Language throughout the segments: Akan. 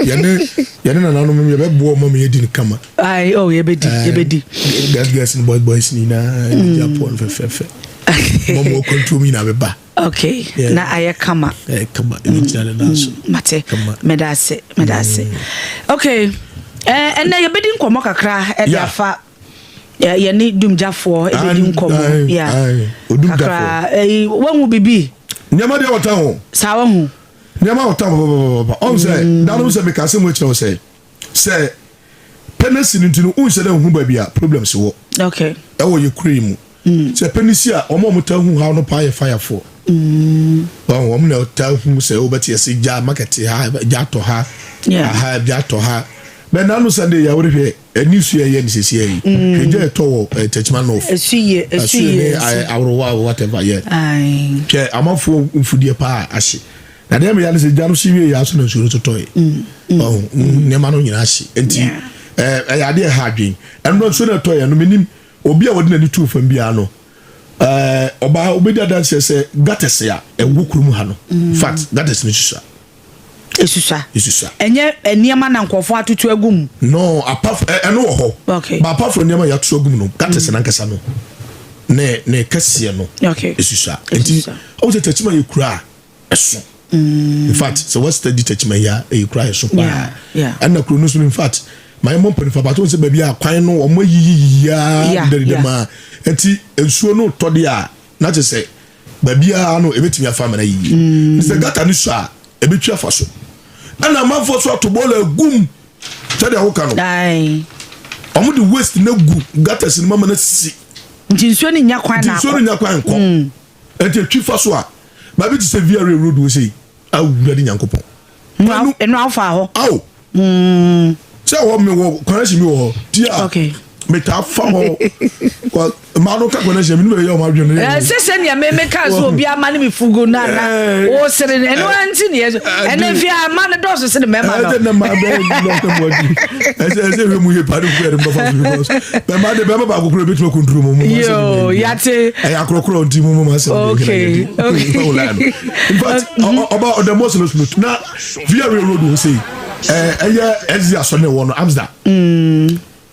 Yɛne yɛne nananom yɛbɛboa ɔma ma yɛdi no kama. Ayi, oh, yɛbɛdi, yɛbɛdi. Girls girls ne boys boys nyinaa yɛbɛdi apoɔ no fɛfɛɛfɛ. Mɔmɔ kwantuom nyinaa bɛba. Okay, na ayɛ kama. Ɛyɛ kama, ɛbɛgyina ne nan so. Mate. Kama. Meda ase, meda ase. Okay, ɛnɛ yɛbɛdi nkɔmmɔ kakra ɛde afa yɛne dumgyafoɔ ɛbɛdi nkɔmmɔ. Yeah. Kakra, wahu bibi? Nneɛma deɛ wɔta ho. Saa wahu? Nneɛma wɔta ho papapapa. Ɔn sɛ, danom sɛ meka asɛm akyerɛ wo sɛ pɛnɛsi no nti no, wonhyɛ dɛ nhu baabi a problems wɔ. Ɛwɔ yɛ kuro yi mu. Sɛ pɛnɛsi a, wɔn a wɔta hu haw no paa yɛ firefoɔ. Wɔn na wɔta hu sɛ wobɛte yɛsɛ gya market ha, gya atɔ ha, aha, gya atɔ ha. Bɛn na ano Sunday yɛ worehwɛ ɛni su yɛ yɛ ne sisi yɛ yi. Hwɛ gya ɛtɔ wɔ Techiman North. Esu yie, esu yie. Ne aworowa whatever yɛ. Hwɛ amanfoɔ mfudie paa ahye. Na deɛ meyɛ ne sɛ gya no si wie yɛ aso na nsuo no totɔ yɛ. Nneɛma no nyinaa ahye. Nti ɛyɛ adeɛ ɛha adwen. Ɛno nsuo no ɛtɔ yɛ no menim obi a wɔde n'ani tuu fam biara no. Ɔbaa obedi adanseɛ sɛ gutters a ɛwɔ kurom ha no. In fact, gutters no susua. Esusua. Esusua. Ɛnyɛ nneɛma na nkurɔfoɔ atoto agu mu. No, apart from ɛno wɔ hɔ. But apart from nneɛma yɛatoto agu mu no, gutters nankasa no ne ne kɛseɛ no. Esusua. Nti ɔwɔ sɛ Techiman yɛ kura a ɛso. In fact, sɛ wɔ study Techiman yi a ɛyɛ kura ɛso paa. Ɛna kuro no so no, in fact, maa yɛ mɔ mpanyinfoɔ abato sɛ baabi a kwan no wɔn ayiyi yiyi dedadeda mu a nti nsuo no tɔ de a na kyerɛ sɛ baabi a no ebetumi afa amena yiyi. Sɛ gutter no so a ebetwi afa so. Ɛna amanfoɔ so ato bɔɔla egum sɛdeɛ awoka no. Wɔn de waste na gu gutters no mama na sisi. Nti nsuo no nya kwan na akɔ. Nti nsuo no nya kwan nkɔ. Nti etwi fa so a baabi te sɛ VRA road wɔ sei awura de Nyankopɔn. Ɛnu afa hɔ. Awo. Sɛ hɔ mi wɔ connection mi wɔ hɔ ti a. Metaa fa hɔ mmaa no ka connection mi ni bɛ yɛ ɔmo adwene. Sɛ sɛ nea me ka so obi ama ne mi fugu na na o sere no ɛno nti ne yɛ so ɛnɛ fi ama ne dɔɔso sene mɛma no. Ɛsɛ ne maa bɛ dɔkita mu adi ɛsɛ ɛsɛ ehwɛ mu yie paa ne fugu yɛrɛ mbɛfa so because bɛma de bɛma baako kura ebetumi akunturu mu mu. Yoo yate. Ɛyɛ akorɔkorɔ nti mu mu ma sɛ. Okay okay. In fact ɔba ɔdɛ mɔs no smooth na VRA road wɔ sɛ ɛyɛ ɛzi asɔ ne wɔ no Amsterdam.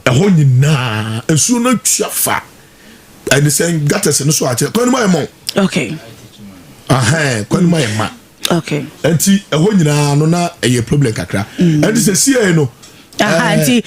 Ɛhɔ nyinaa nsuo no atwa fa ɛne sɛ gutters no so akyerɛ kwan no mu ayɛ mɔ. Okay. Ahɛn kwan no mu ayɛ ma. Okay. Nti ɛhɔ nyinaa no na ɛyɛ problem kakra. Nti sɛ sie no. Nti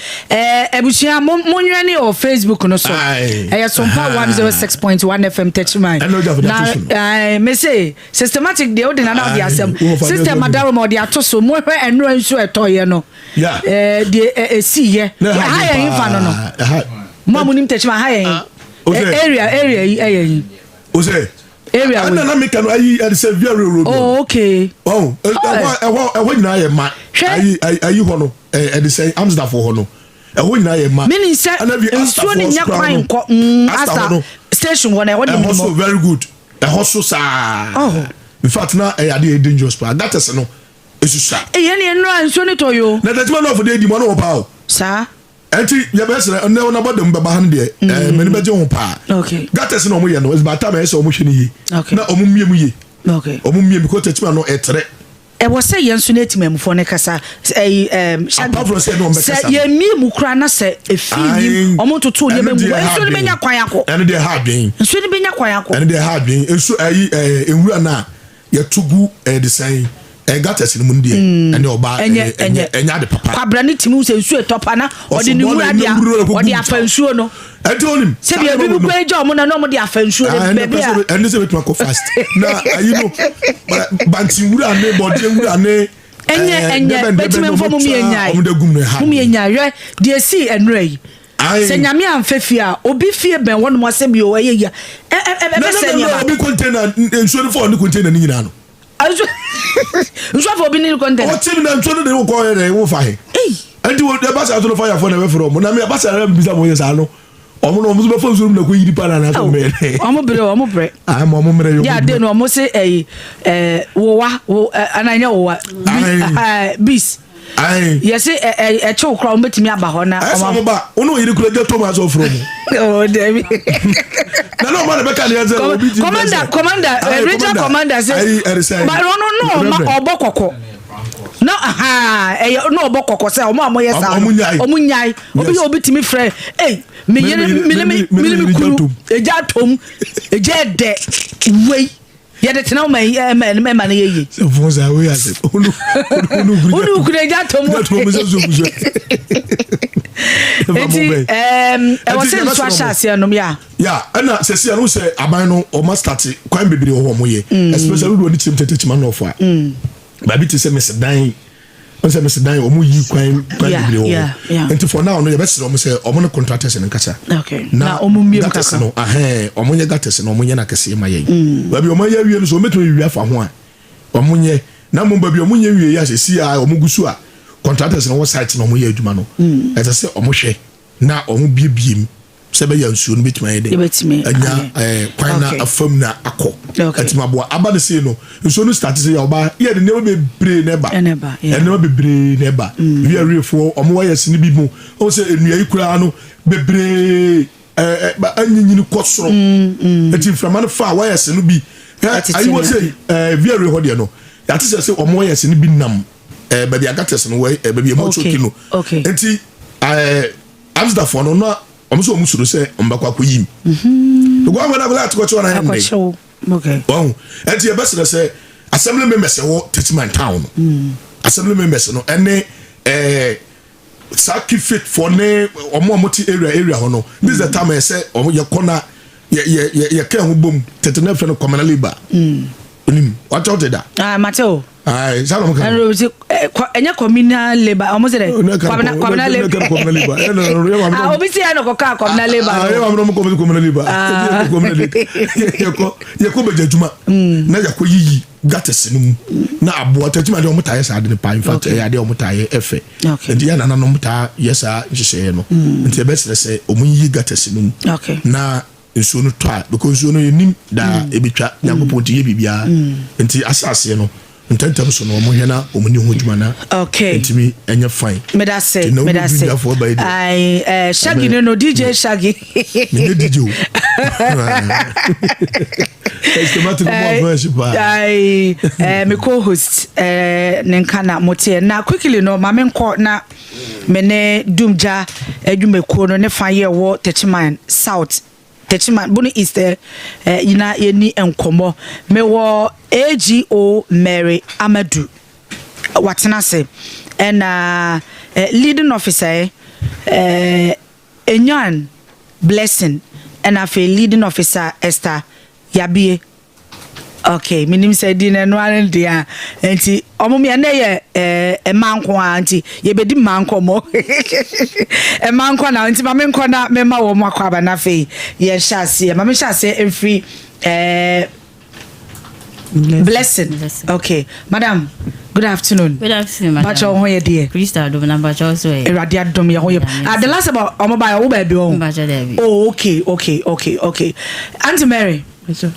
abusua mo nwɛ ne wɔ Facebook no so. Ɛyɛ Sompa 106.1 FM Techiman. Na me se systematic deɛ wode nana wode asɛm. System adaroma ɔde ato so. Mo hwɛ ɛnora nsuo ɛtɔyɛ no. Deɛ ɛsi yɛ. Ha yɛ hefa no no. Mo a mo nim Techiman ha yɛ he. Area yi ɛyɛ he. Ose. Area wei. Ɛna na meka no ayi ɛde sɛ VRA road. Oh okay. Oh, ɛhɔ nyinaa yɛ ma. Ayi ayi hɔ no ɛde sɛ Amsterdam hɔ no. Ɛhɔ nyinaa yɛ ma. Meaning sɛ nsuo ne nya kwan nkɔ Asta station hɔ na ɛhɔ ne mu. Ɛhɔ so very good. Ɛhɔ so saa. Oh. In fact na ɛyɛ adeɛ dangerous paa. Gutters no esusa. Ɛyɛ ne nnura nsuo ne tɔ yo. Na Techiman North de edi mu ɔno wɔ paa o. Saa. Ɛnti yɛbɛsrɛ ɛnɛ wɔn abɔ dɛm bɛba ha no deɛ mɛni bɛgye ho paa. Gutters na wɔn yɛ no it's about time ɛyɛ sɛ wɔn hwɛ ne yie. Na wɔn mmie mu yie. Wɔn mmie mu because Techiman no ɛtrɛ. Ɛwɔ sɛ yɛn nso ne etimamufoɔ ne kasa ɛyi Apart from sɛ ɛna wɔn bɛkasa. Sɛ yɛn mmie mu kura na sɛ efi nim wɔn ntoto nneɛma mu nsuo no bɛnya kwan akɔ. Ɛno deɛ ha adwen. Nsuo no bɛnya kwan akɔ. Ɛno deɛ ha adwen nsu ɛyi nwura na yɛto gu ɛde sɛn. Gutters no mu deɛ ɛne ɔba ɛnyɛ ade papa. Kwabra ne timi sɛ nsuo ɛtɔ pa na ɔde ne nwura de ɔde afa nsuo no. Ɛnti onim. Sɛ bi ebi bi kɔ egya ɔmo na na ɔmo de afa nsuo no baabi a. Ɛne sɛ betuma kɔ fast na ayi no banti nwura ne bɔdeɛ nwura ne. Ɛnyɛ bɛtumi nfɔ mu yɛ nyae mu yɛ nyae hwɛ deɛ esi ɛnura yi. Sɛ nyame amfa fie a obi fie bɛn hɔ nom asɛm bi o ɛyɛ yia ɛbɛsɛ nneɛma. Obi container nsuo no fɔ ɔne container ne nyinaa no. Nsuo afɔ obi ne container. Ɔte mi na nsuo no de wokɔ yɛ dɛ wofa he. Ɛnti wo ɛba saa so no fayafo na ɛbɛfrɛ ɔmo na mi ɛba saa na mi bisa mo yɛ saa no ɔmo na ɔmo so bɛfɔ nsuo no mu na kɔ yi nipa na anaasɛ ɔmo yɛ dɛ. Ɔmo brɛ ɔmo brɛ. Ayi mo ɔmo mmerɛ yɛ ɔmo. Yɛ ade no ɔmo se ɛyi ɛɛ wowa wo ana nyɛ wowa. Bis. Yɛsi ɛkyew kora ɔmo betumi aba hɔ na. Ɛsɛ ɔmo ba ɔno oyiri kura gya tom asɔ furo mu. Oh dɛbi. Na na ɔmo na bɛka ne yɛn sɛ obi ti Commander commander regional commander sɛ. Ayi ɛrisɛn. Ba ɔno no ɔma ɔbɔ kɔkɔ. Na aha, ɛyɛ na ɔbɔ kɔkɔ sɛ ɔmo a moyɛ saa no, Ɔmo nyae. Ɔmo nyae. Obi yɛ, obi tumi frɛ, ei, me yere, me ne me kunu egya atom, egya ɛdɛ wei yɛde tena ɔma yi, ɛma no yɛ yie. Sɛ fon sa wei ase onu onu. Wone kunu egya atom. Egya tom sɛ so busua. Nti ɛwɔ sɛ nsu ahyɛ aseɛ nom yɛ a. Ya, ɛna sɛsi ɛno sɛ aban no ɔma start kwan bebree wɔ hɔ ɔmo yɛ, especially wode wɔde kyerɛm tete kyima nɔɔfo a, baabi te sɛ Mesedan wɔn sɛ Mesedan ɔmo yi kwan bebree wɔ hɔ. Nti for now no, yɛbɛsrɛ ɔmo sɛ ɔmo ne contractors no nkasa. Na ɔmo mmiem gutters kakra. No ahɛn, ɔmo nyɛ gutters no, ɔmo nyɛ n'akɛseɛ ma yɛn. Baabi ɔmo ayɛ awie no so, ɔmo bɛtumi awie afa ho a, ɔmo nyɛ. Na mo baabi ɔmo nyɛ wie yɛ asɛsi a ɔmo gu so a contractors no wɔ site na ɔmo yɛ adwuma no, ɛsɛ sɛ ɔmo hwɛ na ɔmo biebie mu sɛ bɛyɛ nsuo no bɛtumi ayɛ dɛ Yɛbɛtumi anya ayɛ. Kwan na afam na akɔ. Ɛtumi aboa aba ne sei no, nsuo no start sɛ yɛ ɔba yɛ de nneɛma bebree na ɛba. Ɛna ɛba, yeah. Nneɛma bebree na ɛba. Wiawiefoɔ ɔmo wayɛ sini bi mu, ɔmo sɛ nnua yi koraa no bebree ɛɛ ɛ anyinyini kɔ soro, eti nframa no fa wayɛ sini bi Ɛtete ayiwɔ ne sɛ wiawie hɔ deɛ no, yàtí sɛ ɔmo wayɛ sini bi nam baabi gutters no wɔ baabi emu atwoki no. Nti amsterdamfoɔ no na ɔmo sɛ ɔmo soro sɛ ɔmo bɛkɔ akɔ yim because ɔmo akɔlɛ atikɔkye wɔn ayɛ ndɛ. Akɔkyew, okay. Wɔn ɛnti yɛbɛsrɛ sɛ assembly members ɛwɔ Techiman town no, assembly members no ɛne saa keep fit for ne ɔmo a ɔmo te area hɔ no, this is the time ɛsɛ ɔmo yɛ kɔ na yɛ yɛ yɛ yɛ kɛ ho bom tete ne fɛ no communal labour onim wate ɔte da. Ah, Mateo. Ayi saa na ɔmo ka no. Ɛnna obi ɛnyɛ communal labour, ɔmo sɛ dɛ communal labour. Communal labour ɛnna yɛ maame. Ah, obi si yɛ no kɔka communal labour. Ah, yɛ no. Maame na ɔmo kɔ communal labour. Communal labour, yɛkɔ yɛkɔ bɛgya adwuma na yɛkɔ yiyi gutters no mu na aboa tɛtuma deɛ ɔmo taa yɛ saa ade no paa. In fact, ɛyɛ adeɛ a ɔmo taa yɛ ɛfɛ. Nti yɛ nananom taa yɛ saa nhyehyɛeɛ no, nti yɛbɛsrɛ sɛ ɔmo yiyi gutters no mu na nsuo no tɔ a, because nsuo no yɛnim daa ebitwa Nyankopɔn nti yɛ biribiara, nti ahyɛ no ntɛntɛm so no, ɔmo hwɛ na ɔmo ni ho adwuma na ntumi ɛnyɛ fine. Medase. Nti na wo Medase. dwumafoɔ ba yi deɛ. Ai, Shaggy no, DJ Shaggy. Menyɛ DJ o, systematic mo afɔ ɛhye paa. Ai, me co-host ne nka na moteɛ na quickly no, ma menkɔ na me ne Dumgya adwumakuo no ne fa yɛ wɔ Techiman South, Techiman Bono East, na yɛni nkɔmmɔ. Mewɔ AGO Mary Amadu watena ase, ɛna leading officer Enyan Blessing, ɛna afei leading officer Esther Yabie. Okay, menim sɛ di no ɛno ara deɛ a, nti ɔmo mi ɛnɛ yɛ ɛma nko a, nti yɛbɛdi mma nkɔmmɔ, ɛma nkɔ na nti maame nkɔ na mɛma wɔn akɔ aba. Na afei yɛnhyɛ aseɛ, maame hyɛ aseɛ mfiri Blessing. Blessing. Okay, madam, good afternoon. Good afternoon, madam. Bakyɛ, wo ho yɛ deɛ? Krista adom na mpakyɛ so ɛ. Awurade adom, yɛ ho yɛ. Ah, the last time ɔmo ba yɛ wo baabi ɔho. Mpakyɛ daabi. Oh, okay. Auntie Mary,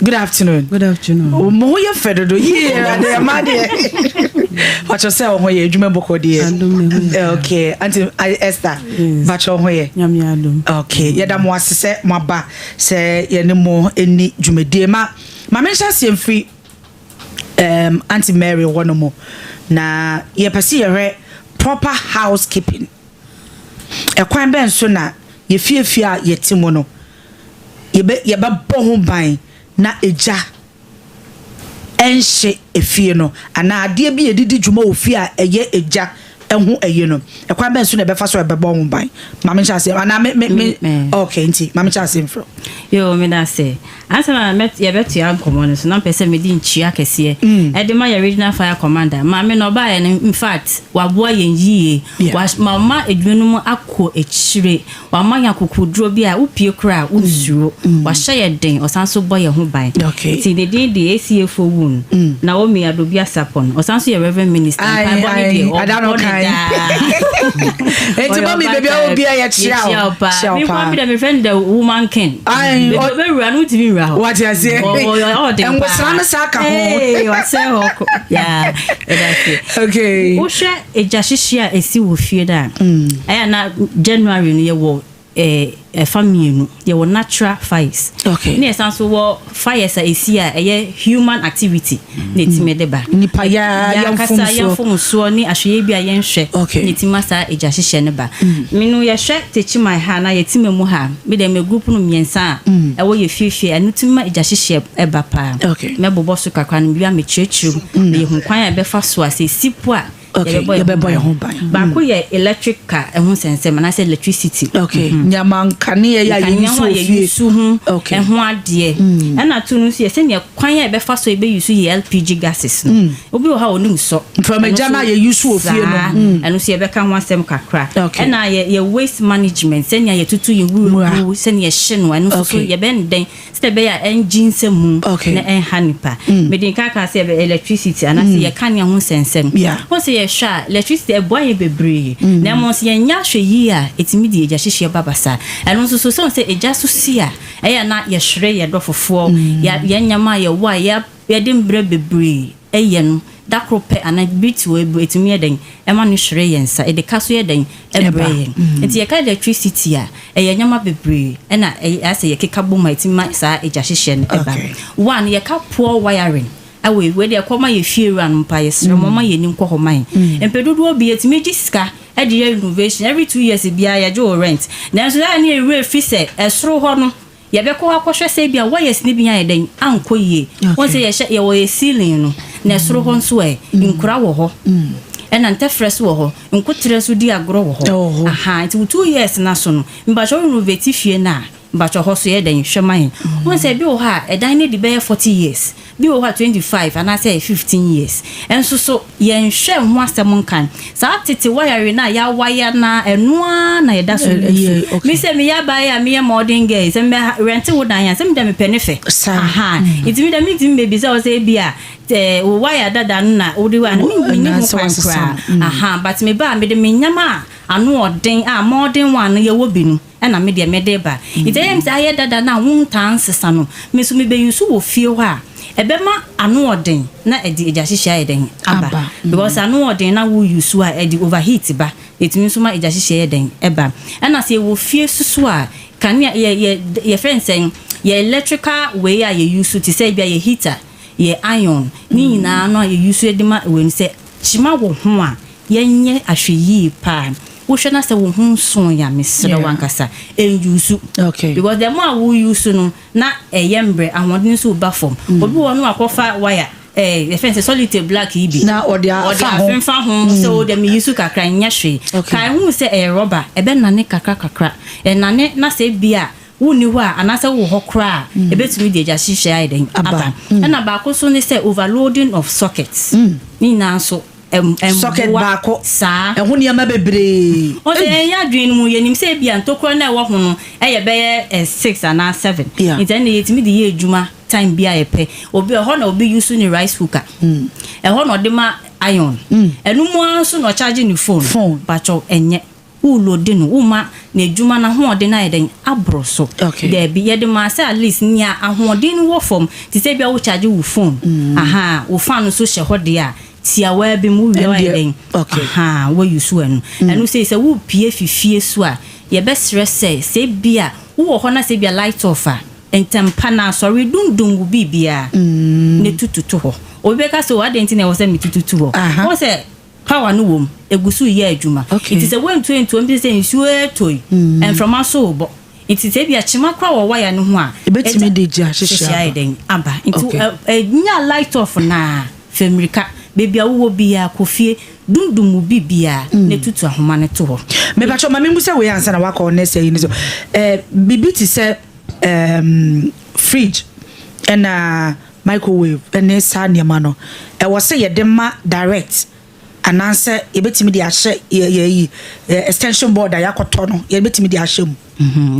good afternoon. Good afternoon. Mo ho yɛ fɛ dodo yie, Awurade ɛma deɛ bakyɛ sɛ wo ho yɛ adwuma bɔkɔ deɛ? Adom ne ho yɛ. Okay, Auntie Esther. Yes. Bakyɛ, wo ho yɛ? Nyame adom. Okay, yɛda mo ase sɛ mo aba sɛ yɛne mo ani dwumadie. Ma menhyɛ aseɛ mfiri Auntie Mary wɔ no mu na yɛpɛ sɛ yɛhwɛ proper housekeeping. Ɛkwan bɛn so na yɛfiefie a yɛte mu no yɛbɛbɔ ho ban na egya ɛnhye efie no, anaa adeɛ bi yɛdidi dwuma wɔ fie a ɛyɛ egya ɛho ɛyi no, ɛkwan bɛn so na ɛbɛfa so ɛbɛbɔ ho ban? Maame nhyɛ aseɛ anaa me? Okay, nti maame nhyɛ aseɛ mfiri. Yo, meda ase. Ansa na yɛbɛtoa nkɔmmɔ no so, na mpɛ sɛ mede nkyia kɛseɛ ɛde ma yɛ regional fire commander. Maame no ɔbaeɛ no, in fact, waboa yɛn yie. Wama adwuma no mu akɔ akyire. Wama yɛn akokoduro bi a wopie koraa a wonsuro. Wahyɛ yɛ den, ɔsan so bɔ yɛn ho ban. Nti ne din de ACA Wun. Naomi Adobi Asapon. Ɔsan so yɛ reverend minister. Aye, Mpaebɔ ne aye. deɛ, Ada no ɔbɔ ne kan. daa. Enti mami, baabi a obi a yɛkyia Yɛkyia wo. wo paa. Kyia wo Me paa. kwan bi da mefrɛ no the woman king. Aye, Baabi a ɔbɛwura no, wotumi nwura hɔ. Wate aseɛ. Ɔden paa. Nwosra no saa ka ho. Ee, wasɛe hɔ kɔ. Yeah, ɛda ase. Wohwɛ egya hyehye a ɛsi wɔ fie no a, ɛyɛ na January no yɛwɔ Ɛfa mmienu, yɛwɔ natural fires ne yɛsan so wɔ fires a ɛsi a ɛyɛ human activity na ɛtumi de ba. Nipa yɛ yɛankasa yɛmfomsoɔ ne ahwɛyɛ bi a yɛnhwɛ na ɛtumi ma saa agya hyehyɛ no ba. Meno yɛhwɛ Techiman ha na yɛtumi mu ha, mede me group no mmiɛnsa a ɛwɔ yɛ fiefie, ɛno tumi ma agya hyehyɛ ɛba paa. Mɛbobɔ so kakra no bi a mekyerɛkyerɛ mu na yɛhu kwan a ɛbɛfa so a sɛ ɛsi po a yɛbɛbɔ yɛn ho ban. Baako yɛ electric car ɛho nsɛnsɛm anaasɛ electricity. Okay, nyama nkanea yɛ a nkanea yɛyi ho so a wɔ fie. yɛyi so ho ɛho adeɛ. Ɛna to no nso yɛ sɛnea kwan a yɛbɛfa so yɛbɛyi so yɛ LPG gases no. Obi wɔ hɔ a onim sɔ. Mframagya Ɛno no a nso- yɛyi so wɔ fie no. Saa, ɛno nso yɛbɛka ho asɛm kakra. Ɛna yɛ waste management, sɛnea yɛtutu yɛ Nwura. wura gu, sɛnea yɛhye no, ɛno nso so yɛbɛn no dɛn sɛ ɛbɛyɛ a ɛngye nsɛm mu na ɛnha nipa. Mede nka ka sɛ yɛbɛ electricity anaasɛ yɛkanea ho nsɛnsɛm. Wɔn sɛ yɛhwɛ a, electricity ɛboa yɛ bebree, na mmom sɛ yɛnyɛ ahwɛ yie a, ɛtumi de egya hyehyɛ ba basa. Ɛno nso so sɛ egya so si a, ɛyɛ na yɛhwere yɛ dɔ fofoɔ, yɛn nneɛma a yɛwɔ a yɛde mbrɛ bebree ɛyɛ no, dakoro pɛ anaa bi te hɔ ebu ɛtumi yɛ dɛn ɛma no hwere yɛn nsa, ɛde ka so yɛ dɛn ɛbrɛ Ɛba. yɛn. Nti yɛka electricity a, ɛyɛ nneɛma bebree ɛna ɛyɛ asɛ yɛkeka bom a ɛtumi ma saa egya hyehyɛ no ɛba. One, yɛka poor wiring ɛwɔ wei deɛ ɛkɔma yɛ fie wura no mpa, yɛsrɛ mo ma yɛni nkɔ hɔ ma yɛn. Mpɛ dodoɔ bi yɛtumi gye sika ɛde yɛ renovation every 2 years biara, yɛgye wɔ rent, nanso ɛyɛ ne yɛwerɛ fi sɛ ɛsoro hɔ no yɛbɛkɔ hɔ akɔhwɛ sɛ bi a wires ne bi ayɛ dɛn ankɔ yie. Wɔn sɛ yɛhyɛ yɛwɔ yɛ ceiling no na ɛsoro hɔ nso ɛ nkura wɔ hɔ, ɛna ntɛfrɛ so wɔ hɔ, nkotrɛ nso di agorɔ wɔ Ɛwɔ hɔ. hɔ. Aha, nti wo 2 years na so no, mbakyɛ wo renovate fie no a, mbakyɛ hɔ so yɛ dɛn hwɛ ma yɛn. Wɔn sɛ bi wɔ hɔ a ɛdan no de bɛyɛ 40 years, bi wɔ hɔ a 25 anaasɛ 15 years, ɛnso so yɛnhwɛ ho asɛm nkan saa tete wire no a yɛawaya na ɛnoa na yɛda so. Ɛyɛ, okay. Mi sɛ meyɛ abaayɛ a meyɛ modern girl sɛ mbɛ rent wo dan a, sɛ meda mepɛ ne fɛ. Aha, nti mi da mi ntumi baabi sɛ ɔsɛ ebi a wo wire dada no na wode wa no, Wo- mi ho anaasɛ kwan wasesa koraa. no. Aha, but me ba a mede me nyama a ano ɔden a modern one no yɛwɔ bi no, ɛna me deɛ mede ba. Nti ɛyɛ mi sɛ ayɛ dada no a wontaa nsesa no, me nso mebɛyi so wɔ fie hɔ a ɛbɛma ano ɔden na ɛde agya hyehyɛ ayɛ dɛn aba. Aba. Because ano ɔden na woyi so a, ɛde overheat ba, ɛtumi nso ma agya hyehyɛ yɛ dɛn ɛba. Ɛna sɛ yɛwɔ fie soso a, kanea yɛ yɛ yɛfrɛ nsɛn yɛ electrical wei a yɛyi so te sɛ ebi a yɛ heater, yɛ iron ne nyinaa no a yɛyi so de ma wei no, sɛ kyima wɔ ho a, yɛnyɛ ahwɛ yie paa. Wohwɛ na sɛ wo ho nso yɛ a, mesrɛ wankasa ɛnuse because the more a wouse no na ɛyɛ mbrɛ ahoɔden nso ba fam. Obi wɔ no akɔfa wire yɛfɛn sɛ solitaire black yi bi Na ɔde ɔde afa ho. afemfa ho sɛ o de mi use kakra, nyɛ hwee. Ka ehu sɛ ɛyɛ rɔba, ɛbɛnane kakra kakra, ɛnane na sɛ ebi a wonni hɔ a anaasɛ wowɔ hɔ koraa a, ɛbɛtumi de agya hyehyɛ ayɛ dɛn Aba. aba. Ɛna baako so ne sɛ overloading of sockets ne nyinaa nso ɛmboa. Socket baako saa ɛho nneɛma bebree. Wɔn sɛ yɛn yɛ adwene no mu, yɛnim sɛ ebi a ntokuro no a ɛwɔ ho no ɛyɛ bɛyɛ 6 anaa 7. Nti ɛna yɛtumi de yɛ adwuma time bi a yɛpɛ. Obi ɛhɔ na obi use ne rice cooker, ɛhɔ na ɔde ma iron, ɛno mu ara nso na ɔcharge ne phone. Phone. Bakyɛw, ɛnyɛ wulode no woma n'adwuma n'ahoɔden ayɛ dɛn aboro so. Daabi, yɛde maa sɛ at least nea ahoɔden no wɔ fam te sɛ bi a wo charge wo phone, aha, wo fan nso hyɛ hɔ deɛ a tiawa bi mu wie ayɛ dɛn, aha, wayi so. Ɛno sɛ wopie fifie so a, yɛbɛsrɛ sɛ bi a wowɔ hɔ na sɛ bi a light off a, ntɛmpa na asɔre dundum wo biribiara ne tututu hɔ. Obi bɛka sɛ o, adɛn nti na ɛwɔ sɛ metututu hɔ? Wɔn sɛ power no wɔ mu, egu so yɛ adwuma. Nti sɛ wɔntuo ntuo mpi sɛ nsuo ɛtɔ yi, mframa so bɔ, nti sɛ ebi akyima kora wɔ wire no ho a, Ebetumi de gya hyehyɛ hyehyɛ ayɛ aba. dɛn aba. Nti ɛnya light off naa, fɛ mmirika beebi a wowɔ biara kɔ fie, dundum wo biribiara na tutu ahoma no to hɔ. Mepakyɛ ma membu sɛ wei ansa na wakɔ ne sɛ yi no so biribi te sɛ fridge ɛna microwave ɛne saa nneɛma no, ɛwɔ sɛ yɛde ma direct anaasɛ yɛbɛtumi de ahyɛ yɛ yɛ yi extension board a yɛakɔtɔ no, yɛbɛtumi de ahyɛ mu?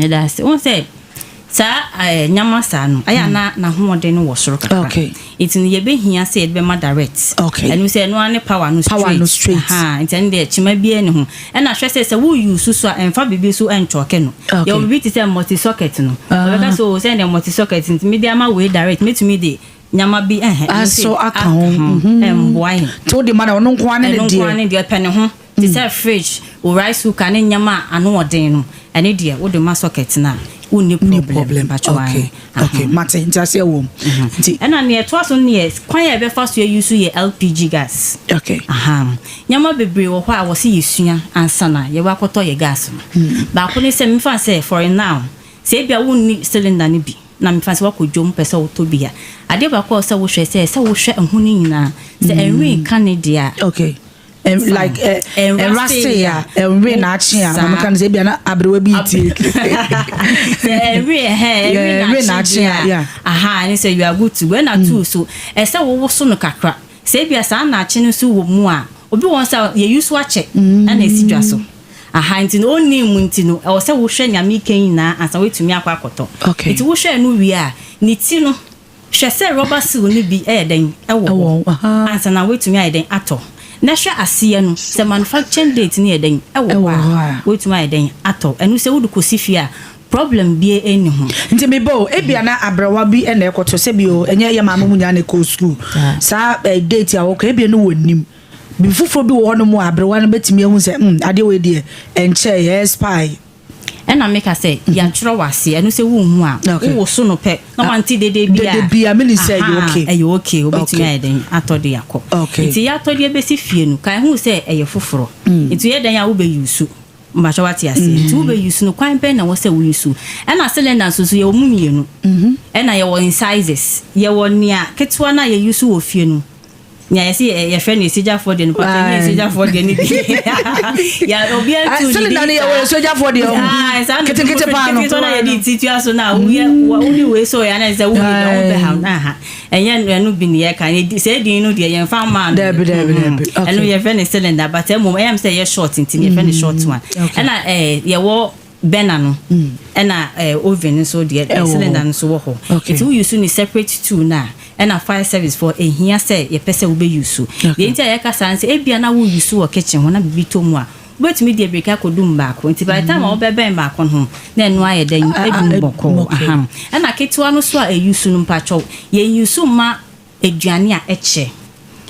Yɛda ase. Wɔn sɛ saa nyama saa no ayɛ ana n'ahoɔden no wɔ soro kakra. Nti no yɛbɛhia sɛ yɛde bɛma direct. Ɛno sɛ ɛno ara ne power no straight. Power no straight. Aha, nti ɛno deɛ kyima biara ne ho. Ɛna hwɛ sɛ woyi so so a, ɛmfa biribi so ɛntɔɔke no. Yɛwɔ biribi te sɛ multi socket no. Ɔbɛka sɛ o, sɛ ɛdeɛ multi socket nti mede ama wei direct, mɛtumi de nyama bi ɛhɛ. Aso aka ho. Ɛmboa yɛn. Nti wode ma no, ɔno nko ara ne ne Ɛno nko ara deɛ. ne deɛ, ɛpɛ ne ho. Te sɛ fridge, wo rice cooker ne nneɛma a ano ɔden no, ɛne deɛ wode ma socket no a, wonni problem. Okay, okay, mate, nti aseɛ wɔ mu. Nti ɛna nea ɛtoa so no yɛ kwan a yɛbɛfa so ayi so yɛ LPG gas. Aha. Nneɛma bebree wɔ hɔ a wɔsi yɛsua ansa na yɛwɔ akɔtɔ yɛ gas no. Baako ne sɛ, mefa sɛ for now, sɛ ebia wonni cylinder no bi na mefa sɛ wakɔ dwom pɛ sɛ wotɔ bi a, adeɛ baako a sɛ wohwɛ sɛ wohwɛ ɛho no nyinaa sɛ ɛnwe ka ne deɛ a. Okay. Like ɛnrase a ɛnwe n'akye a, maame kan sɛ ebia na aberewa bi tie. Sɛ ɛnwe ɛhɛ ɛnwe n'akye a, aha, ne sɛ you are good to go. Ɛna two so, ɛsɛ wowo so no kakra sɛ ebia saa n'akye no nso wɔ mu a, obi wɔn sɛ yɛyi so akyɛ ɛna esi dwa so aha, nti no ɔnni mu, nti no ɛwɔ sɛ wohwɛ nyame ike nyinaa ansa woatumi akɔ akɔtɔ. Nti wohwɛ no wie a, ne ti no, hwɛ sɛ rubber seal no bi ɛyɛ dɛn ɛwɔ hɔ ansa na woatumi ayɛ dɛn atɔ, na hwɛ aseɛ no sɛ manufacturing date no yɛ dɛn ɛwɔ hɔ a, woatumi ayɛ dɛn atɔ. Ɛno sɛ wode kɔsi fie a, problem bie ɛni ho. Nti mebɔ ebia na abrɛwa bi ɛna ɛkɔtɔ sɛ bi o, ɛnyɛ yɛ maame mu nyinaa na ɛkɔ school saa date a wɔkɔ, ebia no wɔ nim bibi foforɔ bi wɔ hɔ nom a abrɛwa no bɛtumi ahu sɛ adeɛ wei deɛ ɛnkyɛ yɛ expire. Ɛna meka sɛ yɛatwerɛ wɔ aseɛ, ɛno sɛ wonhu a, wowɔ so no pɛ na wante dede bi a, dede bi a mene sɛ ɛyɛ okay. Ɛyɛ okay, wobɛtumi ayɛ dɛn atɔ de akɔ. Nti yɛatɔ de bɛsi fie no, ka ɛho sɛ ɛyɛ foforɔ, nti yɛ dɛn a wobɛyi so mbakyɛ, wate aseɛ? Nti wobɛyi so no, kwan bɛn na wɔ sɛ woyi so? Ɛna cylinder nso so, yɛwɔ mu mmienu, ɛna yɛwɔ in sizes. Yɛwɔ nea ketewa no a yɛyi so wɔ fie no, nea yɛsɛ yɛfrɛ no esogyafoɔ deɛ no, papa nyɛ esogyafoɔ deɛ no bi ya, obiara tu ne cylinder no yɛwɔ esogyafoɔ deɛ o, ketekete paa no. Ketekete na yɛde ti tua so na woyɛ wode wei so yɛ ana sɛ woyɛ deɛ wo bɛ ha na ha, ɛnyɛ ɛno bi ne yɛka sɛ edin no deɛ yɛmfa mmaa no. Dabi, dabi, dabi. Ɛno yɛfrɛ no cylinder, but ɛmom ɛyam sɛ ɛyɛ short, nti yɛfrɛ no short one. Ɛna yɛwɔ burner no, ɛna oven nso deɛ, cylinder no nso wɔ hɔ. Nti woyi so ne separate two na ɛna fire service for ehia sɛ yɛpɛ sɛ wobɛyi so deɛ. Nti a yɛka saa sɛ ebia na woyi so wɔ kitchen hɔ na biribi tɔ mu a, wobɛtumi de abirika akɔdum baako, nti by the time a wobɛbɛn baako no ho na ɛno ayɛ dɛn edum bɔkɔɔ. Ɛna ketewa no so a ɛyi so no, mpakyɛw, yɛyi so ma aduane a ɛkyɛ.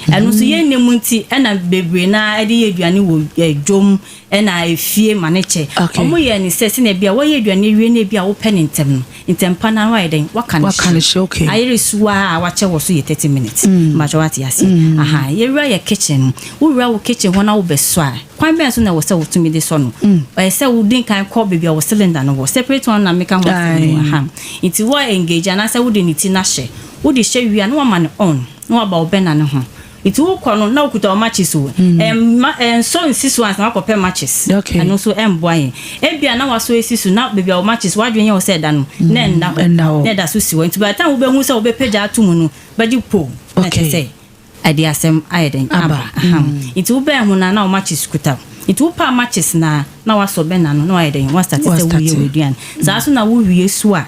Ɛno nso yɛn nne mu nti ɛna bebree na ɛde yɛ aduane wɔ dwom ɛna efie ma ne kyɛ. Ɔmo yɛ ne sɛ sɛnea bi a wɔyɛ aduane wie na ebi a wopɛ ne ntɛm no, ntɛmpa na wayɛ dɛn waka ne hye ayere suwa a wakyɛ wɔ so yɛ 30 minutes. Mbakyɛ, wate ase? Aha, yɛwura yɛ kitchen no, wowura wo kitchen hɔ na wobɛsɔ a, kwan bɛn so na ɛwɔ sɛ wotumi de sɔ no? Ɛyɛ sɛ wodi kan kɔ baabi a wɔ cylinder no wɔ, separate one na meka ho asɛm no. Aha, nti wɔ engage anaasɛ wode ne ti no ahyɛ, wode hyɛ wie a, na wama no on na waba wo burner ne ho. Nti wokɔ no na wokuta wo matches o, ɛmma ɛnsɔ nsi so ansa wakɔpɛ matches. Ɛno nso ɛmboa yɛn. Ebia na wasɔ esi so na baabi a wo matches wadwene yɛ wo sɛ ɛda no na ɛnda hɔ, na ɛda so si hɔ, nti by the time wobɛhu sɛ wobɛpagya ato mu no, bɛgye po na kyerɛ sɛ ɛde asɛm ayɛ dɛn aba. Nti wobɛn ho na wo matches kuta, nti wopa matches na wasɔ burner no na wayɛ dɛn wastart sɛ woyɛ w'aduane saa so na wowie so a,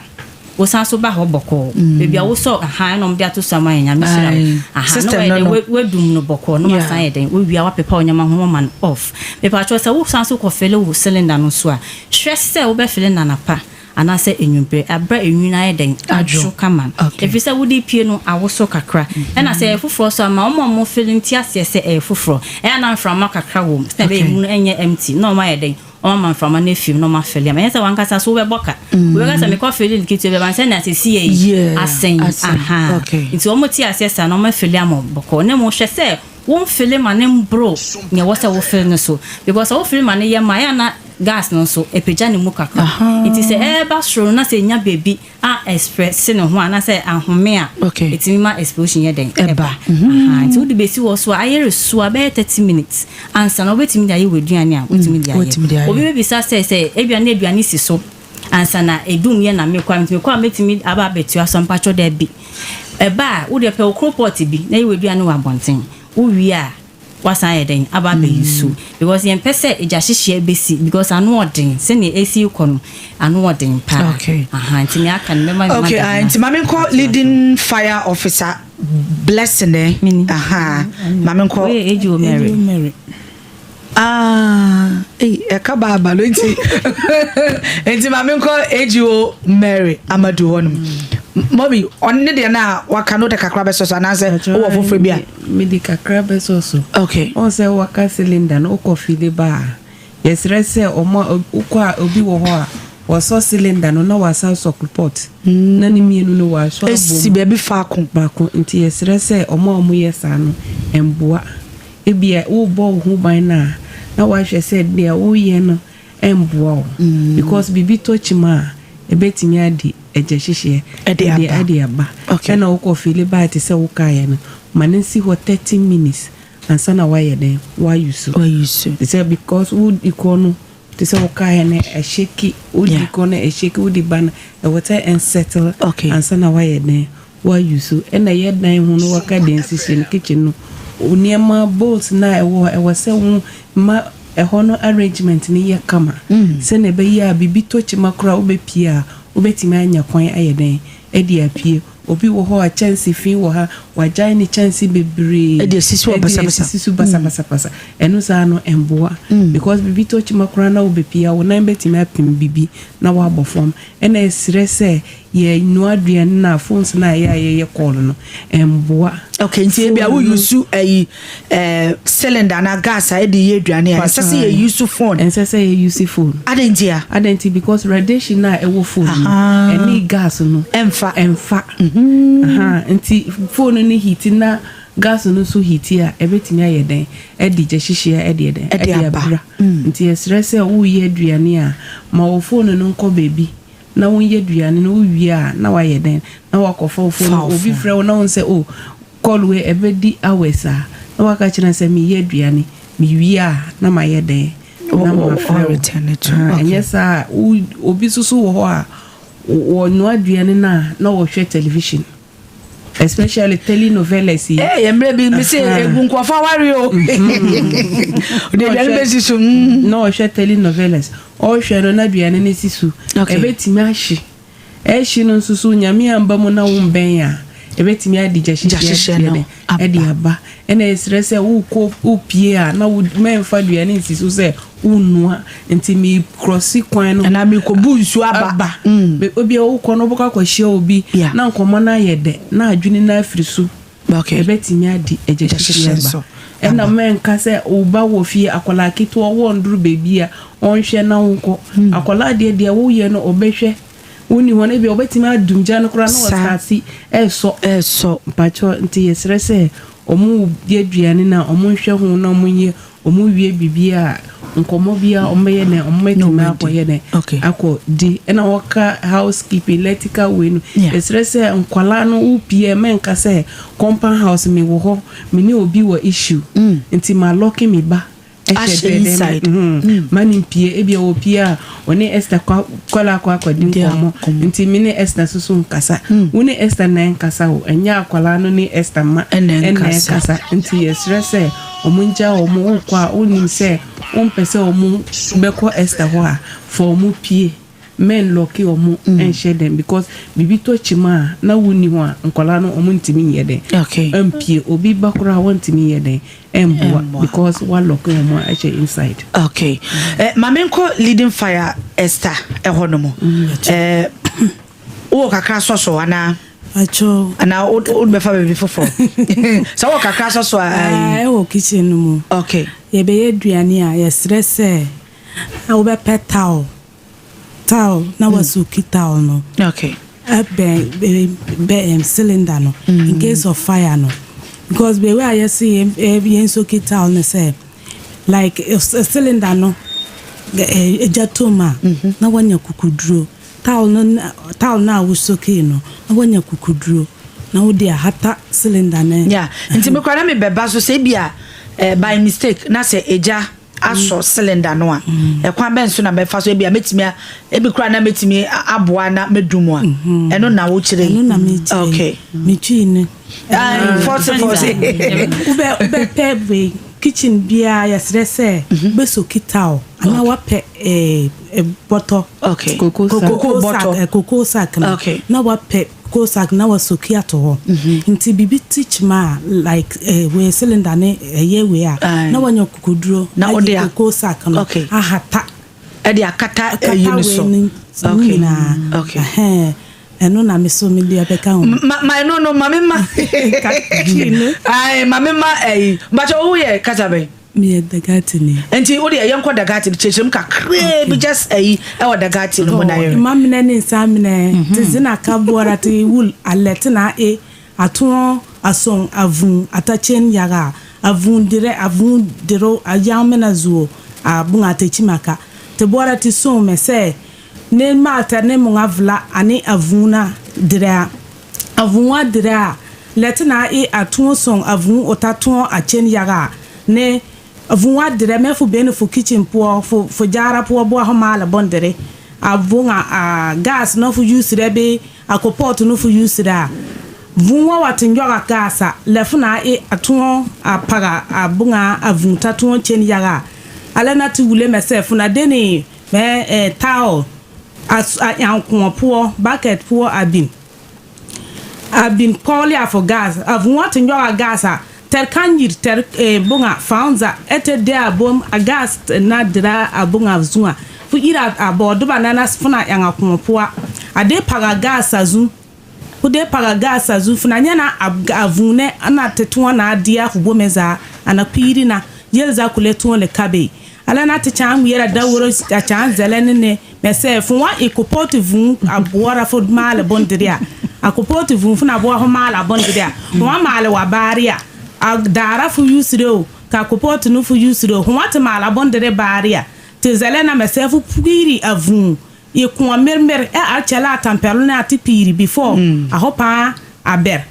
wosan so ba hɔ bɔkɔɔ baabi a wosɔ ahan na ɔmde ato so ama yɛ. Nyame hyira wo. Aha, na wayɛ dɛn wadum no bɔkɔɔ na wasan yɛ dɛn wowie a, wapepa wo nneɛma ho, wama no off. Mepatwerɛ sɛ wosan so kɔfill wo cylinder no so a, hwɛ sɛ wobɛfill nanapa anaasɛ enwummerɛ aberɛ enwunu ayɛ dɛn adwo kama, ɛfiri sɛ wode pie no awoso kakra. Ɛna sɛ ɛyɛ foforɔ so ama ɔmo a ɔmo fill nti aseɛ sɛ ɛyɛ foforɔ, ɛyɛ na mframa kakra wɔ mu sɛ ɛbɛyɛ mu no ɛnyɛ empty, na ɔmo ayɛ dɛn ɔmo ama mframa no afim na ɔmo afill ama. Ɛnyɛ sɛ wankasa so wobɛbɔ ka, wobɛka sɛ mekɔ fill ketewa bi ama sɛ na sɛsi yɛ yi asɛn. Aha, nti ɔmo te aseɛ saa na ɔmo afill ama bɔkɔɔ, na mo hwɛ sɛ wɔn fill ma ne mboro nea ɛwɔ sɛ wofill no so, because sɛ wofill ma ne yɛ ma ɛyɛ na gas no nso ɛpagya ne mu kakra, nti sɛ ɛɛba soro no na sɛ nya baabi a express ne ho anaasɛ ahome a, ɛtumi ma explosion yɛ dɛn ɛba. Nti wode bɛsi hɔ so a, ayɛre so a bɛyɛ 30 minutes ansa na wobɛtumi de ayɛ w'aduane a wotumi de ayɛ. Obi bɛbisa sɛ ebia ne aduane si so ansa na edum yɛ na mekɔ a, nti mekɔ a mɛtumi aba abɛtua so? Mpatwɔ, daabi. Ɛba a, wode pɛ wo coal pot bi na yɛ w'aduane wɔ abɔnten, wowie a, wasan ayɛ dɛn aba abɛyi so, because yɛmpɛ sɛ egya hyehyeɛ bɛsi, because ano ɔden sɛnea esi kɔ no, ano ɔden paa. Aha, nti nea aka no mɛma okay nti maame nkɔ leading fire officer Blessing eh. Aha, maame nkɔ. Oye, Eji Mary. Mary. Ah, ɛka baaba no, nti maame nkɔ AGO Mary Amadu hɔ nom. Mɔmi, ɔne ne deɛ no a waka no, wode kakra bɛsɔ so anaasɛ wowɔ foforɔ bi a? Mede kakra bɛsɔ so. Okay. Ɔn sɛ waka cylinder no, wokɔ fili ba a, yɛsrɛ sɛ ɔmo a wokɔ a, obi wɔ hɔ a wɔsɔ cylinder no na wasan sɔ pot na ne mmienu no wɔasɔ abom. Esi baabi faako. Baako. Nti yɛsrɛ sɛ ɔmo a ɔmo yɛ saa no, ɛmboa. Ebia wobɔ wo ho ban no a, na wahwɛ sɛ deɛ woyɛ no ɛmboa wo, because biribi tɔ kyima a, ɛbɛtumi ade ɛgya hyehyeɛ ɛde aba. Ɛde aba. Ɛna wokɔ fill ba te sɛ wokaeɛ no, ma no nsi hɔ 30 minutes ansa na woayɛ dɛn, woayi so. Wayi so. Te sɛ because wodi kɔ no, te sɛ wokaeɛ no, ɛhyeki wodi kɔ no, ɛhyeki wodi ba no, ɛwɔ sɛ ɛnsettle ansa na woayɛ dɛn, woayi so. Ɛna yɛ dan ho no, waka deɛ nsisi no, kitchen no nneɛma, bowls na ɛwɔ hɔ, ɛwɔ sɛ wo ma ɛhɔ no arrangement no yɛ kama, sɛnea ɛbɛyɛ a biribi tɔ kyima koraa, wobɛpie a, wobɛtumi anya kwan ayɛ dɛn, ɛde apue. Obi wɔ hɔ a, kyɛnse fi wɔ ha, wagyae ne kyɛnse bebree ɛde asisi hɔ ɛde basabasa. Asisi so basabasabasa. Ɛno saa no ɛmboa, because biribi tɔ kyima koraa na wobɛpie a, wo nan bɛtumi apem biribi na woabɔ fam. Ɛna ɛsrɛ sɛ yɛnoa aduane no a, phones no a ɛyɛ a yɛyɛ call no, ɛmboa. Okay, nti ebi a wo use ɛyi cylinder na gas a ɛde yɛ aduane a, ɛsɛ sɛ yɛ use phone? Ɛnsɛ sɛ yɛ use phone. Adi nti a? Adɛn nti? Because radiation na ɛwɔ phone no ɛne gas no ɛmfa. Ɛmfa. Aha, nti phone no heat na gas no nso heat a, ɛbɛtumi ayɛ dɛn, ɛde gya hyehyeɛ ɛde dɛn, ɛde aba. Abra. Nti yɛsrɛ sɛ woyɛ aduane a, ma wɔ phone no nkɔ baabi na wonyɛ aduane no. Wowie a, na wayɛ dɛn, na wakɔfa wo phone Fa no. wo Obi phone. frɛ wo na wo sɛ, "O, call wei ɛbɛdi hours" a, na waka kyerɛ no sɛ, "Meyɛ aduane, mewie a, na mayɛ dɛn, na mafrɛ wo." Return it to Ah, ɛnyɛ saa a, obi nso so wɔ hɔ a, wɔnoa aduane no a, na wɔhwɛ television, especially telenovelas yi. Ee, mmerɛ bi mi sɛ egu nkurɔfoɔ aware o, ɔde aduane bɛsi so. Na ɔhwɛ telenovelas, ɔhwɛ no na aduane no si so. Ɛbɛtumi ahye. Ɛhye no nso so, Nyame amba mu na wo mbɛn a, ɛbɛtumi ade gya Gya hyehyɛ hyehyɛ no aba. Ɛde aba. Ɛna yɛsrɛ sɛ wokɔ wopie a, na wo mɛmfa aduane nsi so sɛ wonnoa nti mi cross kwan no anaa mekɔbu nsuo aba. Aba. Obi a wokɔ no, wobɛkɔ akɔhyia obi na nkɔmmɔ no ayɛ dɛ na adwene no afiri so. Ɛbɛtumi adi agya Gya hyehyɛ hyehyɛ aba. nso Ɛna aba. mɛnka sɛ wo ba wɔ fie, akwadaa ketewa wɔ nduru baabi a ɔnhwɛ na wonkɔ. Akwadaa deɛ woyɛ no, ɔbɛhwɛ. Wonni hɔ no, ebi ɔbɛtumi adum gya no koraa na wɔstart ɛresɔ. Ɛsɔ. Mpakyɛ, nti yɛsrɛ sɛ ɔmo yɛ aduane no a, ɔmo nhwɛ ho na ɔmo nyɛ. Ɔmo wie biribi a, nkɔmmɔ bi a ɔmo bɛyɛ dɛn, ɔmo bɛtumi akɔyɛ dɛn, akɔ di. Ɛna wɔka housekeeping, electrical wei no, yɛsrɛ sɛ nkwalaa no, wopie, mɛnka sɛ compound house mi wɔ hɔ, me ne obi wɔ issue nti ma lock mi ba ahyɛ ɛhyɛ inside. Ma ne mpie. Ebi a wɔpie a, ɔne Esther kɔla akɔ akɔdi Di nkɔmmɔ nkɔmmɔ. nti me ne Esther soso nkasa. Wo ne Esther na ɛnkasa o, ɛnyɛ akwalaa no ne Esther ma ɛna ɛna ɛnkasa. Ɛnkasa. Nti yɛsrɛ sɛ ɔmo ngya ɔmo. Wokɔ a, wonim sɛ wompɛ sɛ ɔmo bɛkɔ Esther hɔ a, fa ɔmo pie, men lock ɔmo ɛnhyɛ dɛm, because biribi tɔ kyima a, na wonni hɔ a, nkɔlaa no ɔmo ntumi nyɛ dɛn, ɛmpie. Obi ba koraa, wɔntumi nyɛ dɛn, ɛmboa Ɛmboa. because walock ɔmo ahyɛ inside. Okay, maame, nkɔ leading fire Esther ɛhɔ no mu. Wowɔ kakra sɔ so anaa? Atwo. Anaa wode bɛfa baabi foforɔ sɛ wowɔ kakra sɔ so a? Ah, ɛwɔ kitchen no mu. Yɛbɛyɛ aduane a, yɛsrɛ sɛ wobɛpɛ towel na wasoak towel no ɛbɛn bɛ cylinder no in case of fire no, because the way a yɛsi yɛn soak towel no sɛ like cylinder no egya tom a, na wanya kukuduro towel no, towel no a wosoak no, na wanya kukuduro na wode ahata cylinder no. Yeah, nti mekora na mebɛba so sɛ ebi a by mistake na sɛ egya asɔ cylinder no a, ɛkwan bɛn so na mɛfa so? Ebi a mɛtumi a, ebi kora na mɛtumi aboa na mɛdum a, ɛno na wokyerɛ yi? Ɛno na mekyerɛ. Metwi no. Forty forty. Wobɛpɛ wei, kitchen biara yɛsrɛ sɛ wobɛsoak towel anaa wapɛ bɔtɔ. Cocoa sack. Cocoa bɔtɔ. Cocoa sack no. Na wapɛ cocoa sack na wasoak ato hɔ, nti biribi ti kyima a, like wei cylinder ne ɛyɛ wei a, na wanya kokoduro Na wode ayi cocoa sack no ahata ɛde akata ɛyi akata no so wei no nyinaa. Ɛhɛn. Ɛno na me so mede ɛbɛka ho. Ma ma ɛno no ma me ma. Ayi ma me ma ɛyi bàtɛ owó yɛ kasa bɛn. Meyɛ Dagati ni. Nti wo deɛ yɛnkɔ Dagati no kyerɛkyerɛ mu kakraa bi just ɛyi ɛwɔ Dagati no mu na yɛhwɛ. Ma minɛ ne nsa minɛ te zina ka boɔra te wul a lɛ te na e a tõɔ a soŋ a vũũ a ta kyen yaga a vũũ derɛ a vũũ dero a yaŋ mena zuo a boŋa a te kyima ka te boɔra te soŋ mɛ sɛ ne maal tɛre ne moŋa vela ane a vũũ na derɛ a a vũũ a derɛ a lɛ te na e a tõɔ soŋ a vũũ o ta tõɔ a kyen yaga a ne vũũ a derɛ mɛ fo be ne fo kitchen poɔ fo fo jaara poɔ boa ho maale bondere a boŋa a gas na fo usirɛ bee a kopɔɔto no fo usirɛ a vũũ wa wa te nyɔge a gas a lɛ fo na e a tõɔ a paga a boŋa a vũũ ta tõɔ kyen yaga a lɛ na te wule mɛ sɛ fo na de ne mɛ eh, towel a a ɛŋ kõɔ poɔ bucket poɔ a biŋ a biŋ kɔgle a fo gas a vũũ wa te nyɔge a gas a tɛre kannyiri tɛre eh, boŋa faonza ɛ te de a bom a gas na derɛ a boŋa zu a fo iri a a bɔɔdoba na na fo na ɛŋ a kõɔ poɔ a de page a gas a zu fo de page a gas a zu fo na nyɛ na a a vũũ nɛ a na te tõɔ na deɛ a fo bome zaa a na kpiiri na yelzaa ko lɛ tõɔ le kabe a lɛ na te kyãã ŋmeɛrɛ daworo a kyãã zɛlɛ ne ne mɛ sɛ fo wa e kopɔɔte vũũ a boɔra fo maale bondere a a kopɔɔte vũũ fo na boɔ fo maale a bondere a fo wa maale wa baare a a daara fo usire o ka kopɔɔte no fo usire o fo wa te maale a bondere baare a te zɛlɛ na mɛ sɛ fo piiri a vũũ e kõɔ mermer ɛ a kyɛlɛ a tampɛloŋ ne a te piiri before a ho pãã a bɛre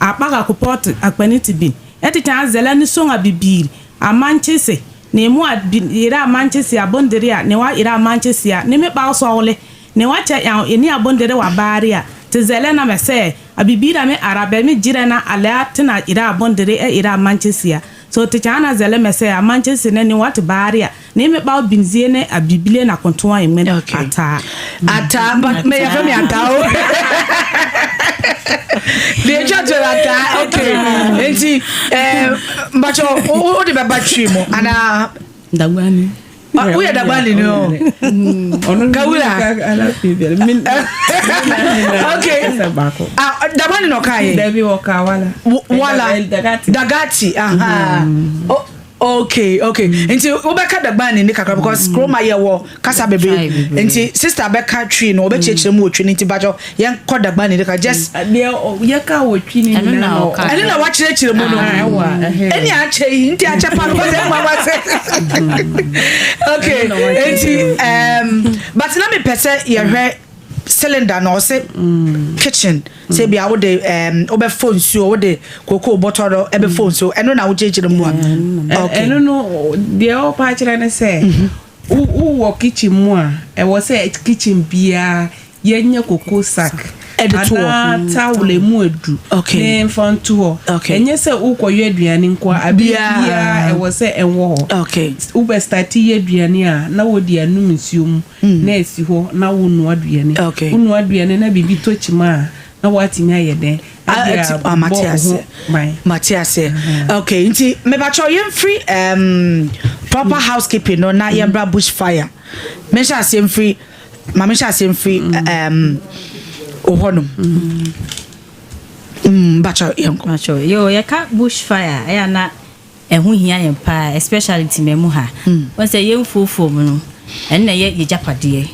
a kpage a kopɔɔte a kpɛ ne te biŋ ɛ te kyãã zɛlɛ ne soŋ a bibiiri a mankyese ne mo a biŋ erɛ a mankyese a bondere a ne wa erɛ a mankyese a nimikpao sɔgele ne wa kyɛ ɛŋ e ne a bondere wa baare a te zɛlɛ na mɛ sɛ a bibiiri a meŋ are a bɛ meŋ gyerɛ na a lɛ a te na erɛ a bondere ɛ erɛ a mankyese a so te kyãã na zɛlɛ mɛ sɛ a mankyese ne ne wa te baare a ne mikpao biŋ zie ne a bibile na kontoɔ̃ e ŋmen Okay. a taa. Ataa but me yɛfrɛ me ataa o deɛ atwa to no ataa okay nti eh, mpakyɛ wo wode bɛba twi mu anaa Dagbani. Ah, woyɛ dagbani ni o Kawula. Okay. Ah, dagbani na ɔka yɛ Dabi wɔka wala. Wala. Dagati. Dagati aha. Oh, okay okay nti wobɛka dagbani ni kakra because kuroma yɛ wɔ kasa bebree Try bebree. Nti sister bɛka twi no, wɔbɛkyerɛkyerɛ mu wɔ twi no, nti bakyɛ yɛnkɔ dagbani ni kakra just. Deɛ yɛka wɔ twi no Ɛno na nyinaa na ɔka. Ɛne na wakyerɛkyerɛ mu no. Ah, ɛwɔ a, ɛhɛn. Ɛne akyɛ yi nti akyɛ pa no kɔsɛ ɛmu awa sɛ okay nti but na mepɛ sɛ yɛhwɛ cylinder na ɔsɛ kitchen sɛ bia wode wobɛfɔ nsuo, wode koko bɔtɔ no ɛbɛfɔ nsuo, ɛno na wogyinagyina mu a okay. Ɛno no deɛ ɔpa akyerɛ ne sɛ wowɔ kitchen mu a, ɛwɔ sɛ kitchen biara yɛnyɛ koko sack ɛde to hɔ. Anaa towel emu edu ne nfa nto hɔ. Ɛnyɛ sɛ wokɔyɛ aduane nko a, abe Biara. Biara ɛwɔ sɛ ɛwɔ hɔ. Wobɛ start yɛ aduane a, na wode anum nsuo mu na esi hɔ na wonoa aduane. Wonoa aduane na biribi tɔ kyima a, na woatumi ayɛ dɛn Ah, ɛde ah, mate abɔ wo ase. ho ban. Mate ase. Okay, nti mebakyɛw yɛmfiri proper housekeeping no na yɛmbra bush fire. Menhyɛ aseɛ mfiri ma menhyɛ aseɛ mfiri wɔ hɔnom. Bakyɛw yɛnkɔ. Macho, yo, yɛka bush fire, ɛyɛ na ɛho hia yɛn paa, especially Temamu ha. Wɔn sɛ yɛn mfuofuo mu no, ɛno na ɛyɛ yɛ gyapadeɛ.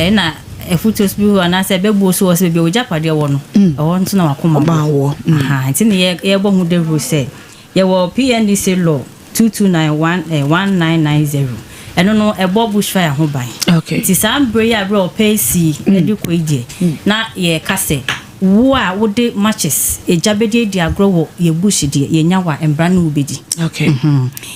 Ɛna ɛfutuo so bi wɔ anaasɛ ɛbɛbuo so wɔ sɛ baabi a wɔ gyapadeɛ wɔ no, ɛhɔ nso na wakoma Ɔba wɔ. Aha, nti ne yɛbɔ ho dawuro sɛ yɛwɔ PNDC law 2291 1990, ɛno no ɛbɔ bush fire ho ban. Nti saa mbere yi a berɛ a ɔpɛ si ɛde kɔ yi deɛ, na yɛka sɛ wo a wode matches egya bɛdi adi agorɔ wɔ yɛ bush deɛ, yɛnya wɔ a mbra no wobɛdi.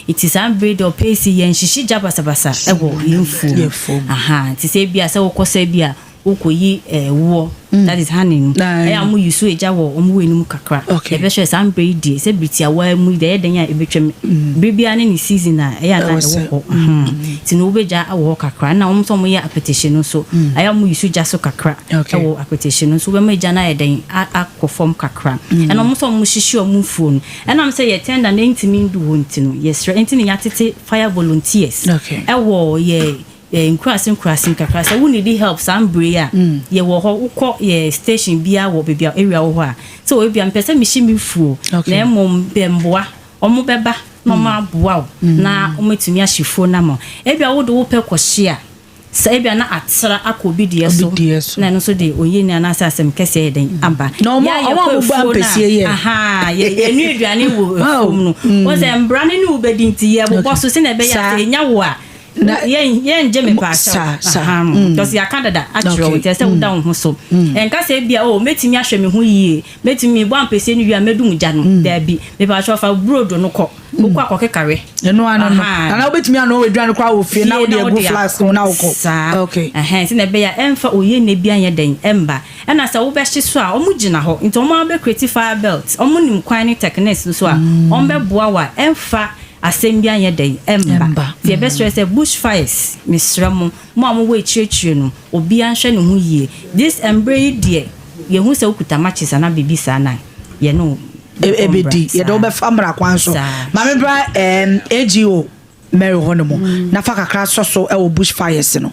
Nti saa mbere deɛ ɔpɛ si yɛnhyehye gya basabasa ɛwɔ yɛn Yɛn mfuo. fuo mu. Aha, nti sɛ ebia sɛ wokɔ sɛ bi a wokɔyi ɛwoɔ, that is honey no, ɛyɛ a mo yi so egya wɔ ɔmo wɔ anim kakra. Yɛbɛhwɛ saa mbere yi deɛ sɛ bere tiawa mu yi deɛ, ɛyɛ dɛn a ebɛtwam bere biara ne ne season a ɛyɛ a na Ɛwɔ ɛwɔ hɔ. Nti no wobɛgya awɔ hɔ kakra, na wɔn nso a wɔyɛ apɛtɛhye no nso, ɛyɛ a wɔn yi so gya so kakra. Ɛwɔ apɛtɛhye no nso, wobɛma gya no ayɛ dɛn akɔ fam kakra. Ɛna wɔn nso a wɔhyehyɛ wɔn mfuo no, ɛnam sɛ yɛ tender na ntumi ndu hɔ nti no, yɛsrɛ nti ne yɛatete fire volunteers ɛwɔ yɛ. Nkuraase nkuraase nkakra sɛ wo need help saa mbrɛ yi a, yɛwɔ hɔ. Wokɔ yɛ station biara wɔ baabi a area wɔ hɔ a, sɛ wɔ ebia mepɛ sɛ mehye me fuo, na mmom pɛ mboa, ɔmo bɛba na ɔmo aboa wo na ɔmo atumi ahye fuo no ama wo. Ebia wode wo pɛ kɔhye a, sɛ ebia na atra akɔ obi deɛ so, na ɛno nso de oyie ni anaasɛ asɛm kɛseɛ yɛ dɛn aba. Na ɔmo Yɛ a ɔmo yɛkɔ a ɔmo bɔ afuo no a, ampesie yɛ. Ahaa, yɛ yɛnua aduane wɔ afuom no. Wɔn sɛ mbra no ne wo bɛdi nti yɛbobɔ so sɛnea ɛbɛyɛ a sɛ yɛnya wo a, yɛngye me paakyɛw. Ahaa, because yɛaka dada akyerɛ wo nti ɛsɛ sɛ woda wo ho so. Ɛnka sɛ ebia oh mɛtumi ahwɛ me ho yie, mɛtumi mebɔ ampesie no wie a mɛdum gya no. Daabi, mepaakyɛw fa burodo no kɔ. Wokɔ a kɔkeka we. Ɛno ano no. Anaa wobɛtumi anoa w'aduane koraa wɔ fie na wode agu flask mu na wokɔ. Saa. Ɛhɛn, sɛnea ɛbɛyɛ a ɛmfa oyienie bi anyɛ dɛn ɛmba. Ɛna sɛ wobɛhye so a, wɔn gyina hɔ. Nti wɔn ara bɛ create fire belt. Wɔn nim kwan ne techniques nso a, wɔn bɛboa wo a ɛmfa asɛm bi anyɛ dɛn ɛmba. Nti yɛbɛsrɛ sɛ bush fires, mesrɛ mo, mo a mowɔ akyiriakyiri no, obiara nhwɛ ne ho yie. This mmerɛ yi deɛ, yɛhu sɛ wokuta matches anaa biribi saa no a, yɛne wo. Ɛbɛdi, yɛde wo bɛfa mmara kwan so. Maame bra um, AGO Mary hɔ no mu mm. na fa kakra sɔ so wɔ bush fires no.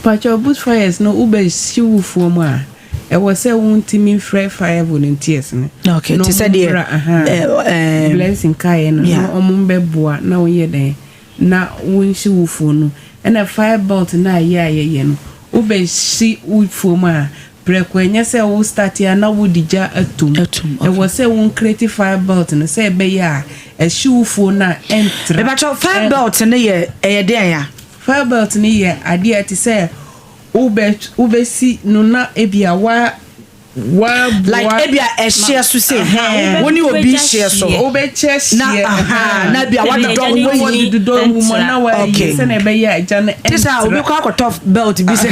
Pakyɛ bush fires no wobɛhye wo fuo mu a, ɛwɔ sɛ wontumi mfrɛ fire volunteers no. Okay, te sɛ deɛ blessing kaeɛ no, na ɔmo bɛboa na woyɛ dɛn na wonhye wo fuo no. Ɛna fire belt no a yɛ a yɛyɛ no, wobɛhye wo fuo mu a, Prɛko, ɛnyɛ sɛ wo start a na wode gya ato mu. Ɛwɔ sɛ wo create fire belt no sɛ ɛbɛyɛ a ɛhye wo fuo no a ɛntra. Mepakyɛw, fire belt no yɛ ɛyɛ deɛn a? Fire belt no yɛ adeɛ a ɛte sɛ wobɛ wobɛsi no na ebia wa waboa. Like ebia ɛhyeɛ so sei, wo ne obi hyeɛ so. Wobɛkyɛ hyeɛ. Na aha na ebia wadodɔ ho wayi. Wadodɔ ho mu na wayi sɛnea ɛbɛyɛ a gya no ɛntra. Te sɛ obi kɔ akɔtɔ belt bi sɛ.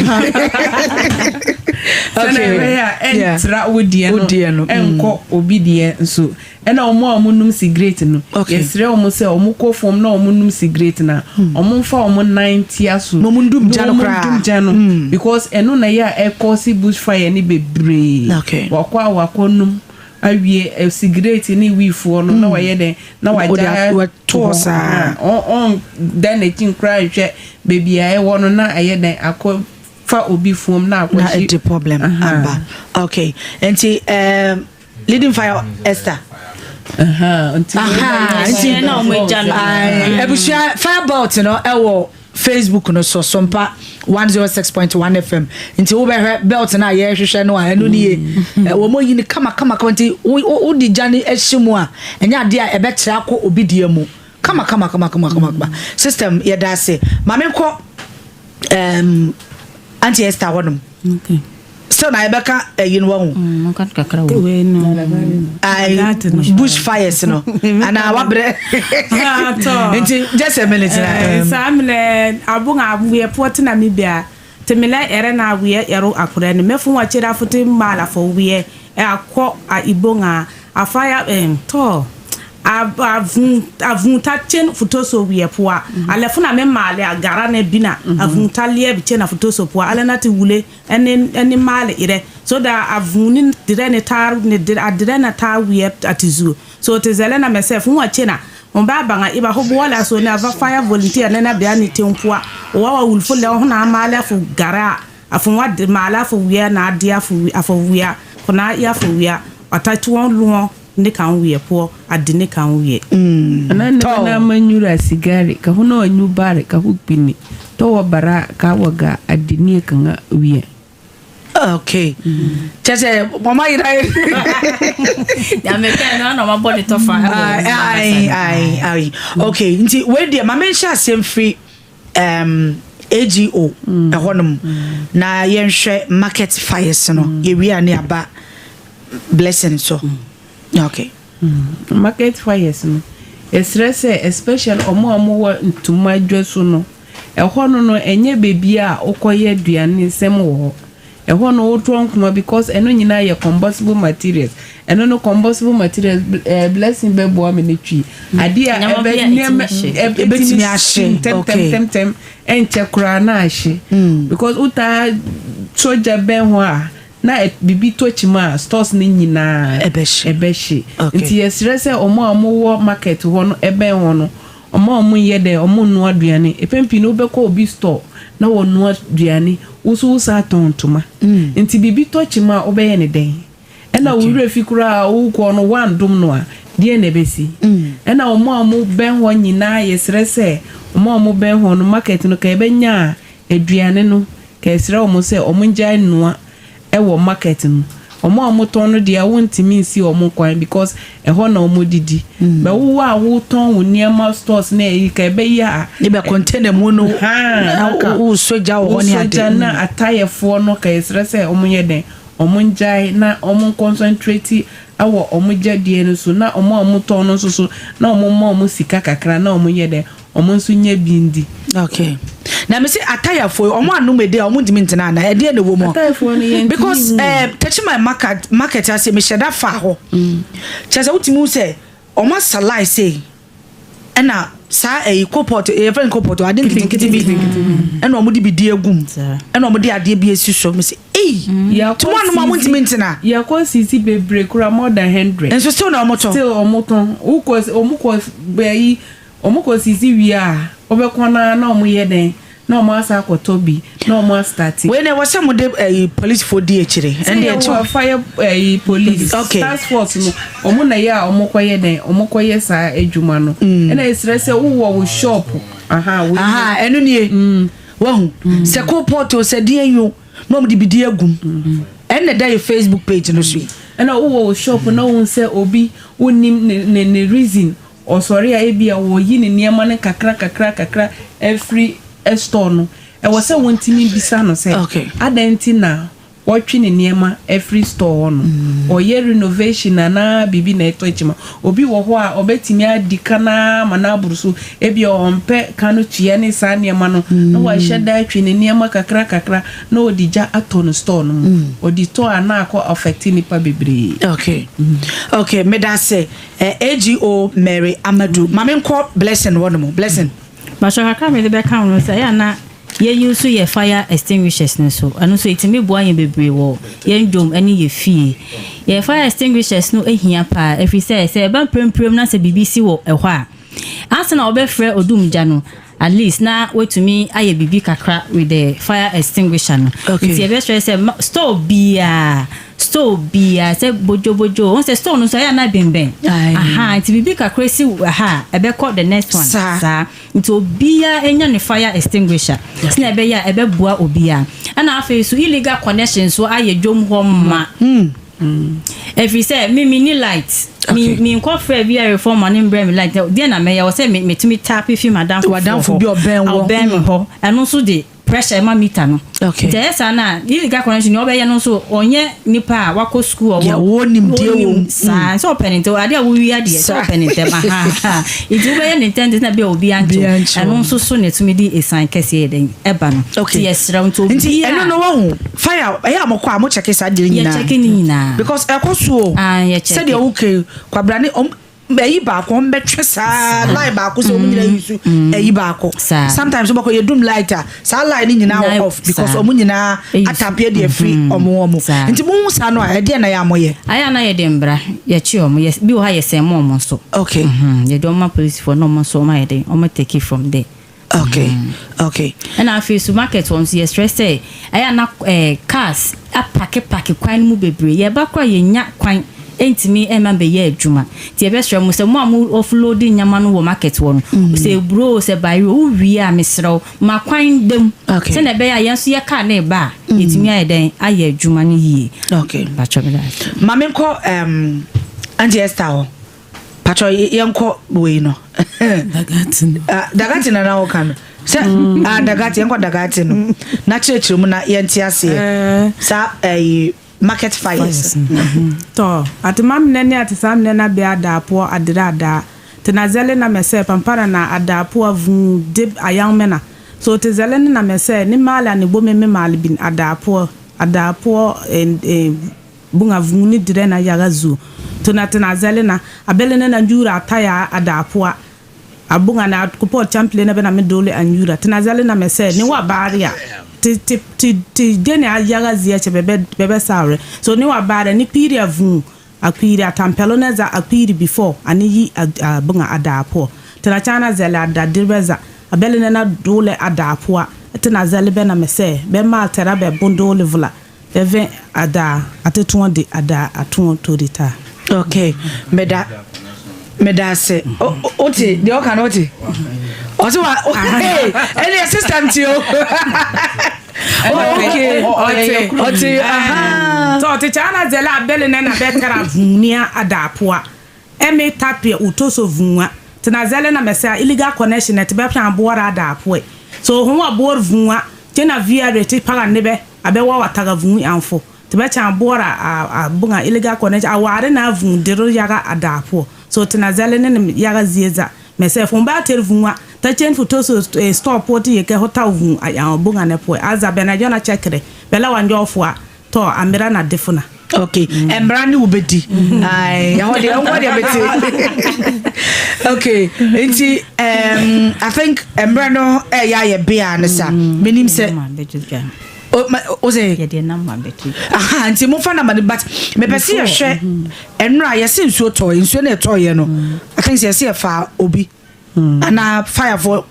Sɛnea ɛbɛyɛ a ɛntra wo deɛ no ɛnkɔ obi deɛ nso. Ɛna wɔn a wɔnom sigaret no, yɛsrɛ wɔn sɛ wɔkɔ fam na wɔnom sigaret no a, wɔmfa wɔn nan ntia so. Na wɔndum gya no koraa. Na wɔndum gya no because ɛno na ɛyɛ a ɛkɔɔse bush fire no bebree. Wakɔ a wakɔ nom awie sigaret ne wiifoɔ no na wayɛ dɛn na wagya ato hɔ. Ɔnda n'akyi koraa nhwɛ baabi a ɛwɔ no na ayɛ dɛn akɔ fa obi fam na akɔhye. Na ɛde problem aba. Okay, nti um, leading fire Esther. Nti abusua fire belt no ɛwɔ Facebook no so, Sompa 106.1 FM, nti wobɛhwɛ belt no a yɛrehwehwɛ no a, ɛno nie. Wɔn yi no kama kama kama, nti wode gya no ahyɛ mu a, ɛnyɛ adeɛ a ɛbɛkyerɛ akɔ obi deɛ mu. Kama kama kama kama kama kama system. Yɛda ase. Maame nkɔ Auntie Esther hɔnom. Okay. Still na yɛbɛka ɛyi no wahu. Bush fires no anaa wabrɛ nti just a minute na. Saa mmerɛ abon a weɛ poɔ te na mi bia te me lɛ ɛrɛ na weɛ ɛro akorɛ no mɛfo wa kyerɛ afo te mmaala fo weɛ akɔ a ibon a afa ya tɔ a a vuu a vuu ta kyen foto so weɛ poɔ a lɛ fo na me maale a gara ne bina a vuu ta leɛ bi kyen a foto so poɔ a lɛ na te wule ɛne ɛne maale erɛ so da a vuu ne derɛ ne taa ne derɛ a derɛ na taa weɛ a te zuo so te zɛlɛ na mɛ sɛ fo wa kyen a ho ba baŋa e ba ho boɔle a so ne a va fire volunteer ne na be a ne teŋ poɔ o wa wa wuli fo lɛ ho na maale a fo gara a fo wa maale a fo weɛ na a de a fo a fo weɛ fo na e a fo weɛ a ta toɔ̃ lõɔ ne kaŋ weɛ poɔ a di ne kaŋ weɛ. Ana noba naŋ maŋ nyuuri a sigari, ka ho naŋ wa nyu baare ka ho kpinni, tɔ wa bara ka a wa gaa a di neɛ kaŋa weɛ. Okay. Kyɛ sɛ wɔn ayera. Nyame kɛ no ana wɔabɔ ne tɔfa. Ayi ayi ayi. Okay, nti wei deɛ maame nhyɛ aseɛ mfiri AGO ɛhɔnom na yɛnhwɛ market fires no, yɛwie a ne aba blessing so. Okay. Market fires no, yɛsrɛ sɛ especially ɔmo a ɔmo wɔ ntoma dwa so no, ɛhɔ no, ɛnyɛ beebi a wokɔyɛ aduane nsɛm wɔ hɔ. Ɛhɔ no wotɔ nkoma because ɛno nyinaa yɛ combustible materials. Ɛno no combustible materials, blessing bɛboa me ne twi adeɛ a ɛbɛ nneɛma ɛbɛtumi ahye ntɛmtɛmtɛm, ɛnkyɛ koraa na ahye because wotaa sogya bɛn hɔ a na biribi tɔ kyima a, stores no nyinaa ɛbɛhye. Ɛbɛhye. Nti yɛsrɛ sɛ ɔmo a ɔmo wɔ market hɔ no, ɛbɛn hɔ no, ɔmo a ɔmo nyɛ dɛ ɔmo nnoa aduane, epɛn pii no wobɛkɔ obi store. na wɔnoa aduane, wo nso wosan tɔn ntoma. Nti biribi tɔ kyima a wobɛyɛ ne dɛn? Ɛna wo werɛ fi koraa a wokɔ no woandom no a, deɛn na ɛbɛsi? Ɛna wɔn a wɔbɛn hɔ nyinaa yɛsrɛ sɛ wɔn a wɔbɛn hɔ no market no ka yɛbɛnya a aduane no ka yɛsrɛ wɔn sɛ wɔngyae nnoa wɔ market no. Wɔn a wɔtɔn no deɛ wontumi nsi wɔn kwan because ɛhɔ na wɔdidi. But wo a wotɔn wo nneɛma stores ne ayi ka ɛbɛyɛ a. Ebia container mu no na wosɔ gya wɔ hɔ ne ade. Wosɔ gya na atayɛfoɔ no ka yɛsrɛ sɛ wɔnyɛ dɛn wɔngyae na wɔn concentrate wɔ wɔn gyadie no so na wɔn a wɔtɔn no nso so na wɔmma wɔn sika kakra na wɔnyɛ dɛn Ɔmo nso nyɛ bi ndi. Okay. Na me se atayafo yi ɔmo anom ede a ɔmo ntumi ntena ana ɛdeɛ na ɛwɔ mu. Atayafoɔ no yɛn Because eh, Techiman market market ase mehyɛ da fa hɔ. Kyerɛ sɛ wotumi hu sɛ ɔmo asa line sei ɛna saa ɛyi kopɔt yɛfrɛ no kopɔt ade nketenkete bi ɛna ɔmo de bi di egum ɛna ɔmo de adeɛ bi esi so me se ei Yɛakɔ nti mo anom a mo ntumi ntena. Yɛakɔ sisi bebree koraa more than hundred. Nso still na ɔmo tɔn. Still ɔmo tɔn. Wokɔ ɔmo kɔ bɛyi Wɔn kɔ sisi wie a, wobɛkɔ no ara na wɔn yɛ dɛn? Na wɔn asan akɔtɔ bi na wɔn astate. Wei na ɛwɔ sɛ mo de ɛyi polisifoɔ di akyire. Sɛ yɛ wɔ fire ɛyi police okay. Task force no wɔn na yɛ a wɔn kɔ yɛ dɛn? Wɔn kɔ yɛ saa adwuma no. Ɛna esrɛ sɛ wowɔ wo shop. Aha wei. Aha ɛno nie. Wahu sɛ ko pɔt o sɛ deɛ yi o na wɔn de bi di agum. Ɛna ɛda yɛ Facebook page no so yi. Ɛna wowɔ wo shop na wohu sɛ obi wonim ne ne ne reason. Ɔsɔre a ebia ɔreyi ne nneɛma no kakra kakra kakra afiri store no, ɛwɔ sɛ wontumi bisa no sɛ adɛn nti na wɔtwe ne nneɛma afiri store hɔ no. Ɔreyɛ renovation anaa biribi na ɛtɔ akyima. Obi wɔ hɔ a ɔbɛtumi adi ka no ara ma no aboro so, ebia ɔmpɛ ka no tua ne saa nneɛma no, na wahyɛ da atwe ne nneɛma kakra kakra na ɔde gya atɔ no store no mu. Ɔde tɔ a na akɔ affect nnipa bebree. Okay, okay, meda ase. Eh AGO Mary Amadu ma me nkɔ Blessing hɔ nom Blessing. Mpakyɛw kakra a mede bɛka ho no sɛ ɛyɛ a na yɛyi nso yɛ fire extinguishers no so ɛno nso ɛtumi boa yɛn bebree wɔ yɛn dwom ne yɛ fie. Yɛ fire extinguishers no hia paa ɛfiri sɛ sɛ ɛba mpremprem na sɛ biribi si wɔ ɛhɔ a ansa na wɔbɛfrɛ odumgya no At least na watumi ayɛ biribi kakra with the fire extinguisher no. Okay. Nti yɛbɛsrɛ sɛ ma store biara store biara sɛ bodwobodwo wɔn sɛ store no nso ɛyɛ anan bɛnbɛn. Aye. Aha nti biribi kakra si ha a ɛbɛkɔ the next one. Saa. Saa nti obiara nya ne fire extinguisher sɛnea ɛbɛyɛ a ɛbɛboa obiara. Ɛna afei nso illegal connection nso ayɛ dwom hɔ ma. Ɛfiri sɛ me menni light. Me Okay. menkɔ frɛ bi a reformer no mbrɛ me light. Deɛ na mɛyɛ wɔ sɛ me metumi tape fi m'adamfo W'adamfo bi a ɔbɛn wɔ. ɔbɛn me hɔ. Ɛno nso de pressure ma meter no. Okay. Nti ɛyɛ saa no a illegal connection nea ɔbɛyɛ no nso ɔnyɛ nipa a wakɔ school ɔwɔ Deɛ ɔwɔ nimdeɛ wɔ mu. Saa sɛ ɔpɛ ne ntɛm adeɛ a wowia deɛ sɛ Saa. ɔpɛ ne ntɛm ahaa nti wobɛyɛ ne ntɛm de na bia obi ankyew Obi ankyew. ɛno nso so na ɛtumi de esan kɛseɛ yɛ dɛn ɛba no. Okay. Nti yɛsrɛ wo nti Nti obiara ɛno no wahu fire ɛyɛ a mokɔ a mo check saa deɛ nyinaa. Yɛ check ne nyinaa. Because ɛkɔ so o. Ah, yɛ check. Sɛdeɛ wo ke kwabra ne ɔm ɛyi baako ɔm bɛtwe saa line baako sɛ ɔm nyinaa yi so ɛyi baako. Saa. Sometimes wobɛkɔ yɛ dum light a saa line ne nyinaa wɔ Nyinaa off because saa. ɔmo nyinaa Ɛyi so. atapeɛ deɛ firi ɔmo ɔmo. Saa. Nti mo hu saa no a ɛdeɛ na yɛ a mo yɛ. Ayɛ a na yɛde mbra yɛkye ɔmo yɛ bi wɔ hɔ a yɛsɛn mo ɔmo nso. Okay. Mhm, yɛde ɔmo ma polisifoɔ na ɔmo nso ɔmo ayɛ den ɔmo take it from there. Okay okay. Ɛna afei so market hɔ nso yɛsrɛ sɛ ɛyɛ a na eh, cars apake pake kwan no mu bebree yɛba koraa yɛnnya kwan ntumi mma bɛyɛ adwuma nti yɛbɛsrɛ mo sɛ mo a mo offload nneɛma no wɔ market hɔ no mm. sɛ eburo o sɛ bayerɛ o wowie a mesrɛ wo ma kwan da mu okay. sɛnea ɛbɛyɛ a yɛn nso yɛ car no reba a mm. yɛtumi ayɛ dɛn ayɛ adwuma no yie. Okay. Mpakyɛ meda ase. Ma menkɔ um, Auntie Esther hɔ. Patro yɛnkɔ wei no. Dagati no. Ah, dagati na na woka no. Sɛ mm. ah dagati yɛnkɔ dagati no. Na kyerɛkyerɛ mu na yɛnte aseɛ. Eh. Saa ɛyi eh, market fires. Mm-hmm. Tɔ ate ma mene ne ate saa mene na be adaa poɔ adere adaa. Te na zɛle na mɛsɛ pampana na adaa poɔ vuu de ayaŋ mɛna. So te zɛle ne na mɛsɛ ne maale a ne bome me maale bin adaa poɔ adaa poɔ eh, eh, Boŋa vũũ ne derɛ na yaga zuo. Tona tena zɛle na, a bɛle ne na nyuura a taya a daa poa. A boŋa ne a kopɔɔt kyampile na bɛ na me doole a nyuura. Tena zɛle na mɛ sɛ ne wa baare a, te te te te gene a yaga zie kyɛ bɛ bɛ bɛ bɛ saore. So ne wa baare a ne kpiiri a vũũ, a kpiiri a tampɛlo na za a kpiiri before a ne yi a a boŋa a daa poɔ. Tena kyaana zɛle a da derebɛ za, a bɛle ne na doole a daa poa. Te na zɛle bɛ na mɛ sɛ bɛ maal tɛra bɛ bondoole vela bɛ vɛ̃ a daa a te tõɔ de a daa a tõɔ tori taa. Ok meda meda ase wote deɛ ɔka no wote ɔse wa hey ɛneɛ system te o ok ɔte ɔte aha. Tɔ te kyɛ a na zɛle a bɛle nɛ na bɛ tɛra vũũnia a daa poa ɛ me ta peɛ o toso vũũ a te na zɛle na mɛ sɛ a illegal connection nɛ te bɛ pãã boɔra a daa poɛ so ho wa boɔre vũũ a kyɛ na VRA te paga nebɛ a bɛ wa wa taga vũũ eŋ fo te bɛ kyãã boɔra a a boŋa illegal connection a waare na a vũũ dere yaga a daa poɔ so te na zɛle ne ne yaga zie zaa mɛ sɛ fo baa tere vũũ a ta kyɛn fo toso eh, store poɔ te yeke ho ta vũũ a eŋ boŋa ne poɔ a za bɛ na gyɔ na kyɛkere bɛ la wa nyɔge fo a tɔ a mera na de fo na. Ok mmara ne wobɛdi ɛhɔ deɛ nkɔ deɛ bɛte ok nti I think mmerɛ no ɛyɛ ayɛ bea ne sa menim sɛ o sɛ aha nti momfa number no, but mepɛ sɛ yɛhwɛ ɛnora yɛse nsuo tɔɔ, nsuo no ɛtɔɔyɛ no, I think sɛ yɛse yɛfa obi anaa firefoɔ.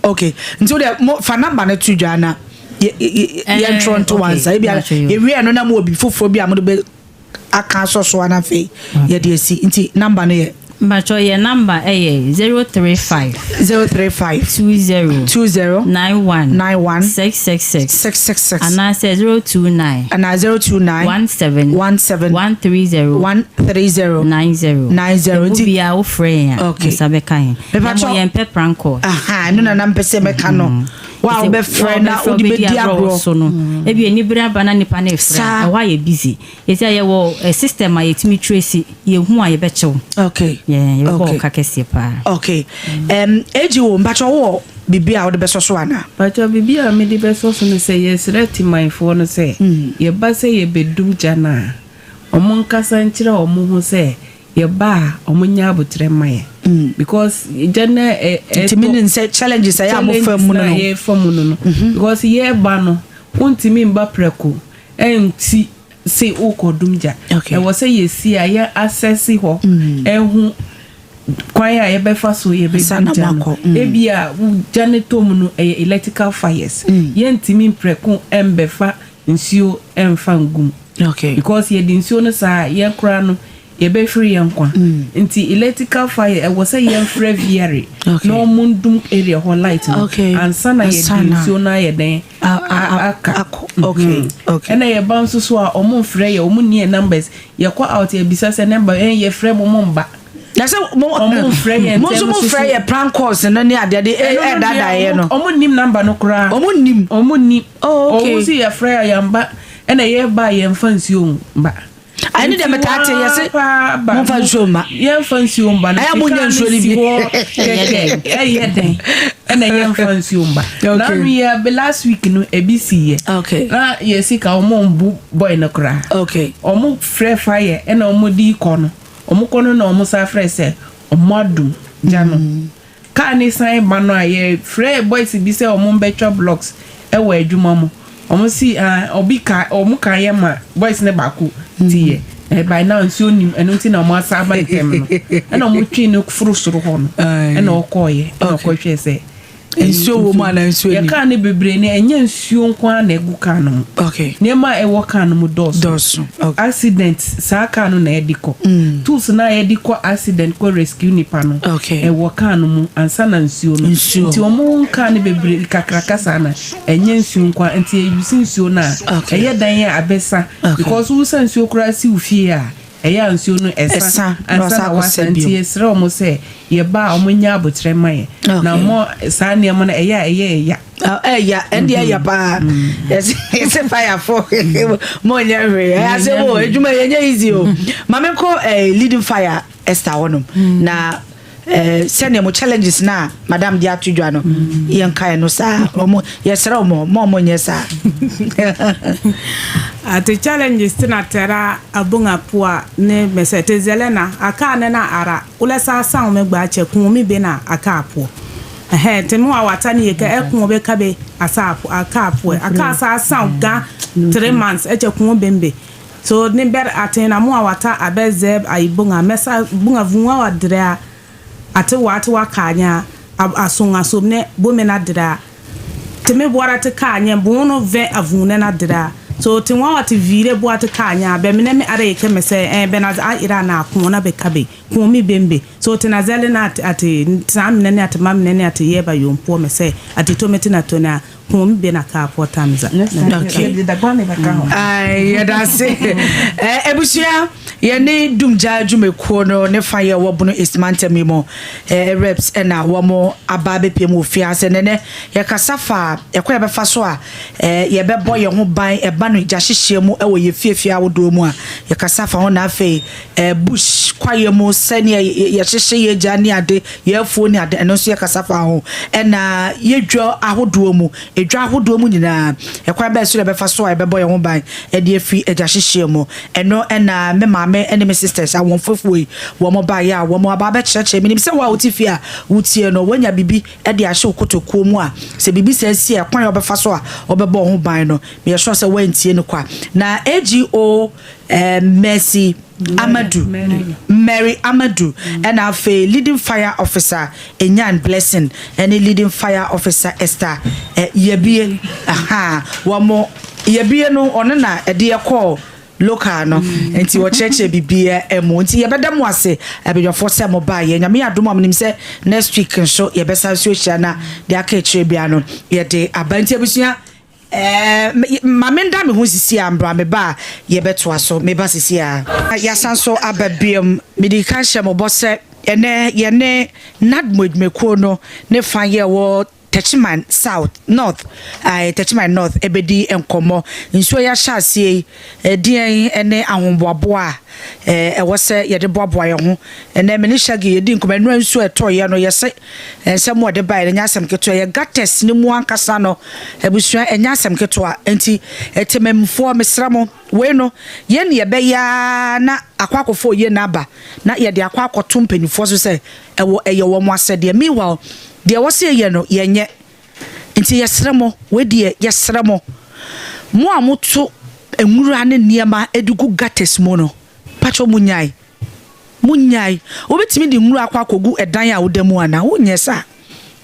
Ok, nti wode mo fa number no to dwa na yɛntwerɛ nto wansa ebi a yɛwie no na mo wɔ bi foforɔ bi a mode bɛ aka asɔ so ana afei yɛde asi. Nti number no yɛ? Mbatwɛ, yɛ number ɛyɛ 035 035 20 20 91 91 666 666 anaasɛ 029 anaa 029 17 17 130 130 90. 90. Nti bia wofrɛ yɛn a nsa bɛka yɛn. Mepatwɔ- Na mo yɛn pɛ prank call. Aha, ɛno na na mpɛ sɛ mɛka no wa a wobɛfrɛ na wode bɛdi agorɔ so no, ebi anibere aba na nipa no efrɛ. Saa. Ɛhɔ ayɛ busy yɛsɛ yɛwɔ system a yɛtumi trace yɛhu a yɛbɛkyɛw. Yɛ yɛbɛbɔ ɔka kɛseɛ paa. Ok, egi wo mpatwɔ wowɔ biribi a wode bɛsɔ so anaa? Patwa, biribi a mede bɛsɔ so no sɛ yɛsrɛ timanfoɔ no sɛ yɛba sɛ yɛbɛdum gya no a, ɔmo nkasa nkyerɛ ɔmo ho sɛ yɛba a ɔmo nya abotrɛ ma yɛ because gya no nti meaning sɛ challenges a yɛ a mofa mu no na no yɛfa mu no, because yɛba no wontumi mba prɛko ɛnti sɛ wokɔdum gya. Ɛwɔ sɛ yɛsi a yɛ asɛse hɔ ɛho kwan a yɛbɛfa so Ansa yɛbɛdum na gya no. moakɔ. Ebi a wo gya ne tɔ mu no ɛyɛ electrical fires, yɛntumi mprɛko ɛmbɛfa nsuo ɛmfa ngum because yɛde nsuo no saa yɛn koraa no yɛbɛhwere yɛn nkwa. Nti electrical fire ɛwɔ sɛ yɛmfrɛ VRA na ɔmo ndum area hɔ light no ansa na Ansa yɛde na- nsuo no ayɛ dɛn aka. Akɔ. Okay. Ɛna yɛba nso so a ɔmo mfrɛ yɛ, ɔmo nni yɛ numbers. Yɛkɔ out yɛbisa sɛ number ɛn yɛfrɛ mo, mo mba. Na sɛ mo Ɔmo mfrɛ yɛn mo nso ntɛm mo nso frɛ so. yɛ prank calls no ne adeɛ de Ɛno no deɛ, ɛdada yɛ no. Ɔmo nim number no koraa. Ɔmo nim. Ɔmo nim. Oh, okay. Ɔmo si yɛfrɛ a yɛmba, ɛna yɛba a yɛmfa nsuo mba. Ɛne deɛ metaa te yɛse momfa nsuo mma. Yɛmfa nsuo mba no. Ɛyɛ mo nya nsuo no si bi. hɔ kɛkɛ ɛyɛ dɛn ɛna yɛmfa nsuo mba. Nanu yɛ last week no ebi si yɛ na yɛsi ka ɔmo mbu boy no koraa. Ɔmo frɛ fire ɛna ɔmo di kɔ no, ɔmo kɔ no na ɔmo sa frɛ sɛ ɔmo adum gya no. Kaa ne san ba no a yɛfrɛ boys bi sɛ ɔmo mbɛtwa blocks ɛwɔ adwuma mu. Ɔmo si ah ɔbi ka ɔmo ka yɛ ma boys ne baako ti yɛ ɛ by now nsuo nim ɛno nti na ɔmo asa aba ntɛm no ɛna ɔmo twi no foro soro hɔ no. Ɛna ɔkɔɔyɛ ɛna ɔkɔhwɛ sɛ Nsuo wɔ mu anaa nsuo nim? Yɛ kaa no bebree no ɛnyɛ nsuo nko ara na ɛgu kaa no mu. Nneɛma a ɛwɔ kaa no mu dɔɔso. Dɔɔso. Accident saa kaa no na yɛde kɔ tools na yɛde kɔ accident kɔ rescue nipa no ɛwɔ kaa no mu ansa na nsuo no. Nsuo. Nti wɔn kaa no bebree kakraka saa na ɛnyɛ nsuo nko ara nti yɛyusi nsuo no a ɛyɛ dan yɛ abɛsa because wosa nsuo koraa si wo fie a ɛyɛ a nsuo no Ɛsa, ɛsa na ansa ɔsa na akɔsa wasa bio. nti yɛsrɛ wɔn sɛ yɛba a wɔn nyɛ abotire ma yɛ na mo saa nneɛma no ɛyɛ a ɛyɛ ɛya. Ah, ɛya ɛnde ɛya paa. Yɛsɛ firefo mo nyɛ hwee ɛyɛ asɛm o, adwuma yɛnyɛ easy o. Maame nkɔ leading fire Esther hɔnom na sɛnea mo challenges na madam de ato dwa no yɛnkae no saa ɔmo yɛsrɛ ɔmo ma ɔmo nyɛ saa. Ate challenges tena tɛra a boŋa poa ne mɛsɛ te zɛlɛ na a kaa ne na ara wole saa saŋ me gba kyɛ kũɔ mi be na a kaa poɔ ɛhɛn te mu a wata ne ye kɛ ɛ kũɔ be ka be a saa a kaa poɔ a kaa saa saŋ gã 3 months ɛ kyɛ kũɔ be be so ne bɛr a te na mu a wata a bɛ zɛb a yi boŋa mɛsa boŋa vũũ wa derɛ a ate wa te wa kaa nya a soŋ a som ne bome na derɛ a. Tɩ me bɔra tɩ kaa yẽ bõono vẽ a vũunã na dɩra. So tɩ wã wa tɩ viire bʋa tɩ kaa yã, bɛ mine me ada yekeme sɛ, ɛ̃ bɛ na a ɩra na a kõo na be ka be, kõo me be n be. So tɩ na zɛle na a tɩ sã mine ne a tɩ ma mine ne a tɩ yɛɛba yoom poɔ me sɛ, a tɩ tome tɩ na tone a kõo me be na kaa poɔ tam za. Okay. Yɛda ase. Abusua, yɛne Dumgya dwumakuo no ne fa yɛ wɔ Bono East mantam yi mu reps ɛna wɔn aba abɛpie mu wɔ fie ase. Nɛnɛ yɛkasa fa ɛkɔ yɛbɛfa so a yɛbɛbɔ yɛn ho ban ɛba no gya hyehyeɛ mu ɛwɔ yɛ fiefie ahodoɔ mu a yɛkasa fa ho, na afei bush kwaeɛ mu sɛnea yɛhyehyɛ yɛ gya ne ade, yɛafuo ne ade, ɛno nso yɛkasa fa ho, ɛna yɛdwa ahodoɔ mu, edwa ahodoɔ mu nyinaa, ɛkwan bɛɛ so yɛbɛfa so a yɛbɛbɔ yɛn ho ban ɛde afiri agya hyehyɛ mu. Ɛno ɛna me maame ɛne me sisters awɔnfofoɔ yi wɔn baeɛ a wɔn aba abɛkyerɛkyerɛ. Menim sɛ wo a wote fie a wotie no, woanya biribi ɛde ahyɛ wo kotokuo mu a sɛ biribi sɛ asi a, ɛkwan a wɔbɛfa so a wɔbɛbɔ wo ho ban no, meyɛ sure sɛ woantie no kwa. Na AGO Mercy Amadu, Mary Amadu, ɛna afei leading fire officer Enyan Blessing ɛne leading fire officer Esther Yabie. Aha, wɔn Yabie no, ɔno na ɛde ɛkɔɔ local no, nti wɔkyerɛkyerɛ biribiara mu. Nti yɛbɛda mo ase, abadwafoɔ, sɛ mo baa yɛ. Nyame adom a, menim sɛ next week nso yɛbɛsa nso ahyia na deɛ aka akyerɛ bia no yɛde aba. Nti abusua, ma menda me ho sisi a mbra me ba a yɛbɛtoa so. Meba sisi a yɛasan so aba biam. Mede ka hyɛ mo bɔ sɛ ɛnɛ yɛne NADMO adwumakuo no ne fa yɛ wɔ Techiman South, North, Techiman North ɛbɛdi nkɔmmɔ. Nsuo yɛ ahyɛ aseɛ yi, ɛdeɛn ne ahoboaboa a ɛwɔ sɛ yɛde boaboa yɛn ho? Ɛnɛ me ne Shaggy yɛdi nkɔmmɔ. Nnura nsuo a ɛtɔɔyɛ no, yɛsɛ nsɛm a ɔde baeɛ no ɛnyɛ asɛm ketewa. Yɛ gutters ne mu ankasa no, abusua, ɛnyɛ asɛm ketewa. Nti temamufoɔ, mesrɛ mo, wei no yɛn ne yɛbɛyɛ na akɔ akɔfo yie na aba na yɛde akɔ akɔto mpanyinfoɔ so sɛ ɛwɔ ɛyɛ wɔn asɛdeɛ. Meanwhile, deɛ wɔsɛ yɛ no yɛnyɛ. Nti yɛsrɛ mo, wei deɛ yɛsrɛ mo, mo a moto nwura ne nneɛma de gu gutters mu no, patro, mo nyae, mo nyae. Wobɛtumi de nwura akɔ akɔgu ɛdan a woda mu anaa? Wonyɛ saa.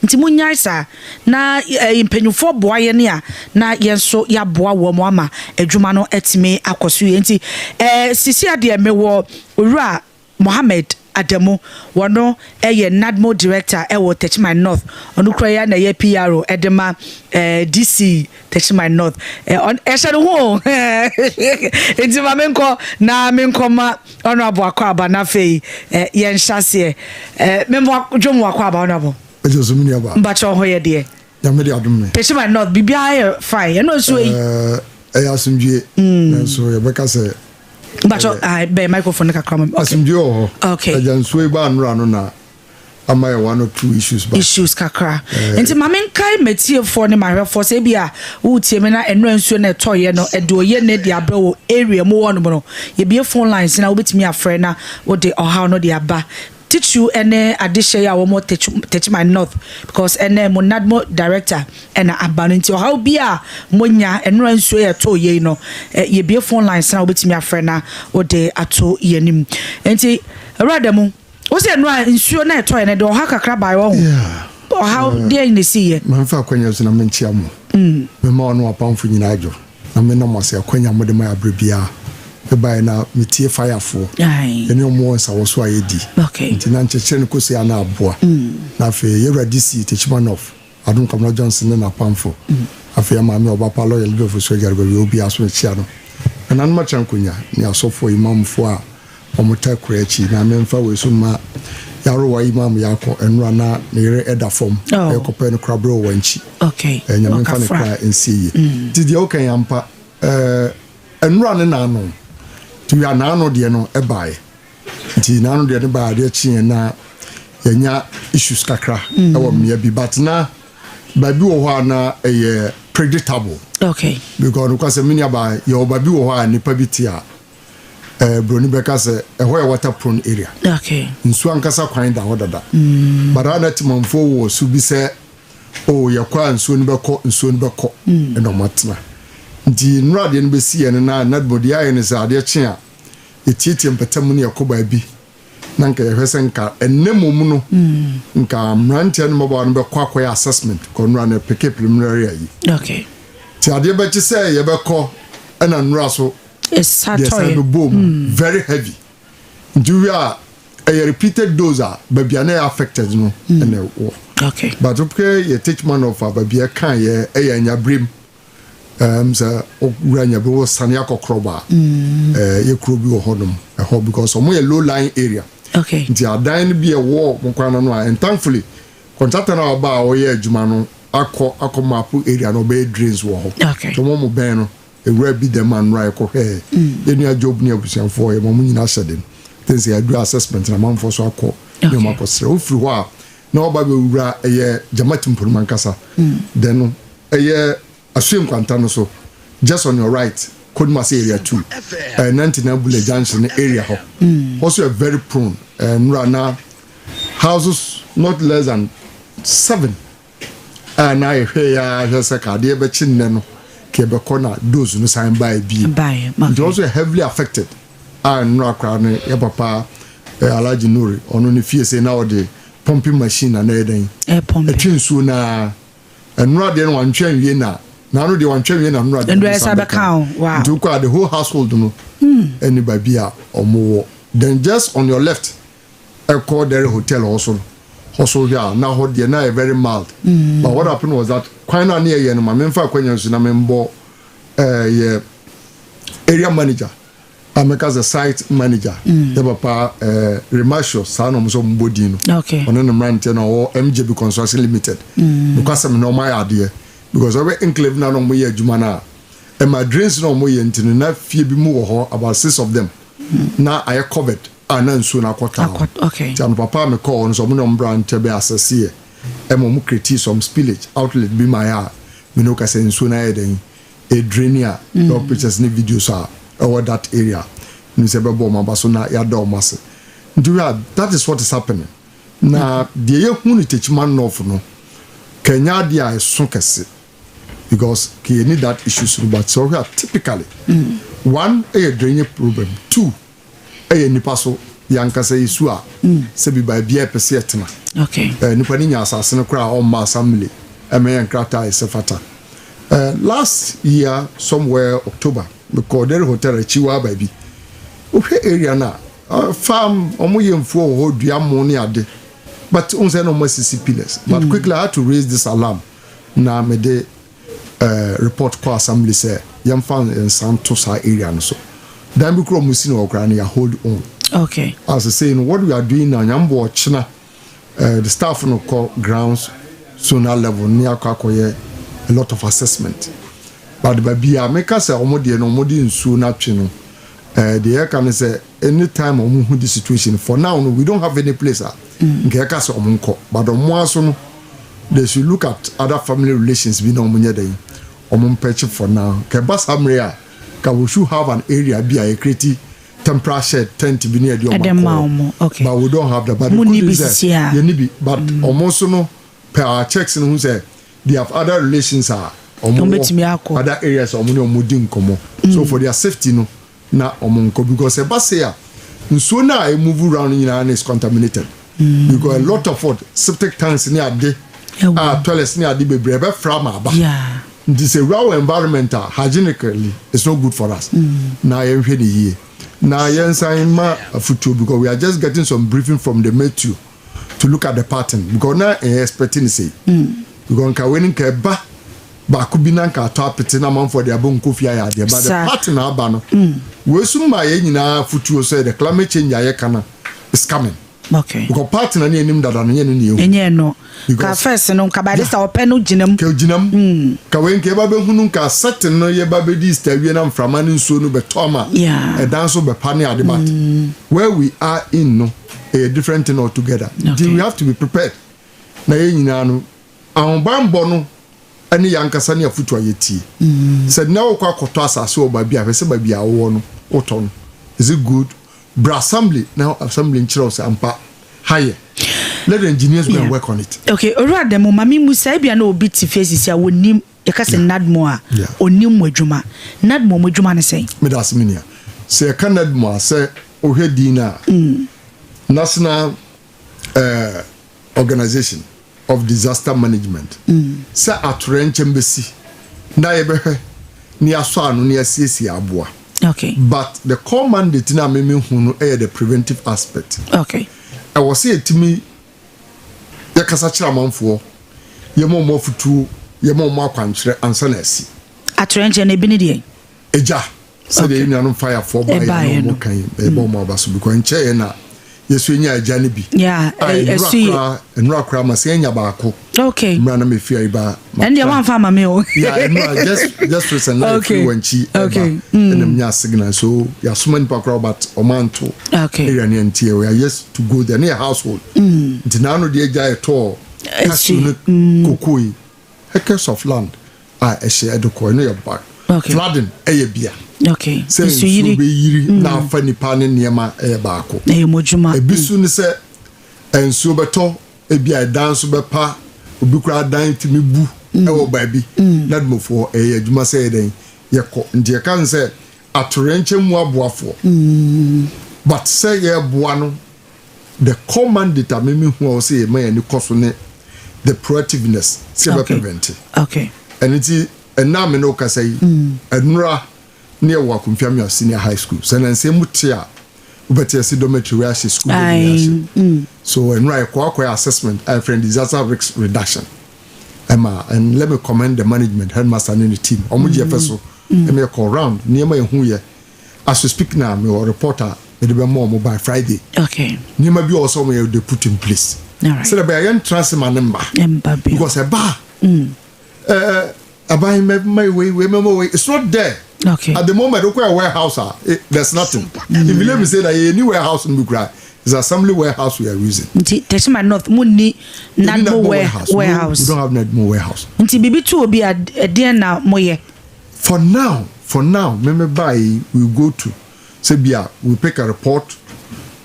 Nti mo nyae saa na mpanyinfoɔ boa yɛn a, na yɛn nso yɛaboa wɔn ama adwuma no atumi akɔ so yie. Nti sisi adeɛ mewɔ Owura Mohammed Adamu, wɔno ɛyɛ NADMO director ɛwɔ Techiman North. Ɔno kura ya na ɛyɛ PRO ɛde ma DC Techiman North. Ɛhyɛ ne ho. Nti ma menkɔ na menkɔ ma ɔno abo akɔ aba na afei yɛn hyɛ aseɛ. Memo dwom wakɔ aba, ɔno abo. Ɛsɛ so mi nua ba. Mbakyɛ ɔhɔ yɛ deɛ. Nyame de adom me. Techiman North biribiara yɛ fine, ɛno nso yi. Ɛyɛ asomdwie. Nanso yɛbɛka sɛ. Mbakyɛ bɛn microphone no kakra ma. Asomdwie wɔ hɔ. Ɛgya nsuo yi ba anora no na ama yɛ one or two issues ba. Issues kakra. Nti maame, nkae matiefoɔ ne mahwɛfoɔ sɛ ebi a wotie me na nnora nsuo na ɛtɔɔyɛ no ɛde oyɛ ne de abrɛ wɔ area mu hɔ nom no, yɛbie phone lines na wobɛtumi afrɛ na wode ɔhaw no de aba, titiriw ne adehyɛ yi a wɔn Techiman North, because ɛnɛ mo NADMO director ɛna aba no. Nti ɔhaw bi a monya nnora nsuo yɛ ɛtɔɔ yei no, yɛbie phone lines na wobɛtumi afrɛ na wode ato yɛn anim. Nti awurada mu, wosi nnora nsuo na ɛtɔɔ yɛ no de ɔhaw kakra baa wɔ ho, ɔhaw deɛ na esi yɛ? Mamfa akwanya so na menkyia mo. Mema ɔno apamfo nyinaa adwo na menam ase akwanya mode ma yɛ aberɛ biara. Mebaeɛ na metie fayafoɔ yɛne ɔmo wɔ nsawɔ so a yɛdi, nti na nkyɛkyerɛ no kɔsi a na aboa. Na afei yɛwura DC Techiman North, Adom Kwamina Johnson ne n'apamfo, afei maame ɔba pa, lawyer Elizabeth Osu Agyareba, wie obiara so mekyia no, nananom atena nkonnwa ne asɔfoɔ, imamfoɔ a wɔn ta kura akyi. Na memfa wei so ma yarewa imam yɛakɔ nnora na ne yere ɛda fam, ɛkɔpɛ no kora berɛ wɔ wankyi. Nyame mfa ne kora nsie yie. Nti deɛ woka yɛ ampa, nnora ne naano, nti wia naano deɛ no ɛbaeɛ, nti naano deɛ no baeɛ, adeɛ kyeeɛ na yɛnya issues kakra ɛwɔ mmea bi, but na baabi wɔ hɔ a na ɛyɛ predictable. Because nokwa sɛ meni aba, yɛwɔ baabi wɔ hɔ a nipa bi te a, broni bɛka sɛ ɛhɔ yɛ water prone area. Nsuo ankasa kwan da hɔ dada. But a na timanfoɔ wɔ so bi sɛ, oh, yɛkɔ a nsuo no bɛkɔ, nsuo no bɛkɔ, ɛna ɔmo atena. Nti nnora adeɛ no bɛsi yɛn no na NADMO deɛ ayɛ no sɛ adeɛ kye a yɛtietie mpɛtɛ mu ne yɛkɔ baabi. Na nka yɛhwɛ sɛ nka ɛnnɛ mmom no, nka mmeranteɛ ne mmabaawa no bɛkɔ akɔyɛ assessment kɔ nnora no peke preliminary ayi. Nti adeɛ bɛkye sɛ yɛbɛkɔ ɛna nnora so deɛ san bɛbɔ mu very heavy. Nti wohwɛ a ɛyɛ repeated dose a baabi a na ɛyɛ affected no ɛna ɛwɔ. But wopɛ yɛ Teachman of a baabi a ɛka yɛ ɛyɛ Anyaberem. Sɛ wowura Anyaberem wosane akɔ Krɔba a, yɛ kuro bi wɔ hɔnom ɛhɔ because ɔmo yɛ low lying area. Nti adan no bi ɛwɔ ɔmo kwan no ano a, and thankfully contractor no a ɔba a ɔyɛ adwuma no akɔ akɔ map area no, ɔbɛyɛ drains wɔ hɔ. Nti ɔmo ɔmo bɛn no ewura bi dɛm anora ɛkɔhwɛɛ yɛn nua Job ne abusuafoɔ yɛ ma ɔmo nyinaa hyɛ den. Then sɛ yɛadu assessment na amanfoɔ so akɔ ne ɔmo akɔsrɛ. Wofiri hɔ a na ɔba bɛwura ɛyɛ Jamati Mponum ankasa. Then no ɛyɛ Asue Nkwanta no so just on your right, Kodumase area 2, 99 Bule junction area hɔ. Hɔ so yɛ very prone. Nnura na houses not less than 7 a na yɛhwɛ yɛ a hwɛ sɛ ka adeɛ bɛkye nnɛ no ka yɛbɛkɔ na dose no san baa bie. Nti also heavily affected a nnura koraa no yɛ papa Alhaji Nuri ɔno ne fie sɛ na ɔde pumping machine na na yɛ dɛn ɛtwe nsuo na nnura deɛ no wantwe anwie na n'ano deɛ wantwe anwie na nnura deɛ no san bɛka. Wow. Nti wokɔ a the whole household no ɛne baabi a ɔmo wɔ. Then just on your left ɛkɔ Dairy Hotel hɔ so no, hɔ so hwɛ a na hɔ deɛ na yɛ very mild. But what happened was that kwan no a ne yɛyɛ no ma memfa akwanya so na membɔ yɛ area manager a mɛka sɛ site manager yɛ papa Remasio, saa na ɔmo sɛ ɔmo bɔ din no. Ɔno ne mmeranteɛ no ɔwɔ MJB Construction Limited. Nokwasɛm na ɔmo ayɛ adeɛ because ɔbɛ enclave na ɔmo yɛ adwuma no a ɛma drains na ɔmo yɛ, nti no na fie bi mu wɔ hɔ, about six of them, na ayɛ covered a na nsuo no akɔ taa hɔ. Nti ano papa mi kɔɔ no so ɔmo ne ɔmo mmeranteɛ bɛ asɛse yɛ ɛma ɔmo create some spillage outlet bi ma yɛ a mene wo sɛ nsuo no ayɛ dɛn ɛdrain a mm. Pictures ne videos a ɛwɔ that area ne sɛ ɛbɛbɔ ɔmo aba so na yɛada ɔmo ase. Nti wia that is what is happening. Na deɛ yɛhu no Techiman North no kɛnyɛ adeɛ a ɛso kɛse because kò yɛ need that issues no, but sɛ ɔhwɛ a typically one ɛyɛ drainage problem, two ɛyɛ nipa so yankasa esu a sɛbi baabi a ɛpɛ sɛ yɛtena. Nipa ni nya asase no koraa a ɔmma assembly ɛmɛ yɛ nkrataa a ɛsɛ fata. Last year somewhere October mekɔ Dairy Hotel akyiwa baabi, wohwɛ area no a farm ɔmo yɛ mfuo wɔ hɔ, dua mo ne ade, but n sɛ na ɔmo asisi pillars. But quickly I had to raise this alarm na mede report kɔ assembly sɛ yɛmfa nsa nto saa area no so. Dan bi kura ɔmo si na ɔkora no yɛ hold on. As I say, what we are doing now, nyambo ɔkyena the staff no kɔ grounds zonal level ne akɔ akɔyɛ a lot of assessment. But baabi a meka sɛ ɔmo deɛ no ɔmo de nsuo no atwe no, deɛ yɛka no sɛ anytime ɔmo hu the situation for now no, we don't have any place a nka yɛka sɛ ɔmo nkɔ, but ɔmo aso no they should look at other family relations bi na ɔmo nyɛ dɛn ɔmo mpɛkye for now. Ka ɛba saa mmerɛ a ka we should have an area bi a yɛ create temporary shed tent bi ne yɛde ɔmo akɔ. But we don't have that. But the good news is yɛ ni bi, but ɔmo nso no per our checks no ho sɛ they have other relations a ɔmo wɔ other areas a ɔmo ne ɔmo di nkɔmɔ. So for their safety no na ɔmo nkɔ because ɛba se a nsuo no a move round nyinaa no is contaminated because a lot of what septic tanks ne ade a toilets ne ade bebree ɛbɛfra ma aba. Nti sɛ wura wɔ environment a hygienically it's not good for us. Na yɛnhwɛ ne yie na yɛnsan ma afutuo because we are just getting some briefing from the meteo to look at the pattern because na ɛyɛ expecting say because nka wei ni nka ɛba baako bi na nka atɔ apete na amanfoɔ de abɔ nkofi ayɛ adeɛ, but the pattern aba no wei so ma yɛn nyinaa afutuo sɛ the climate change a yɛka no is coming. Because pattern na ne anim dada no nyɛ no ne ehu. Ɛnyɛ no ka first no nka by this time ɔpɛ no gyina mu. Ka gyina mu ka wei nka yɛba bɛhunu nka certain no yɛba bɛdi Easter awie na mframa ne nsuo no bɛtɔ ama ɛdan so bɛpa ne ade, but where we are in no ɛyɛ different thing altogether. Nti we have to be prepared na yɛn nyinaa no ahobanbɔ no ɛne yɛn ankasa ne afutu a yɛtie sɛ na wokɔ akɔtɔ asase wɔ baabi a hwɛ sɛ baabi a wowɔ no wotɔ no, is it good? Bra assembly na assembly nkyerɛ wo sɛ ampa ha yɛ. Let the engineers go and work on it. Okay, owura dɛm maame mu sa ebia na obi te fie sisi a wonim yɛka sɛ NADMO a onim mo adwuma. NADMO mo adwuma ne sɛn? Meda ase, me nua. Sɛ yɛka NADMO a, sɛ wohwɛ din no a. National Organization of Disaster Management sɛ atoyerɛnkyɛm bɛsi na yɛbɛhwɛ na yɛasɔ ano na yɛasiesie aboa. But the core mandate no a me mehu no yɛ the preventive aspect. Ɛwɔ sɛ yɛtumi yɛkasa kyerɛ amanfoɔ, yɛma wɔn afutuo, yɛma wɔn akwankyerɛ ansa na asi. Atoyerɛnkyɛm no ebi ne deɛn? Egya. Sɛdeɛ yɛn nuanom firefoɔ baeɛ na wɔn kan yi, ɛbɔ wɔn aba so because nkyɛeɛ na yɛso yɛnya agya no bi. A nnura koraa nnura koraa ma sɛ yɛnya baako. Okay. Mmra na mefi ayi ba. Ɛn deɛ wɔamfa ama me o. Yeah, nnura just recently na efiri wɔn akyi ɛba ɛna nya signal so yɛasoma nipa koraa but wɔn anto. Area ne nti we are yet to go there ne yɛ household. Nti n'ano deɛ agya ɛtɔɔ cashew ne koko yi. Hectares of land a ɛhyɛ ɛde kɔ ɛno yɛ bad. Okay. Flooding ɛyɛ bia. Okay. Sɛ nsuo bɛyiri mm. na afa nipa ne nneɛma ɛyɛ baako. Ɛyɛ mo adwuma. Ebi so ne sɛ nsuo bɛtɔ ebi a ɛdan so bɛpa obi koraa dan tumi bu mm. ɛwɔ baabi. Mm. Na dimofoɔ ɛyɛ adwuma sɛ yɛ dɛn yɛkɔ nti yɛka no sɛ atoyerɛnkyɛm mu aboafoɔ. But sɛ yɛboa no The core mandate a me me hu a ɔsɛ yɛ ma yɛn ani kɔ so ne the proactiveness sɛ yɛbɛ prevent. Okay. Ɛno nti ɛnna a me ne wo kasa yi, ɛnora ne yɛwɔ Akumfiamia Senior High School. Sɛ nansa mu te a wobɛte ɛse dormitory wei ahye, school building wei ahye. So ɛnora yɛkɔ akɔyɛ assessment a yɛfrɛ no disaster risk reduction. Ɛma and let me commend the management, headmaster ne ne team. Wɔn gye ɛfɛ so. Ɛma yɛkɔ round nneɛma yɛhu yɛ. As we speak now, mewɔ report a mede bɛma wɔn by Friday. Okay. Nneɛma bi a ɔsɛ wɔn yɛ they put in place. Alright. Sɛdeɛ bɛyɛ yɛn tra se ma ne mba. Mba bi. Because ɛba a. Ɛɛ aban mɛma wei wei mɛma wei it's not there. Okay. At the moment okɔ yɛ warehouse a eh, there's nothing. If you let me say that yɛ ni warehouse no bi kura it's assembly warehouse we are using. Nti Techiman North mu ni Nadmo warehouse. No, we don't have Nadmo warehouse. Nti bibi tu obi a ɛdeɛn na mo yɛ. For now for now me me bae yi we go to sɛ bi a we pick a report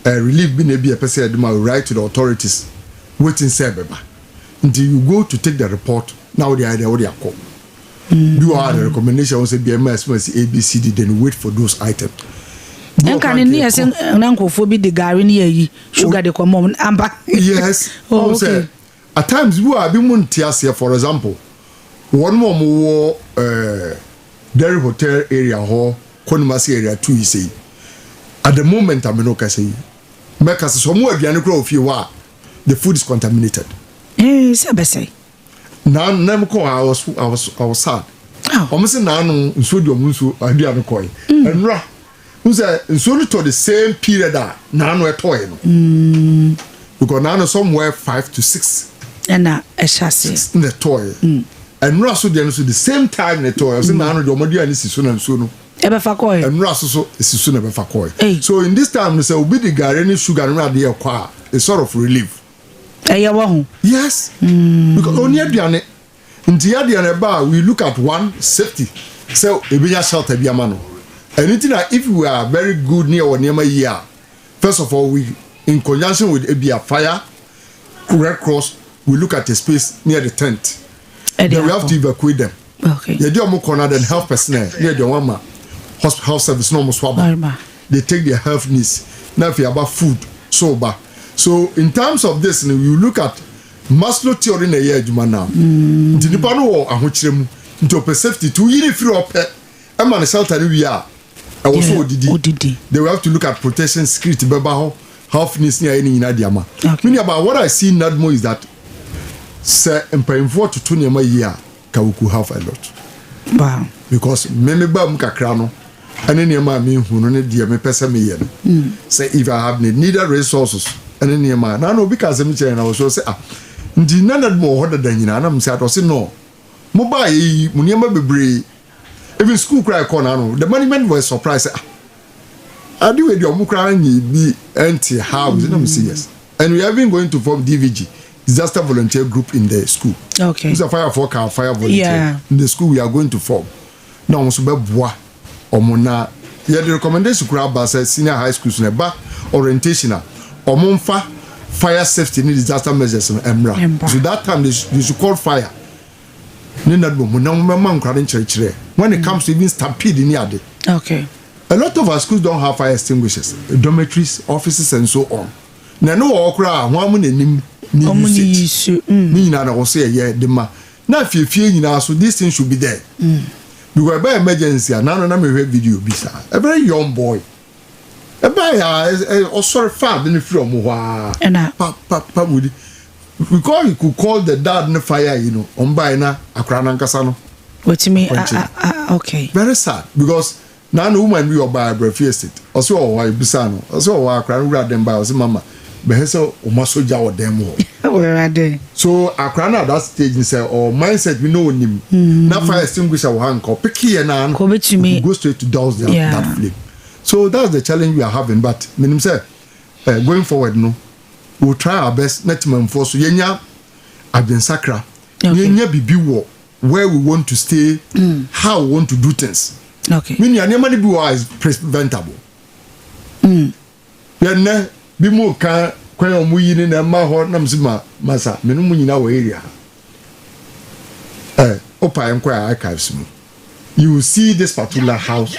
eh, relief bi na ebi a ɛpɛ sɛ yɛde ma we write to the authorities waiting sɛ ɛbɛba nti you go to take the report na wode ayɛ dɛ wode akɔ bi wɔ hɔ a the recommendation wɔ sɛ bi a ɛma ɛsɛ ma ABCD then wait for those items. Bi wɔ Nka hɔ ne a ne nka yɛsɛ yɛkɔ na nkurɔfoɔ bi de gari ne ayi sugar de kɔma wɔn ampa. Yes, Oh, ɔn sɛ okay. At times bi wɔ hɔ a binom nte aseɛ for example wɔnom a wɔwɔ eh, Derry Hotel area hɔ Konimase area 2 yi sei at the moment a me ne wo kasa yi mɛka sɛ sɛ wɔn wɔ aduane koraa wɔ fie hɔ a the food is contaminated. Eh, sɛ bɛsɛe. Na na mekɔ hɔ I was I was I was sad. Wɔn se naano nsuo di wɔn nsuo aduane kɔe. Ɛnora N sɛ nsuo no tɔ the same period a naano ɛtɔɛ no. Mm. Because naano somewhere 5 to 6. Ɛna ɛhyɛ aseɛ. Six na ɛtɔɛ. Ɛnora so deɛ no so the same time na ɛtɔɛ. Ɔsɛ naano deɛ ɔmo aduane si so na nsuo no. Ɛbɛfa kɔɛ. Ɛnora so so esi so na ɛbɛfa kɔɛ. So in this time no sɛ obi de gari ne sugar no adeɛ kɔ a it's sort of relief. Ɛyɛ wɔ ho. Yes. Because oni aduane. Nti yɛ deɛ no ɛba a we look at one safety sɛ yɛbɛnya shelter bi ama no. Ɛno nti na if we are very good ne yɛwɔ nneɛma yie a, first of all we in conjunction with ebia fire, red cross, we look at a space ne yɛde tent. Then we have to evacuate them. Okay. Yɛde wɔn kɔ na then health personnel ne yɛde wɔn ama health service na wɔn so aba. They take their health needs na afei aba food so ba. So in terms of this no you look at Maslow theory na ɛyɛ adwuma now. Nti nipa no wɔ ahokyerɛ mu nti ɔpɛ safety nti woyi no firi hɔ pɛ ɛma no shelter no wie a ɛwɔ sɛ ɔdidi. They will have to look at protection security bɛba hɔ health needs ne ayɛ ne nyinaa de ama. Me nua baa what I see in NADMO is that sɛ mpanyinfoɔ toto nneɛma yie a ka we could have a lot. Wow. Because me me ba mu kakra no ɛne nneɛma a mehu no ne deɛ mepɛ sɛ meyɛ no mm. sɛ if I have the needed resources ɛne nneɛma a na na obi ka asɛm kyerɛ na wɔsɔ sɛ ah nti na na mo wɔ hɔ dada nyinaa na mo sɛ adɔ se no mo baa yɛ yi mo nneɛma bebree even school kura ɛkɔ na ano the management was surprised sɛ ah ade wei deɛ ɔmo kura nye bi ɛnte how na mo sɛ yes and we are even going to form DVG disaster volunteer group in the school. Okay. Mr. Fire for car fire volunteer. Yeah. In the school we are going to form. Na wɔn nso bɛboa wɔn na yɛde recommendation koraa ba sɛ senior high schools na ɛba orientation a wɔn nfa fire safety ne disaster measures no mmra. So that time they should call fire ne na mu na wɔn bɛma nkora no nkyerɛkyerɛ when it comes to even stampede ne ade. Okay. A lot of our schools don't have fire extinguishers, dormitories, offices and so on. Na ɛno wɔ hɔ koraa a, hwan mu na ɛnim ne Ɔmo ne usage? use. Ne nyinaa na ɛwɔ sɛ yɛyɛ de ma. Na afiefie nyinaa so, this thing should be there. Because ɛbɛ emergency a, nano na mehwɛ video bi saa. A very young boy. Ɛbaa yɛ a, ɔsɔre fa ade no firi ɔmo hɔ a. Ɛna Pa pa pa wudi. Because he could call the dad ne fire yi no, ɔmo baa yi na akora nankasa no. Wɔtumi a Ɔnkyɛ. a a okay. Very sad because na no woman bi ɔbaa Abrafie Estate, ɔsɛ ɔwɔ hɔ, ebisa no, ɔsɛ ɔwɔ hɔ, akora no wura dɛm baa, ɔsɛ mama bɛhɛ sɛ ɔmo asɔ gya wɔ dɛm hɔ. Wɔwurade. So akora no at that stage sɛ ɔ mindset bi na onim na fire extinguisher wɔ ha nka ɔpeke yɛ na Kò obetumi. go straight to douse that flame. So that's the challenge we are having, but menim sɛ going forward no, we will try our best na timanfoɔ so yɛnya adwensakra, yɛnya bibi wɔ where we want to stay, how we want to do things. Me nua, nneɛma no bi wɔ a is preventable. Yɛn bi mu ka kwan a wɔn yi ne na ɛma hɔ nam si ma masa me no mu nyinaa wɔ area ha. Ɔpa yɛn kɔ yɛ archives mu, you will see this particular house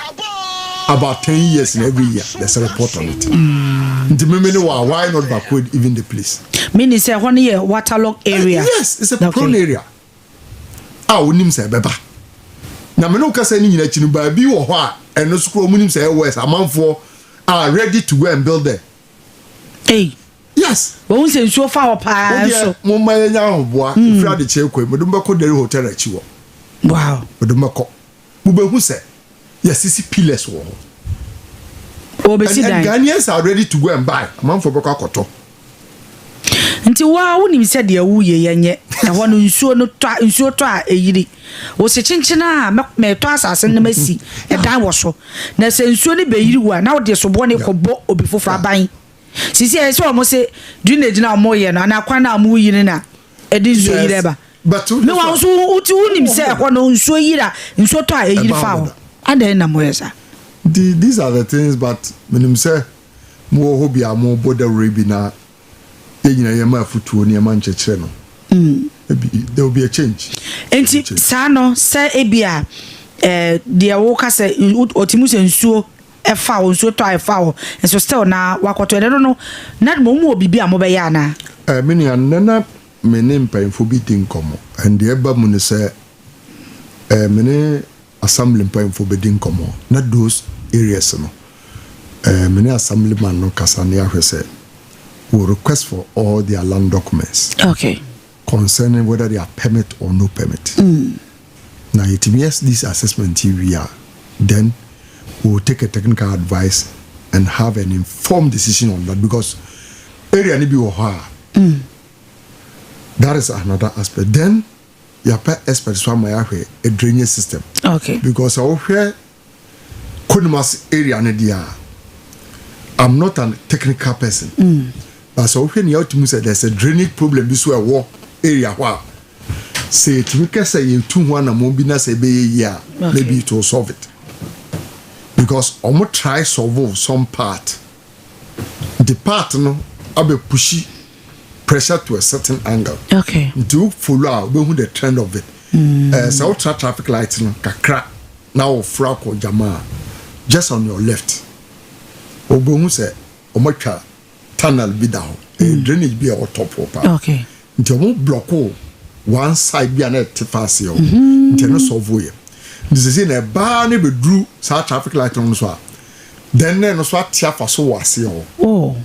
about 10 years, in every year there's a report on it. Nti mímí ni wa, why not evacuate even the place? Meaning sɛ ɛhɔ no yɛ waterlog area. Yes, it's a prone area a onim sɛ ɛbɛba na mene wo kasa no nyina akyi no, baabi wɔ hɔ a ɛno so kora ɔmu nim sɛ ɛyɛ worse, amanfoɔ are ready to go and build there. Hey. Yes. Wɔn sɛ nsuo fa hɔ paa wodeɛ nso. Momma yɛnya ahoboa ɛfiri adekyee kɔ yi, mede mobɛkɔ Dairy Hotel akyi wɔ. Mede mobɛkɔ, mobɛhu sɛ yɛsisi pillars wɔ hɔ. Wɔbɛsi and dan. Ghanaians are ready to go and buy, amanfoɔ bɛkɔ akɔtɔ. Nti waa wonim sɛ deɛ woyɛ yɛ nyɛ ɛhɔ no, nsuo no tɔ a, nsuo tɔ a ɛyiri wɔsi kyenkyen a mɛtɔ asase no masi ɛdan wɔ so, na sɛ nsuo no bɛyiri wo a, na wode soboɔ no kɔbɔ obi foforɔ aban sisi ɛyɛ sɛ wɔn se drainage na wɔn yɛ no anaa kwan na wɔn yi no na ɛde nsuo yiri ɛba. But me wa nso wote wonim sɛ ɛhɔ no nsuo yiri a, nsuo tɔ a ɛyiri Ɛba fa hɔ hɔ da. Adan na mo yɛ saa? Nti these are the things, but menim sɛ mowɔ hɔ bi a mobɔ dawuro bi na yɛn nyinaa yɛma afotuo ne yɛma nkyerɛkyerɛ no, maybe there will be a change. Nti saa no sɛ ebi a deɛ woka sɛ ɔtumi sɛ nsuo ɛfa wo, nsuo tɔ a ɛfa wo nso, still na wakɔtɔ ɛno no na mo mu wɔ biribi a mobɛyɛ anaa? Me nua, nnɛ me ne mpanyinfo bi di nkɔmmɔ, and deɛ ɛba mu no sɛ me ne assembly mpanyinfo bɛdi nkɔmmɔ na those areas no, me ne assemblyman no kasa ne ahwɛ sɛ we request for all their land documents concerning whether they are permit or no permit. Na yɛtumi yɛ this assessment yi wie a, then we will take a technical advice and have an informed decision on that, because area ni bi wɔ hɔ a, that is another aspect. Then yɛapɛ expert so ama yɛahwɛ a drainage system because sɛ wohwɛ Konimas area no deɛ a, I'm not a technical person, but sɛ wohwɛ nea wotumi sɛ there's a drainage problem bi so ɛwɔ area hɔ a, sɛ yɛtumi kɛ sɛ yɛtu ho anammɔn bi na sɛ ɛbɛyɛ yie a, maybe it will solve it, because ɔmo try solve some part, the part no abɛ push pressure to a certain angle. Nti wo follow a, wobɛhu the trend of it. Sɛ wotra traffic light no kakra na woforo akɔ gyama a, just on your left wobɛhu sɛ ɔmatwa tunnel bi da hɔ. Ɛyɛ drainage bi a ɛwɔ top hɔ paa. Nti ɔmo block one side bi a na ɛte fa aseɛ hɔ, nti ɛno solve yɛ. Nti sɛ na ɛbaa ne bɛduru saa traffic light no so a, then na ɛno so ate afa so wɔ aseɛ hɔ.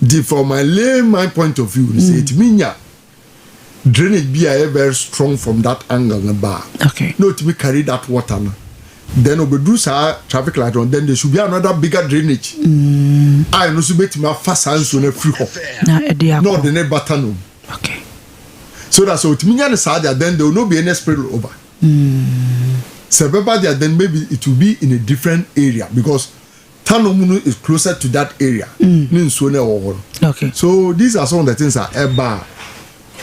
Nti from my layman point of view, sɛ ɛtumi nya drainage bi a ɛyɛ very strong from that angle no ba a, na otumi carry that water no, then obeduru saa traffic light no, then there should be another bigger drainage a ɛno nso betumi afa saa nsuo no afiri hɔ Na ɛde na akɔ. Ɔde ne bata no mu so that sɛ otumi nya ne saa deɛ, then there will not be any spill over. Sɛ ɛbɛba deɛ, then maybe it will be in a different area because Tano mu no is closer to that area ne nsuo no ɛwɔ hɔ no. So these are some of the things a ɛba a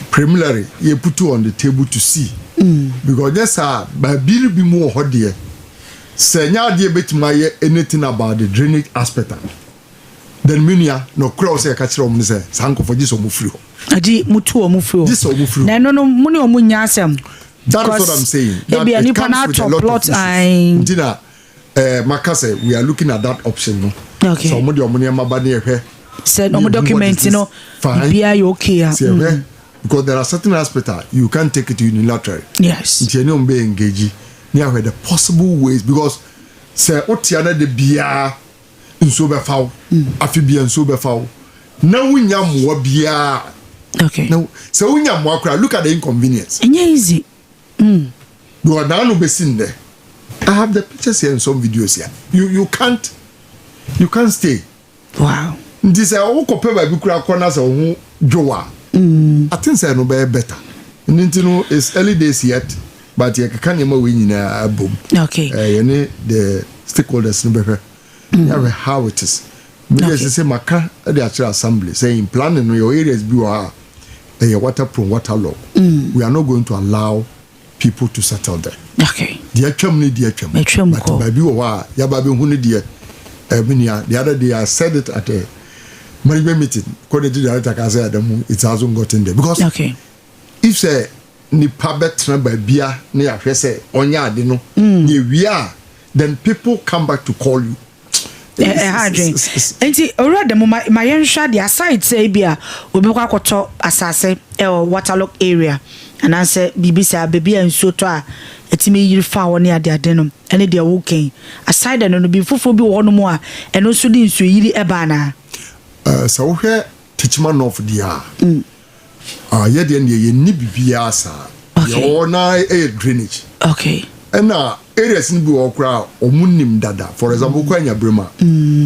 preliminary yɛ put on the table to see because nyɛ saa, baabi no bi mu wɔ hɔ deɛ, sɛ nyɛ adeɛ bɛtumi ayɛ anything about the drainage aspect a, then me nua na ɔkura wo sɛ yɛka kyerɛ wɔn no sɛ saa nkɔfɔ gye sɛ ɔmo firi hɔ. Agye mutu wɔn firi hɔ. Gye sɛ ɔmo firi hɔ. Na ɛno no mo ne ɔmo nya asɛm. That is what I'm saying. Ebi a nipa na atɔ plot ayi. Nti na maka sɛ we are looking at that option no. Sɛ ɔmo de ɔmo nneɛma ba ne yɛhwɛ. Sɛ ɔmo document no biribiara yɛ okay a. Sɛ ɛhwɛ because there are certain aspects a you can't take it unilaterally. Nti ɛne ɔmo bɛ engage ne ahwɛ the possible ways, because sɛ wotea no de biara nsuo bɛfa wo, afe bia nsuo bɛfa wo na wonya mmoa biara. Na sɛ wonya mmoa koraa, look at the inconvenience. Ɛnyɛ easy. Because naa no bɛsi nnɛ, I have the pictures here and some videos here. You can't stay. Nti sɛ wokɔpɛ baabi koraa kɔ na sɛ wo ho dwo a, I think sɛ ɛno bɛyɛ better. Nti no, it's early days yet, but yɛkeka nneɛma wei nyinaa abom. Yɛne the stakeholders no bɛhwɛ yɛahwɛ how it is. Mede ɛsɛ sɛ maka de akyerɛ assembly sɛ in planning no, yɛwɔ areas bi wɔ ha a ɛyɛ water prone, water log. We are not going to allow people to settle there. Deɛ atwam no deɛ atwam. Atwam But kɔ. baabi wɔ hɔ a yɛaba bɛhu no deɛ, ɛmi nua, the other day I said it at a management meeting, coordinating director ka sɛ Adamu, it hasn't gotten there because if sɛ nipa bɛtena baabia ne yɛahwɛ sɛ ɔnyɛ ade no ne ewie a, then people come back to call you. Ɛha adwen. Nti owura da mu, ma yɛnhwɛ adeɛ aside sɛ bi a obi kɔ akɔtɔ asase ɛwɔ waterlog area anaasɛ biribi saa, baabi a nsuo tɔ a ɛtumi yiri fa hɔ ne adeade no, ɛne deɛ wokɛn aside ɛno no, bi foforɔ bi wɔ hɔnom a ɛno nso de nsuo yiri ɛba anaa? Sɛ wohwɛ Techiman North deɛ a, yɛ deɛ deɛ yɛnni biribiara saa. Yɛwɔ na ɛyɛ drainage. Ɛna areas no bi wɔ hɔ koraa a ɔmo nim dada. For example, kɔ Anyaberem a,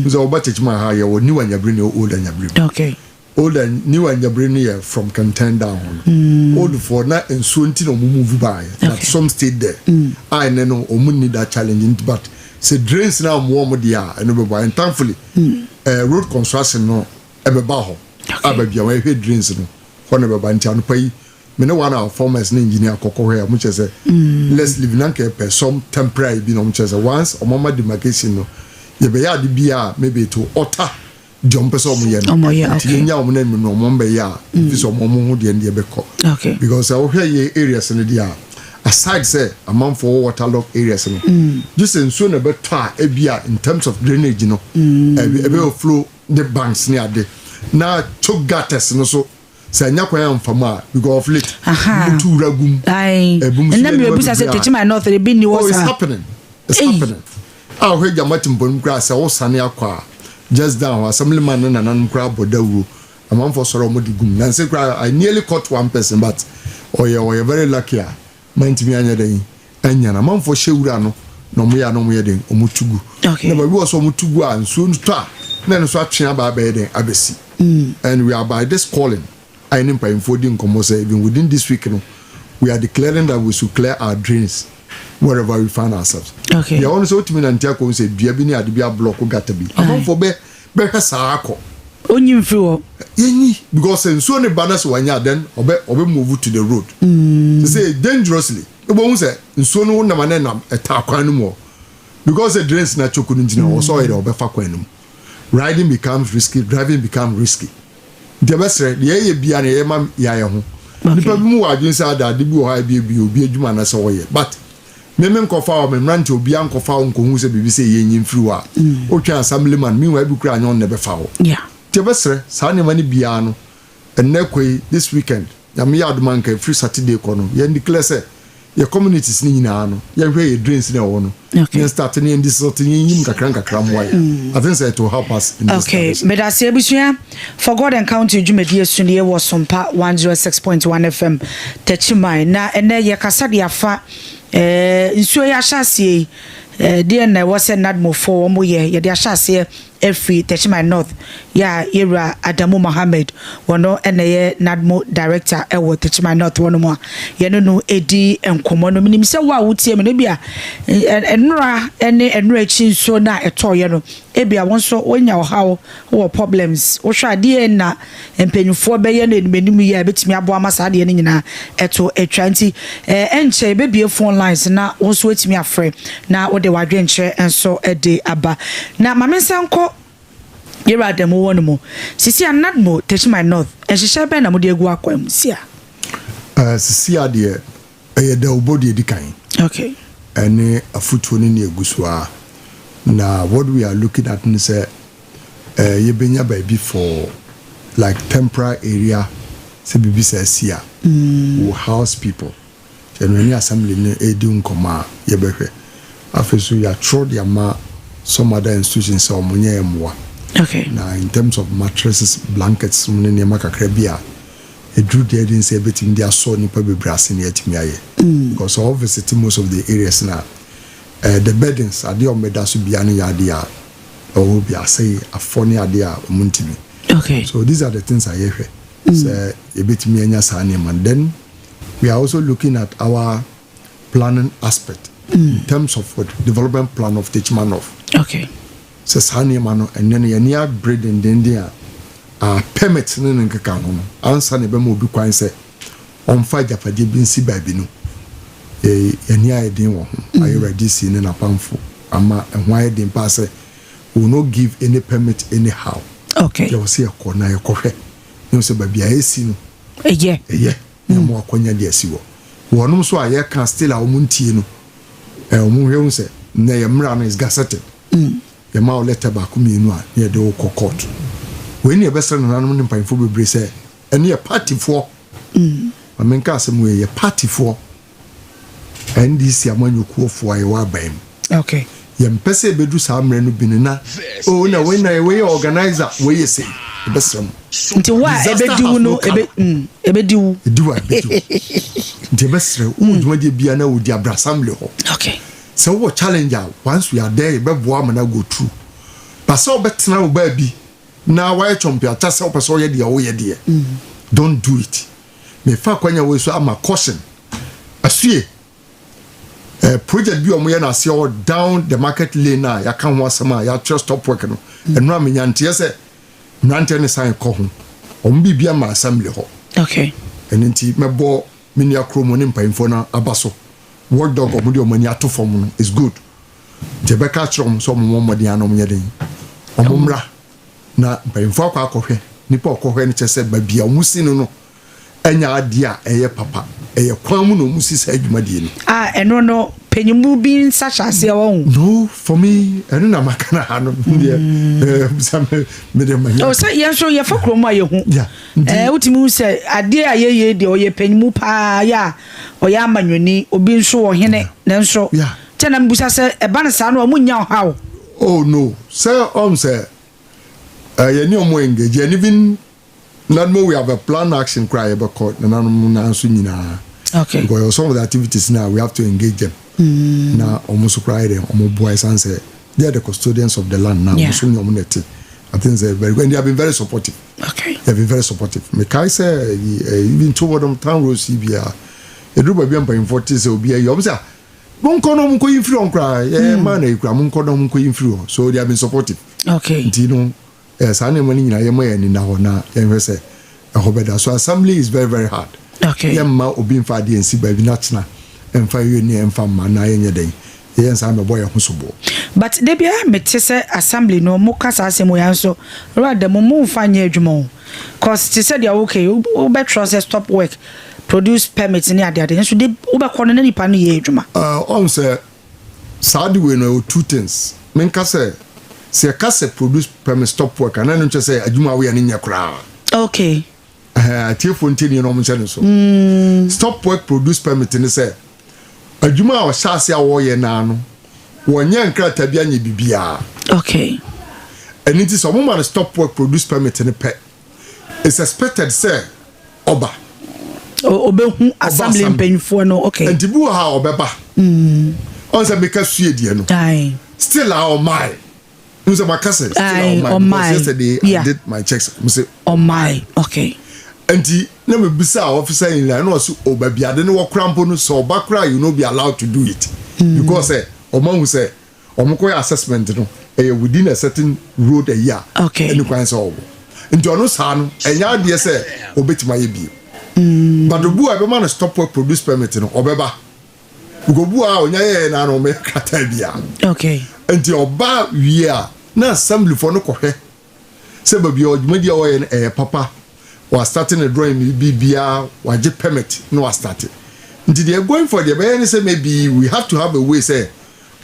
sɛ wɔba Techiman ha, yɛwɔ New Anyaberem ne Old Anyaberem. Old and New Anyaberem no yɛ from Kɛntɛn down hɔ no. Old foɔ na nsuo nti na ɔmo move baayɛ, but some stayed there a ɛnɛ no ɔmo need that challenge nti. But sɛ drains na ɔmo wɔ ɔmo deɛ a, ɛno bɛbɔ. And thankfully, road construction no ɛbɛba hɔ a baabi a wɔyɛhwɛ drains no hɔ na bɛba. Nti anopa yi me ne one of our farmers ne engineer kɔkɔ hɔ a, ɔmo kyerɛ sɛ let's leave na nka yɛpɛ some temporary bi na ɔmo kyerɛ sɛ once ɔmo ama demarcation no, yɛbɛyɛ ade bi a maybe to alter deɛ ɔmo pɛ sɛ ɔmo yɛ no. Ɔmo yɛ, Nti yɛnya ɔmo n'anim no, ɔmo mbɛyɛ a efi sɛ ɔmo ho deɛ no deɛ bɛkɔ. Because sɛ wohwɛ yɛ areas no deɛ a, aside sɛ amanfoɔ wɔ waterlog areas no, gye sɛ nsuo na ɛbɛtɔ a, ebi a in terms of drainage no, ɛbɛ flow ne banks ne ade na choke gutters no so, sɛ ɛnya kwan amfa mu a, because of late mutu wura gum. Ebi mu so Ɛnna yɛ mi nneɛma ebusa sɛ bebree a- Techiman North ebi ni Oh, wɔ it's saa. happening, it's Ei. happening. A wohwɛ gyama timpɔnum koraa, sɛ wosane akɔ a, just down hɔ, assemblyman ne nananom koraa bɔ dawuro, amanfoɔ sɔrɔ, ɔmo de gum nansi koraa. I nearly caught one person, but ɔyɛ very lucky a mantumi anyɛ dɛn anya no. Amanfoɔ hyɛ wura no na ɔmo yɛ a, na ɔmo yɛ dɛn, ɔmo tu gu. Na baabi wɔ so ɔmo tu gu a, nsuo no tɔ a, na ɛno nso atwe aba abɛyɛ dɛn abɛsi. And we are by this calling a yɛne mpanyinfoɔ di nkɔmmɔ sɛ even within this week no, we are declaring that we should clear our drains wherever we find ourselves. Deɛ ɔno sɛ wotumi nante akɔ sɛ dua bi ne ade bi ablock gutter bi, amanfoɔ bɛ bɛhwɛ saa akɔ. Onyi mfiri hɔ. Yɛnyi, because sɛ nsuo ne ba na sɛ wanya, then ɔbɛ move to the road. Sɛ dangerously wobɛhu sɛ nsuo no nam ne nam ɛta kwan no mu hɔ, because the drains na choke no ngyina hɔ sɛ ɔyɛ dɛ ɔbɛfa kwan no mu. Riding becomes risky, driving becomes risky. Nti ɛbɛsrɛ deɛ ɛyɛ bia na ɛyɛ ma yɛayɛ ho. Nipa bi mu wɔ adwene sɛ ada ade bi wɔ hɔ a ebi ebi obi adwuma na sɛ ɔyɛ, but mímí nkɔfa hɔ, mmeranteɛ obi ankɔfa hɔ nkɔhu sɛ biribi sɛ yɛnyi mfiri hɔ a otwa assemblyman. Meanwhile, ebi kura anyɛ ɔno na ɛbɛfa hɔ. Nti ɛbɛsrɛ saa nneɛma no biara no, ɛnnɛ kɔ yi, this weekend, Nyame yɛ adom anka ɛfiri Saturday kɔ no, yɛn declare sɛ yɛ communities no nyinaa no, yɛhwɛ yɛ drains no ɛwɔ no, yɛn start ne yɛn desilt ne yɛn yim kakra nkakra mmoa yɛ. I think sɛ it will help us in this direction. Medase abusua. For God and Country dwumadie so ne yɛwɔ Sompa 106.1 FM Techiman, na ɛnɛ yɛkasa de afa nsuo yi ahyɛ aseɛ yi, deɛ na ɛwɔ sɛ NADMOfoɔ wɔn yɛ. Yɛde ahyɛ aseɛ afiri Techiman North yɛ a yɛwura Adamu Mohammed, wɔno ɛna ɛyɛ NADMO director ɛwɔ Techiman North hɔ nom a yɛne no edi nkɔmmɔ no. Menim sɛ wo a wotie me no, bi a nnora ne nnora akyi nsuo no a ɛtɔɔyɛ no, ebi a wɔn nso wɔnya ɔhaw wɔ problems. Wohwɛ adeɛ na mpanyinfoɔ bɛyɛ no anim anim yi a, ebɛtumi aboa ama saa adeɛ no nyinaa ɛto atwa. Nti ɛnkyɛ ebɛbie phone lines na wɔn nso atumi afrɛ na wɔde wadwenkyerɛ nso ɛde aba. Na maame nsa nkɔ yɛwura Adamu wɔ no mu sisi a, NADMO Techiman North, nhyehyɛ bɛn na mo de agu akwan mu si a? Sisi adeɛ ɛyɛ dawubɔ deɛ di kan ɛne afutuo no ne egu so a, na what we are looking at ne sɛ yɛbɛnya baabi for Like temporary area sɛ biribi saa si a, we will house people. Nti ɛno yɛne assembly no redi nkɔmmɔ a yɛbɛhwɛ. Afei nso yɛatwerɛ de ama some other institutions sɛ wɔn nyɛ yɛn mmoa. Na in terms of mattresses, blankets mu ne nneɛma kakra bi a ɛduru deɛ ɛden sɛ yɛbɛtumi de asɔ nnipa bebree ase na yɛatumi ayɛ. Because sɛ visit most of the areas na the beddings, adeɛ a wɔbɛda so bia no yɛ adeɛ a ɛwɔ bi asɛe afɔ ne adeɛ a wɔn ntumi. So these are the things a yɛhwɛ sɛ yɛbɛtumi anya saa nneɛma no. Then we are also looking at our planning aspect in terms of what development plan of Techiman North. Sɛ saa nneɛma no, ɛnɛ no yɛni abere dendenden a permit ne ne nkeka ho no ansa na ɛbɛma obi kwan sɛ ɔmfa agyapadeɛ bi nsi baabi no, yɛni ayɛ den wɔ ho. Ayɛ radisi ne n'apamfo ama ɛho ayɛ den paa sɛ we will not give any permit anyhow. Yɛwɔ sɛ yɛkɔ na yɛkɔhwɛ ne sɛ baabi a yɛsi no ɛyɛ. Ɛyɛ na ɛmo akɔnya de asi hɔ. Wɔnom nso a yɛka still a wɔn ntie no, wɔn hwɛ ho sɛ nnɛ yɛ mmara no is gazetted. Yɛma wo letter baako mmienu a, ne yɛde wo kɔ court. Wei ne yɛbɛsrɛ nananom ne mpanyinfoɔ bebree sɛ ɛne yɛ partyfoɔ, maame nka asɛm wei, yɛ partyfoɔ, NDC amanyɔkuofoɔ a yɛwɔ aban mu, yɛmpɛ sɛ yɛbɛdu saa mmerɛ no bi no na o na wei na wei yɛ organizer, wei yɛ sei. Yɛbɛsrɛ mo. Nti wo a ɛbɛdi wo no, ɛbɛdi wo. Ɛdi wo a, ɛbɛdi wo. Nti yɛbɛsrɛ wo, dwumadie bia na wodi abra assembly hɔ. Sɛ wowɔ challenge a, once we are there, yɛbɛboa ama no go through. But sɛ wobɛtena wo baabi na wayɛ twɔmpeata sɛ wopɛ sɛ woyɛ deɛ woyɛ deɛ, don't do it. Mefa akwanya wei so ama caution asue project bi a wɔyɛ no aseɛ hɔ down the market lane a yɛaka ho asɛm a yɛatwerɛ stop work no, ɛno a menyanteɛ sɛ mmeranteɛ ne san kɔ ho, ɔmo biribi ama assembly hɔ. Ɛno nti mɛbɔ me nua kurom ne mpanyinfoɔ no aba so. Watchdog, ɔmo de ɔmo ani ato fam no is good, nti ɛbɛka akyerɛ ɔmo sɛ ɔmo mmɔ mmɔden ano, ɔmo nyɛ den, ɔmo mmra na mpanyinfoɔ akɔ akɔhwɛ. Nipa ɔkɔhwɛ no kyerɛ sɛ baabi a ɔmo si no no ɛnya adeɛ a ɛyɛ papa, ɛyɛ kwan mu na ɔmo si saa dwumadie no. A ɛno no panyimu bi nsa hyɛ aseɛ wɔ ho. No, for me, ɛno na maka na ha no deɛ bisa me me de ma nya. O sɛ yɛn nso yɛfa kurom a yɛhu. Wotumi hu sɛ adeɛ a yɛyɛ deɛ, ɔyɛ panyimu paa, yɛ a ɔyɛ amanyɔni, obi nso wɔ hene ne nso kyɛ na mbusa sɛ ɛba no saa no, ɔmo nya ɔhaw. Oh no, sɛ ɔm sɛ yɛne ɔmo engage and even nanmo we have a plan action koraa, yɛbɛkɔ nananom nanso nyinaa because some of the activities now we have to engage them na ɔmo nso koraa yɛ dɛ ɔmo boa, ɛsan sɛ they are the custodians of the land na ɔmo nso ne ɔmo na ɛte. I think say very good and they have been very supportive. They have been very supportive. Mekae sɛ even Tuobodom town road si bia, ɛduru baabi a mpanyinfoɔ te sɛ obi ayi ɔmo sɛ, monkɔ na monkɔ yi mfiri hɔ koraa, yɛ maa na yi koraa, monkɔ na monkɔ yi mfiri hɔ. So they have been supportive. Nti no saa nneɛma no nyinaa yɛma yɛn ani na hɔ na yɛnhwɛ sɛ ɛhɔ bɛda so. Assembly is very very hard. Yɛmma obi mfa adeɛ nsi baabi na kyena ɛmfa yɛ ni, ɛmfa mma na yɛnyɛ dɛn, yɛyɛ nsa mɛbɔ yɛn ho so boɔ. But de biara mete sɛ assembly no mo ka saa asɛm wɔ yɛn nso rather mo mfa nyɛ adwuma o, cause te sɛ deɛ okay, wobɛtwerɛ sɛ stop work, produce permit ne adeade, nso de wobɛkɔ no na nipa no yɛ adwuma. Ɔn sɛ saa de wei no, ɛwɔ two things. Menka sɛ yɛka sɛ produce permit, stop work ana no nkyɛ sɛ adwuma a woyɛ no nyɛ koraa. Atiefoɔ ntie nie na ɔmo nhyɛ ne so. Stop work, produce permit ne sɛ adwuma a ɔhyɛ ase a wɔreyɛ naa no, wɔnyɛ nkrataa bi anyɛ biribiara. Ɛno nti sɛ ɔmo ma no stop work, produce permit ne pɛ, it's expected sɛ ɔba. Ɔbɛhu assembly mpanyinfoɔ no, okay. Nti bi wɔ ha a ɔbɛba, ɔn sɛ meka sue deɛ no, still a ɔmae n sɛ maka sɛ still a ɔmae because yesterday I did my checks, mo sɛ ɔmae, okay. Nti na mebisa officer in line na ɔsi o, baabi ade ne wɔkora mpo no, sɛ ɔba kora, you no be allowed to do it because ɛ ɔmo ahu sɛ ɔmo kɔ yɛ assessment no, ɛyɛ within a certain road ɛyi a ɛne kwan sɛ ɔwɔ. Nti ɔno saa no, ɛnyɛ adeɛ sɛ ɔbɛtumi ayɛ bio. But obu a ɛbɛma no stop work, produce permit no, ɔbɛba because obu a ɔnya yɛ na ɔmo yɛ krataa bia. Nti ɔba wie a, na assembly foɔ no kɔhwɛ sɛ baabi a ɔdwumadi a ɔyɛ no ɛyɛ papa, wa start ne drawing bi biara, wagye permit na wa start. Nti deɛ going for deɛ bɛyɛ ne sɛ maybe we have to have a way sɛ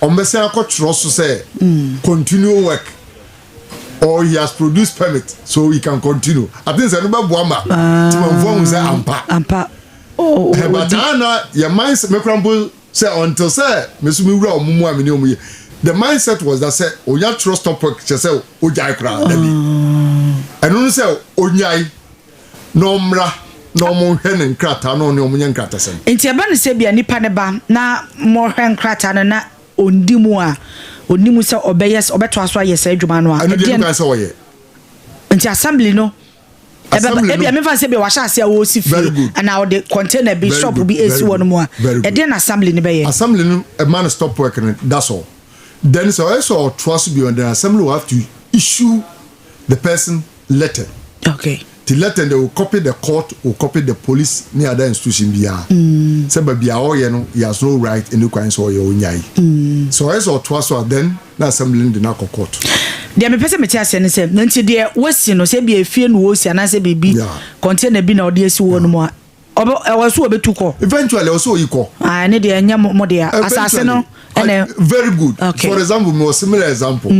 ɔmbɛsɛn akɔtwerɛ so sɛ continue work. Or he has produced permit so he can continue. I think sɛ ɛno bɛboa ma timanfoɔ ahu sɛ ampa. Ampa. Oh, oh, But ana yɛ mindset mekura mpo sɛ until sɛ me so me wura ɔmo mu a me ne ɔmo yɛ, the mindset was that sɛ onya twerɛ stop work kyerɛ sɛ ogyae koraa dabi. Ɛno no sɛ onyae na ɔmmra na ɔmo nhwɛ ne nkrataa na ɔne ɔmo nyɛ nkratasɛm. Nti ɛba no sɛ bia nipa ne ba na mohwɛ nkrataa no na ɔndi mu a, ɔnni mu sɛ ɔbɛyɛ, ɔbɛtoa so ayɛ saa adwuma no a, Ɛno deɛ ɛdeɛn kan sɛ ɔyɛ. Nti assembly no ɛbɛba Assembly no ebia mefa sɛ ebia wahyɛ ase a ɔresi Very fie good. anaa ɔde container bi Very shop good. bi Very esi hɔ good. no mu a, Very good. ɛdeɛn na assembly no bɛyɛ? Assembly no ɛma no stop work no, that's all. Then sɛ ɔyɛ sɛ ɔtoa so bio, then assembly will have to issue the person letter. The letter, they will copy the court, will copy the police ne other institution biara sɛ baabi a ɔyɛ no, he has no right ɛne kwan sɛ ɔyɛ, ɔnyae. Sɛ ɔyɛ sɛ ɔtoa so a, then na assembly no de no akɔ court. Deɛ mepɛ sɛ mete aseɛ ne sɛ, nti deɛ wasi no, sɛ ebia efie na wɔsi anaasɛ biribi container bi na ɔde asi hɔ no mu a, ɔbɛ ɛwɔ so wɔbɛtu kɔ. Eventually ɔsɛ oyi kɔ. Ah, ne deɛ ɛnyɛ mo deɛ asase no ɛna. Very good. For example, mi wɔ similar example.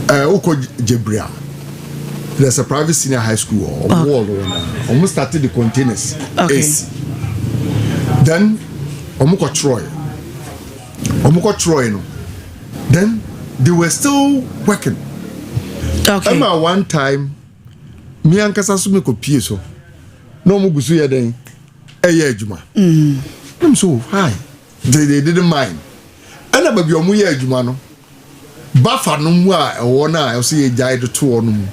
Wokɔ Jebria, there's a private senior high school wɔ ɔmo wall wɔ na ɔmo started the containers esi, then ɔmo kɔ twerɛ no, then they were still working. Ɛma one time mi ankasa so mi kɔ pie so na ɔmo gu so yɛ dɛn, ɛyɛ adwuma. Mm. So hi, they didn't mind. Ɛna baabi a ɔmo yɛ adwuma no, bafa no mu a ɛwɔ no a ɛwɔ sɛ yɛgyae de to hɔ no mu,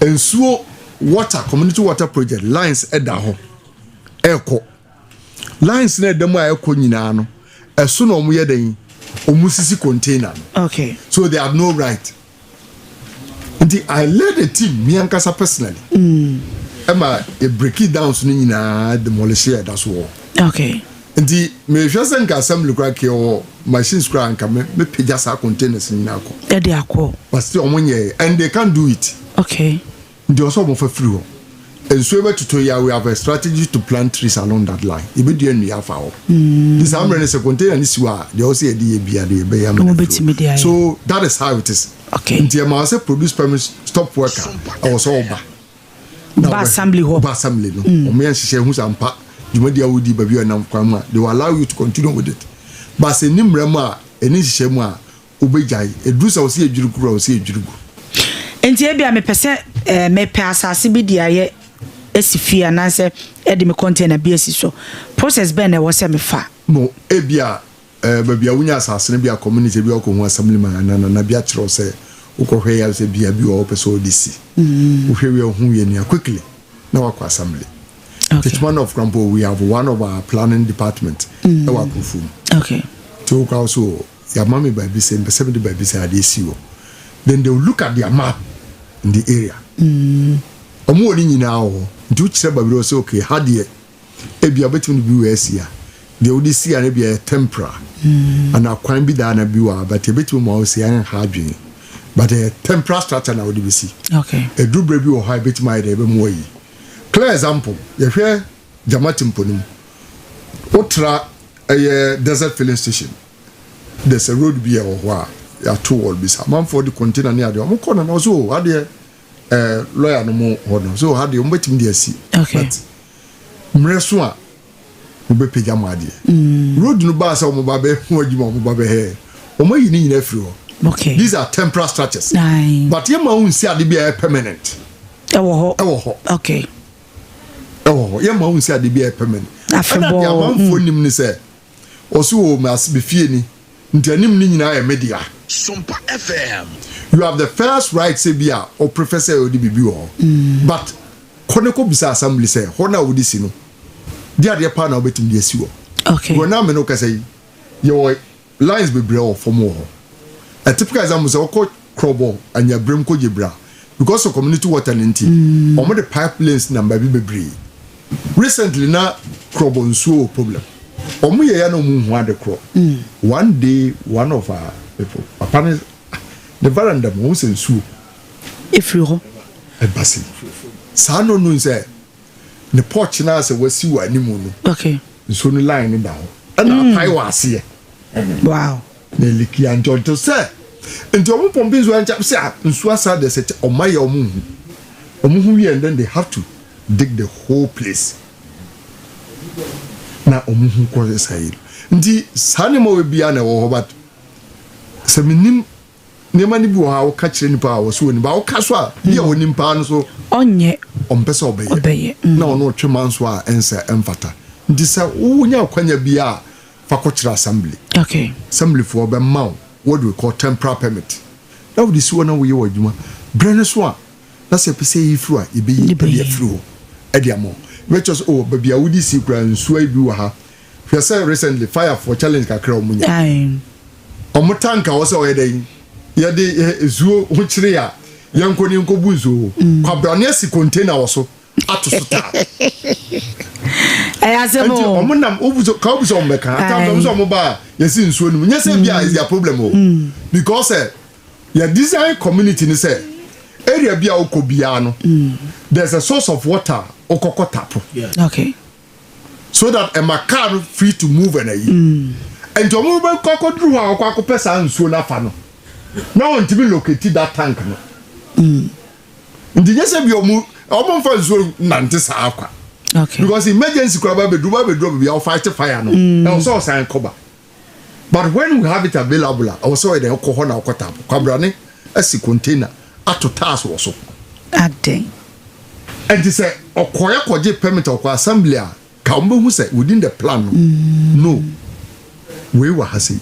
nsuo, water, community water project lines ɛda hɔ ɛkɔ. Lines na ɛda mu a ɛkɔ nyinaa no, ɛso na ɔmo yɛ dɛn, ɔmo sisi container no. So they have no right. Nti I led the team, mi ankasa personally, ɛma e break it down so no nyinaa, demolish ɛda so wɔ. Nti mehwɛ sɛ nka assembly kora kɛ wɔ machines kora, nka me mepagya saa containers nyinaa kɔ. Ɛde akɔ. But still ɔmo nyɛ and they can't do it. Nti ɔsɛ ɔmo fa firi hɔ. Nsuo bɛtotɔ yi a, we have a strategy to plant trees along that line. Ebɛdua nnua afa hɔ. Nti saa mmerɛ no, sɛ container no si hɔ a, deɛ ɔsɛ yɛde yɛ bia de yɛbɛyɛ ama no Ɔmo afiri bɛtumi de hɔ. ayɛ. So that is how it is. Nti ɛma sɛ produce permit stop work a, ɛwɔ sɛ ɔba Na Ba assembly hɔ. Ba assembly no, ɔmo yɛ nhyehyɛ ehu sɛ ampa dwumadi a wodi baabi a ɔnam kwan mu a, they will allow you to continue with it. But sɛ ni mmerɛ mu a ɛni nhyehyɛ mu a, wobɛgyae. Eduru sɛ ɔsɛ yɛdwiri gu a, ɔsɛ yɛdwiri gu. Nti ebia mepɛ sɛ mepɛ asase bi de ayɛ esi fie anaasɛ ɛde me container bi asi so, process bɛn na ɛwɔ sɛ mefa? No, ebia baabi a wonya asase no bi a, community bi a ɔkɔ ho, assembly man anaa nana bi akyerɛw sɛ wokɔhwɛ yɛ sɛ bia bi wɔ hɔ pɛ sɛ ɔde si. Wohwɛ wie, ɔho wie nia quickly na wakɔ assembly. Techiman of Krampo, we have one of our planning department ɛwɔ akurofo mu. Nti wokɔ so, yɛama me baabi sɛ mpɛ sɛ mede baabi sɛ adeɛ si hɔ, then they will look at their map in the area. Ɔmo wɔ ne nyinaa wɔ hɔ. Nti wokyerɛ baabi dɛ sɛ okay, ha deɛ ebia wobɛtumi de bi wɔ asi a, deɛ wode si a no bi yɛ temporary ana kwan bi daa na bi wɔ a, but ebɛtumi ma wo si ɛnha adwene, but ɛyɛ temporary structure na wode bɛsi. Ɛduru berɛ bi wɔ hɔ a, ebɛtumi ayɛ dɛ ɛbɛmu ayi. Clear example, yɛhwɛ Jamati mpo no mu, wotra ɛyɛ Desert Filling Station, there's a road bi a ɛwɔ hɔ a yɛato wall bi sa, amanfoɔ de container ne adeɛ ɔmo kɔ no na ɔsɛ o adeɛ lawyer no mo hɔ no so ha deɛ, ɔmo bɛtumi de asi. But mmerɛ so a wobɛpagya mo adeɛ, road no baa sɛ ɔmo ba bɛ ho adwuma, ɔmo ba bɛhɛ, ɔmo ayi ne nyinaa firi hɔ. These are temporary structures. But yɛ ma wo nsi ade bi a ɛyɛ permanent. Ɛwɔ hɔ. Ɛwɔ hɔ. Ɛwɔ hɔ, yɛ ma wo nsi ade bi a ɛyɛ permanent. Afebɔɔ, Ɛna deɛ amanfoɔ nim ne sɛ ɔso wɔ me ase me fie ni, nti anim ne nyinaa yɛ me dea. Sompa FM. You have the first right sɛ bi a o prefer sɛ ɔde biribi wɔ hɔ, but kɔ ne kɔ bisa assembly sɛ hɔ na wode si no de, adeɛ paa na wobɛtumi de asi hɔ. Wɔ na me no kasa yi, yɛwɔ lines bebree wɔ fam wɔ hɔ. A typical example, sɛ wɔkɔ Krɔbɔ Anyabrem kɔ Gyebra, because of community water ne nti, wɔn de pipe lanes nam baabi bebree. Recently na Krɔbɔ nsuo wɔ problem, wɔn yɛ ya na wɔn hu ade korɔ. One day, one of our people, papa ne ne veranda mu, wɔn sɛ nsuo Efiri hɔ. Ɛba se saa no sɛ ne porch naa sɛ wasi wɔ anim no, nsuo no line no da hɔ ɛna apae wɔ aseɛ. Na e leak ankyɛ until sɛ Nti ɔmo pump nsuo ankyɛ sɛ ah, nsuo asa deɛ, sɛ ɔmo ayɛ, ɔmo hu, ɔmo hu wie and then they have to dig the whole place na ɔmo hu kɔ sa yi. Nti saa nneɛma wɔ biara na ɛwɔ hɔ, but sɛ menim nneɛma no bi wɔ hɔ a, woka kyerɛ nipa a wɔso wɔ nipa a woka so a bi a wɔnim paa no so, ɔnyɛ. Ɔmpɛ sɛ ɔbɛyɛ. Ɔbɛyɛ. Na ɔno ɔtwe ma nso a ɛnsɛ ɛmfata. Nti sɛ wonya akwanya bi a, fa kɔkyerɛ assembly. Assemblyfoɔ bɛma wo what we call temporary permit na wode si hɔ na woyɛ wɔ adwuma berɛ no so a, na sɛ ɛpɛ sɛ yɛyi firi a, yɛbɛyi Yɛbɛyi. ɛde afiri hɔ ɛde ama wo. Yɛbɛkyerɛ sɛ, oh, baabi a wode si kura nsuo yi bi wɔ ha. Hwɛ sɛ recently fire for challenge kakra a ɔmo nya. Ɔmo tank a wɔsɛ ɔyɛ dɛ yɛde nsuo ho kyerɛ a, yɛnkɔ ne yɛnkɔ bu nsuo hɔ, kwabrane asi container wɔ so ato so taa. Ɛyɛ asɛm Nti o. ɔmo nam obuso ka obuso ɔmo bɛka atam ɔmo sɛ ɔmo ba a yɛsi nsuo no mu nyɛ sɛ bi a is their problem o, because yɛ design community ni sɛ area bi a wokɔ biara no, there is a source of water wokɔkɔ tap so that ɛma car no free to move. And ayi nti ɔmo bɛ kɔ akɔduru hɔ a, ɔkɔ akɔpɛ saa nsuo n'afa no na wɔntumi locate that tank no. Nti nyɛ sɛ bi ɔmo nfa nsuo nante saa akwa because emergency kura ba bɛduru baabi a ɔfight fire no, ɛwɔ sɛ ɔsan kɔba. But when we have it available a, ɛwɔ sɛ ɔyɛ dɛ ɔkɔ hɔ na ɔkɔ tap. Kwabrane asi container ato tiles wɔ so. Adɛn? Nti sɛ ɔkɔyɛ kɔgye permit, ɔkɔ assembly a, ka wɔn bɛhu sɛ within the plan no, wei wɔ ha sei,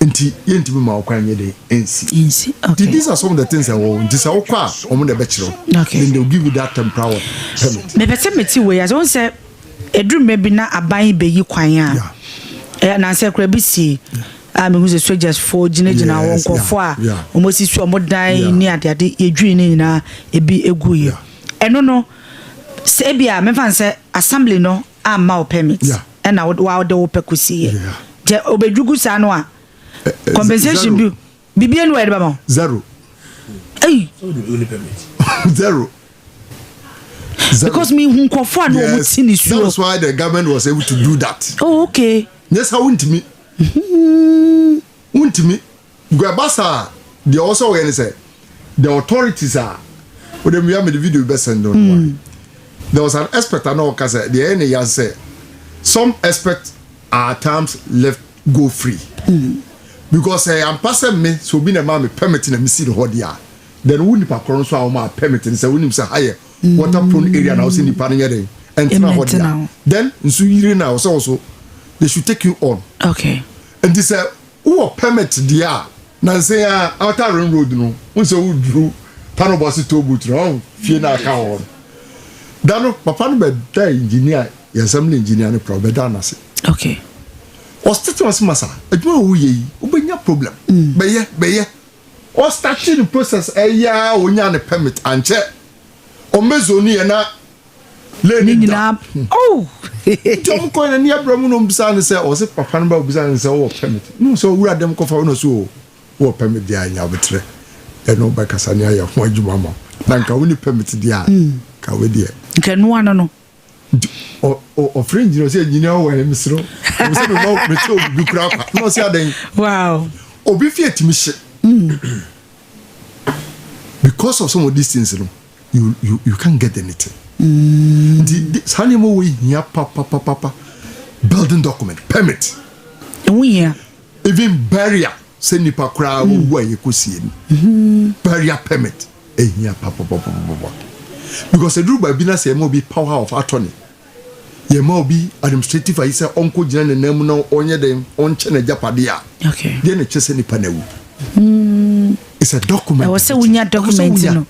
nti yɛntumi ma ɔkwan nyɛ de nsi. Nsi. Nti these are some of the things ɛwɔ. Nti sɛ wokɔ a, wɔn na ɛbɛkyerɛ wo. Then they will give you that temporary permit. Mepɛ sɛ mete wei ase. Wohu sɛ ɛduru mmerɛ bi na aban bɛyi kwan a, nansɛ kora bi sie a, mehu sɛ sogyasfoɔ gyinagyina hɔ, nkurɔfoɔ a ɔmɔsi so ɔmo dan ne adeade yɛdwiri ne nyinaa ebi ɛguiɛ. Ɛno no sɛ ebi a memfa n sɛ assembly no amma wo permit ɛna wode wo pɛ kɔsiiɛ, nti ɔbɛdwugu saa no a, compensation zero. bi bibia ne wɔyɛde bɛma wo? Zero. Ei. Zero. Zero. Because mehu nkurɔfoɔ a na ɔmo ti ne That suo. was why the government was able to do that. Oh, okay. Nyɛ sɛ wontumi wontumi because ɛba saa, deɛ ɔwɔ sɛ ɔyɛ ne sɛ the authorities a wode mmea mede video bi bɛsɛn no no. There was an expert a na ɔka sɛ deɛ ɛyɛ ne ya sɛ some experts are at times left go free because ɛyɛ ampa sɛ me sɛ obi na ɛma me permit na me si ne hɔ deɛ a, then wo nipa korɔ nso a wɔn a permit no sɛ wonim sɛ ha yɛ water prone area na wɔsɛ nipa no yɛ den ɛntena hɔ deɛ a, then nso yiri na wɔsɛ wɔ so they should take you on. Nti sɛ wowɔ permit deɛ a, nansi a outer ring road no n sɛ woduru Tanobɔsi toll booth no, ɔn fie na aka hɔ no da no, papa no bɛ da engineer yɛ assembly engineer no kora ɔbɛda n'ase. Ɔstart wɔn sɛ, "Masa, adwuma a woyɛ yi, wobɛnya problem." Bɛyɛ bɛyɛ ɔstart ne process ɛyɛ a, onya ne permit ankyɛ ɔmɛzo ne yɛ na lane ne da. Nyinaa oh. Nti ɔmo kɔ n'ani abira mu na ɔmo ne sɛ, ɔsɛ papa no ba obisa ne sɛ, "Ɔwɔ permit?" Ne sɛ owura dɛm kɔfa ɔno so o, wɔ permit deɛ anya abotire ɛno bɛkasa ne ayɛ ho adwuma ma wo. Na nka wo ni permit deɛ a, ka wo deɛ nka noa no. Nti ɔfrɛ engineer, ɔsɛ, "Engineer, wɔ ɛyɛ mesrɛ ɔmo sɛ mema mekyɛ obi bi kura kwa." Na ɔsɛ, "Adan obi fie tumi hye because of some of these things no, you can't get anything." Nti saa nneɛma wɔ yi hia papapapa: building document, permit. Ɛho hia. Even burial, sɛ nipa koraa wowu a yɛkɔ sie no, burial permit ehia papapapapa because eduru baabi na sɛ yɛma obi power of attorney, yɛma obi administrative ayi sɛ ɔnkɔ gyina ne nan mu na ɔnyɛ dɛn ɔnkyɛ n'agyapadeɛ a, deɛ na kyerɛ sɛ nipa na ewu, it's a document. Ɛwɔ sɛ wonya Ɛwɔ sɛ document wonya. no.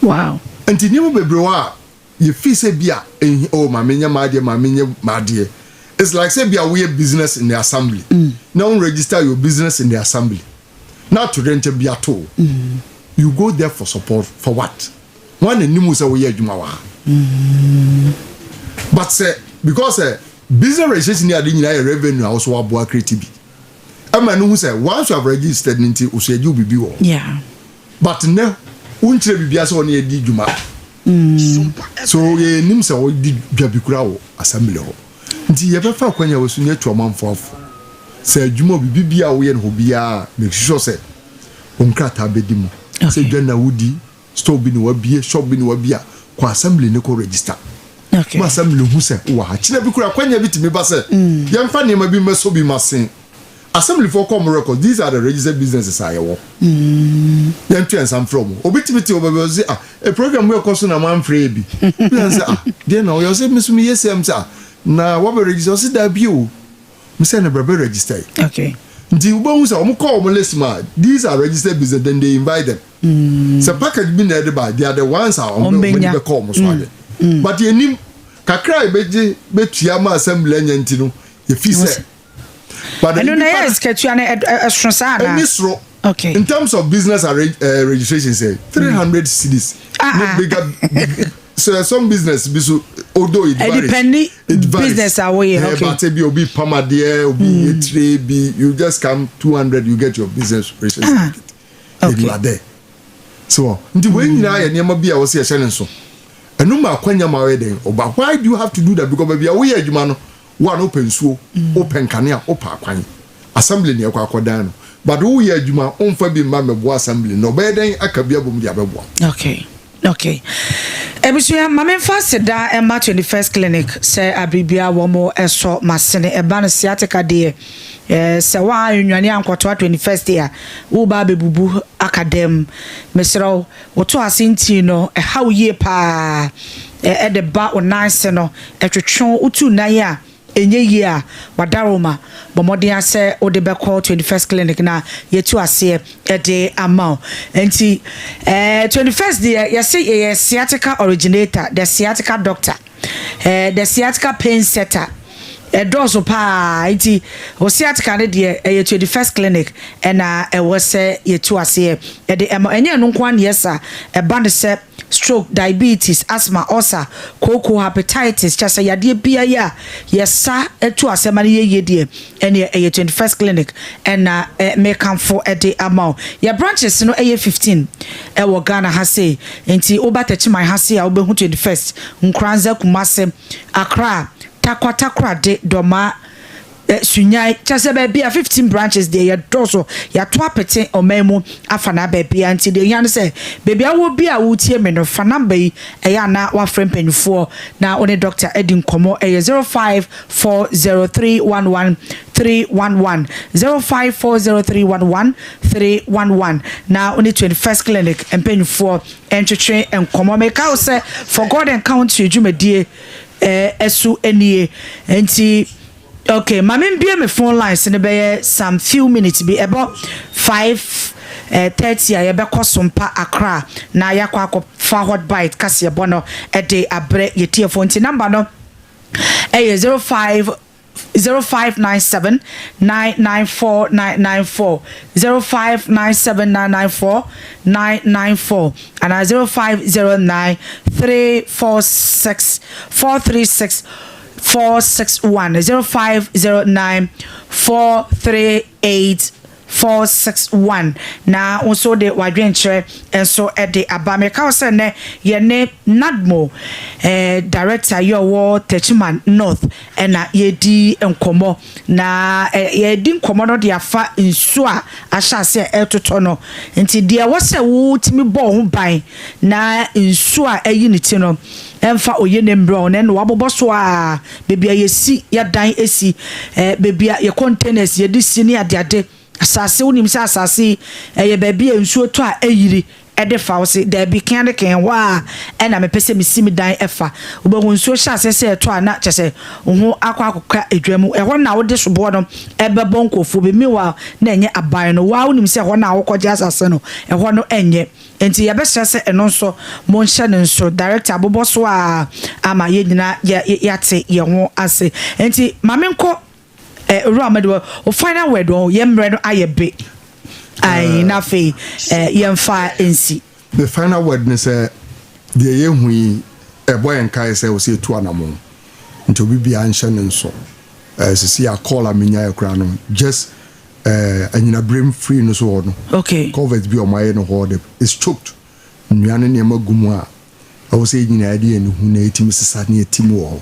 Wow. Nti nneɛma bebree wɔ a yɛfi sɛ bi a ehi, oh, maame nyɛ maadeɛ, maame nyɛ maadeɛ. It's like sɛ bi a woyɛ business in the assembly na wo register your business in the assembly na ato dɛ nkyɛn bi ato o. You go there for support for what? Wɔn na anim sɛ woyɛ adwuma wɔ ha, but sɛ because business registration ni ade nyinaa yɛ revenue a wɔso waboa create bi ɛma no hu sɛ once you have registered ne nti oso yɛgye wo bibi wɔ hɔ. But nnɛ wonkyerɛ biribia sɛ ɔne yɛdi dwuma so yɛnim sɛ wɔdi dwa bi kora wɔ assembly hɔ. Nti yɛbɛfa akwanya wɔ so ne atu ɔmanfo afo. Sɛ adwuma o, biribi biara a woyɛ no hɔ biara, make sure sɛ wo nkrataa bɛdi mu. Sɛ dwa na wodi, store bi na wabie, shop bi na wabie a, kɔ assembly ne kɔ register. Ma assembly hu sɛ wowɔ ha. Kyena bi koraa, akwanya bi tumi ba sɛ yɛmfa nneɛma bi mmɛsɔ bi ma sen. Assembly foɔ kɔ ɔmo records, these are the registered businesses a yɛwɔ. Yɛnto yɛn nsa mfrɛ ɔmo. Obi tumi te hɔ baabi ɔse ah, e program bi ɛkɔ so na moamfrɛ yɛ bi. Bi sɛ ah, deɛ na ɔyɛ ɔse me so meyɛ sei a, me sɛ ah, na wabɛ register ɔse daabi o. Me sɛ no brɛ bɛ register yi. Okay. Nti wobɛhu sɛ wɔn kɔ wɔn list mu a these are registered business then they invite them. Sɛ package bi na ɛde ba they are the ones a wɔn bɛ wɔn ani bɛkɔ wɔn so ahwɛ. But yɛnim kakra a yɛbɛgye bɛtua ma assembly anya nti no yɛfi sɛ. But ɛno na ɛyɛ sikatua no ɛsono saa anaa? Ɛni soro. Okay. In terms of business arrange, registration sɛ 300 cedis. Ah, ne bigger so some business bi so although it varies. Ɛdipendi it varies. Business a woyɛ. Okay. But ebi obi pam adeɛ, obi yɛ tire bi, you just come 200 you get your business registration certificate. You are there. So nti wei nyinaa yɛ nneɛma bi a wɔsi ɛhyɛ ne nso. Ɛno ma akwanya ma ɔyɛ den. Ɔba why do you have to do that? Because baabi a woyɛ adwuma no, wo a no wopɛ nsuo, wopɛ nkanea, wopɛ akwan. Assembly ne ɛkɔ akɔdan no. But woyɛ adwuma, womfa bi mma mmɛboa assembly no. Ɔbɛyɛ dɛn aka bi abom de abɛboa. Okay. Ebusua, maame nfa seda ɛma 21st Clinic sɛ abiribia wɔn ɛsɔ masene ɛba no sciatica deɛ sɛ wɔn a nnuane ankɔtoa 21st a woba abɛbubu aka dɛm. Mesrɛw, woto ase nti no ɛha wo yie paa ɛde ba wo nan se no ɛtwetwe wotu nan a ɛnyɛ yie a wadaroma bɔ mmɔden asɛ wode bɛkɔ 21st Clinic na yɛtu aseɛ ɛde ama wo. Nti 21st deɛ yɛse yɛyɛ sciatica originator, the sciatica doctor, the sciatica pain setter ɛdɔɔso paa. Nti o sciatica no deɛ ɛyɛ 21st Clinic ɛna ɛwɔ sɛ yɛtu aseɛ ɛde ɛma. Ɛnyɛ ɛno nko aneɛ sa ɛba no sɛ stroke, diabetes, asthma, ulcer, kooko, hepatitis, kyɛ sɛ yadeɛ bia yi a yɛsa ɛtu asɛm no yɛyie deɛ ɛneɛ ɛyɛ 21st Clinic ɛna mekamfo ɛde ama wo. Yɛ branches no ɛyɛ 15 ɛwɔ Ghana ha sei. Nti woba Tɛkyiman ha sei a wobɛhu 21st, Nkoranza, Kumase, Accra, Takwa, Takoradi, Dɔmaa, Sunyani, kyɛ sɛ baabi a 15 branches deɛ yɛdɔɔso yɛato apete ɔman mu afa na baabi a. Nti deɛ hia no sɛ baabi a wɔ bi a wotie me no fa number yi ɛyɛ ana wafrɛ mpanyinfoɔ na wo ne doctor adi nkɔmmɔ. Ɛyɛ 0540311311, 0540311311 na wo ne 21st Clinic mpanyinfoɔ ntwetwe nkɔmmɔ. Meka wo sɛ For God and Country dwumadie ɛso nie. Nti okay, maame mbie me phone lines ne bɛyɛ some few minutes bi ɛbɔ 5:30 a yɛbɛkɔ Sompa Accra na yɛakɔ akɔfa Hot Bite kaseɛbɔ no ɛde abrɛ yɛtiefoɔ. Nti number no ɛyɛ 05 0597 994 994, 0597 994 994 and 0509 346 436 461, 0509 438 461 na nso de wadwenkyerɛ nso de aba. Meka wo sɛ nnɛ yɛne NADMO director yɛ ɔwɔ Techiman North ɛna yɛdi nkɔmmɔ na yɛdi nkɔmmɔ no de afa nsuo a ahyɛ ase a ɛretotɔ no. Nti deɛ ɛwɔ sɛ wotumi bɔ wo ho ban na nsuo a ɛyi ne ti no ɛmfa oye ne mbrɛ wo na wabobɔ so a beebi a yɛsi yɛdan esi beebi a yɛ containers yɛde si ne adeade asase. Wonim sɛ asase yi ɛyɛ baabi a nsuo tɔ a ɛyiri ɛde fa wo se daabi kan de kan hɔ a ɛna mepɛ sɛ mesi me dan ɛfa. Wobɛhu nsuo hyɛ ase sɛ ɛtɔ a na kyɛ sɛ wo ho akɔ akɔka edwa mu ɛhɔ na wode soboɔ no ɛbɛbɔ nkurɔfoɔ bi. Meanwhile na ɛnyɛ aban no waa wonim sɛ ɛhɔ na wokɔgye asase no ɛhɔ no ɛnyɛ. Nti yɛbɛhyɛ sɛ ɛno nso monhyɛ ne nso. Director abobɔ so a ama yɛn nyinaa yɛate yɛn ho ase. Nti maame nkɔ owura amadi wɔ o final word wɔ yɛn mmerɛ no ayɛ be ayi na afei yɛmfa nsi. The final word ni sɛ deɛ yɛhu yi ɛbɔ yɛn kae sɛ wɔsɛ etu anamɔ nti obi bia nhyɛ ne nso sisi a call a menya yɛ koraa no just anyinaberem free no so hɔ no culvert bi a ɔmo ayɛ no hɔ de is choked, nnua ne nneɛma gu mu a Ɛwɔ sɛ yɛn nyinaa yɛde yɛn ani hu na yɛtumi sesa na yɛtim wɔ hɔ.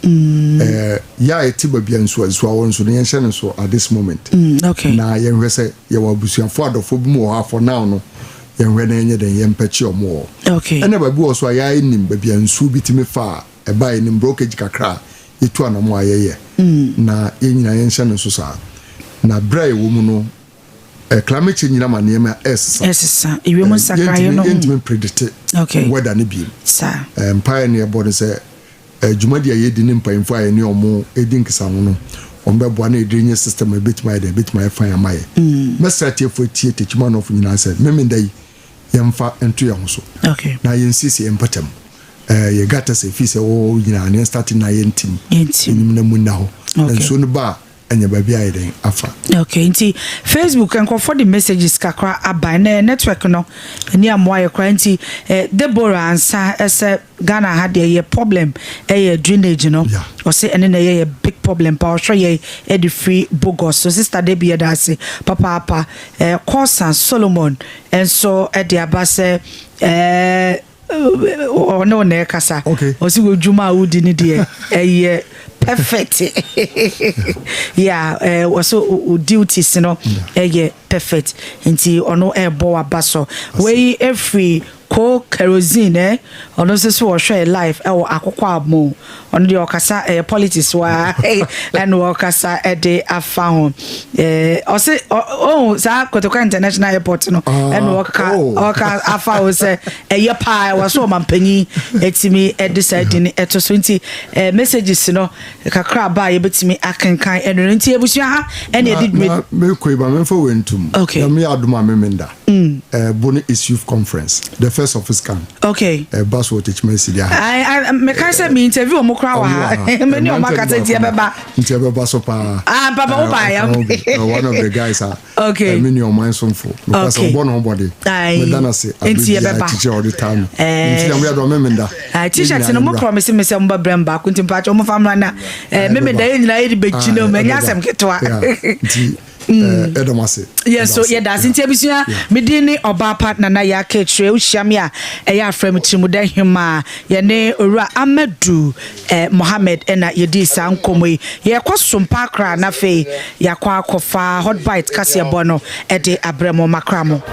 Ɛɛ yɛ a yɛte baabi a nsuo nsuo awɔ nso no yɛnhyɛ no nso at this moment. Na yɛnhwɛ sɛ yɛwɔ abusuafoɔ adɔfoɔ bi mu wɔ hɔ a for now no yɛnhwɛ na yɛnyɛ dɛn yɛmpɛkye wɔn wɔ hɔ. Ɛna baabi wɔ so a yɛa nim baabi a nsuo bi tumi fa a ɛba yɛnim brokerage kakra a yɛtu anamo a yɛyɛ. Na yɛn nyinaa yɛnhyɛ no nso saa. Na berɛ a yɛwɔ mu no Eh, climate change nyina ma nneɛma ɛsesa. Ɛsesa. Ewiem eh, nsakraeɛ no. Yɛntumi predicte okay. weather no biem. Saa. Eh, mpaeɛ no yɛbɔ no sɛ eh, dwumadi a yɛdi ne mpanyinfoɔ a yɛne ɔmo ɛdi nkesaho no wɔn bɛboa na yɛde nyɛ system a ɛbɛtumi ayɛ dɛ ɛbɛtumi ayɛ fan ama yɛ. Mɛsrɛ atiefoɔ atie Tekyima Nɔfo nyinaa sɛ Memenda yi yɛmfa nto yɛn ho so. Okay. Na yɛnsiesie yɛn mpɔtam. Eh, yɛ gutters ɛfii sɛ wɔwɔ nyinaa no yɛn start na yɛntim. Yɛntim. Yɛnim na mu nna hɔ. Na nsuo no ba a anya baabi ayɛ dɛn afa. Okay, nti Facebook nkurɔfoɔ de messages kakra aba ɛnɛ network no ani amoa yɛ koraa nti eh, Deborah ansa ɛsɛ Ghana ha deɛ yɛ problem ɛyɛ drainage no ɔsɛ ɛne na ɛyɛ yɛ big problem pa ɔhwɛ yɛ ɛde firi Bogos so sister Debbie yɛda ase papaapa eh, Kɔsa Solomon nso ɛde aba sɛ eh, ɔne wo na ɛkasa ɔsi wɔ dwuma a wodi ne deɛ ɛyɛ perfect yeah ɛɛ wɔso o duties no ɛyɛ perfect nti ɔno ɛɛbɔ waba so wei efiri ko kerosene ɛ ɔno nso so wɔhwɛ live ɛwɔ akokɔ amo ɔno deɛ ɔkasa ɛyɛ politics waa ɛna ɔkasa ɛde afa ho ɛɛ ɔse ɔhun saa Kotoka international airport no ah, ɛna ɔka oh. ɔka afa ho sɛ ɛyɛ paa ɛwɔ so ɔmampanyin ɛtumi ɛde saa di no ɛto so nti ɛɛ messages no kakra aba a yɛbɛtumi akenkan ɛno no nti abusua ha ɛna ɛde dwuma. mekɔ yi ba memfa wɔ ntum okay na meyɛ adom a memenda mm. uh, Bone East Youth Conference, the first of its kind. Okay. Ɛba so wɔ Techiman City aha. I I meka sɛ me interview ɔmo kora wɔ ha. Me ne ɔmo akasa nti ɛbɛba. Nti ɛbɛba so paa. Ah, papa wo ba ya. One of the guys a. Okay. Me ne ɔman somfo. Meka sɛ ɔbɔ ne ho bɔde. Meda no ase. Nti ɛbɛba. Kyikyɛ ɔde taa me. Nti na mo yɛ dɔ me menda. Ah, t-shirt no mo promise me sɛ mo ba brɛ baako nti mpakyɛ mo fa mmra na. Eh, me menda yɛ nyinaa yɛ de bɛgyina mu. Ɛnyɛ asɛm ketewa. Nti Mm. Yɛda mo ase. Yɛn nso yɛda ase. Nti abusua, me din ne Ɔbaapa Nana Yaa Kekyerɛ. Wohyia me a, ɛyɛ afrɛ me Tirimuda Hemaa. Yɛne Owura Amadu eh, Mohammed ɛna yɛdii saa nkɔmmɔ yi. Yɛrekɔ Sompa Accra na afei yɛakɔ akɔfa Hot Bite kaseɛbɔ no de abrɛ mo. Makra mo.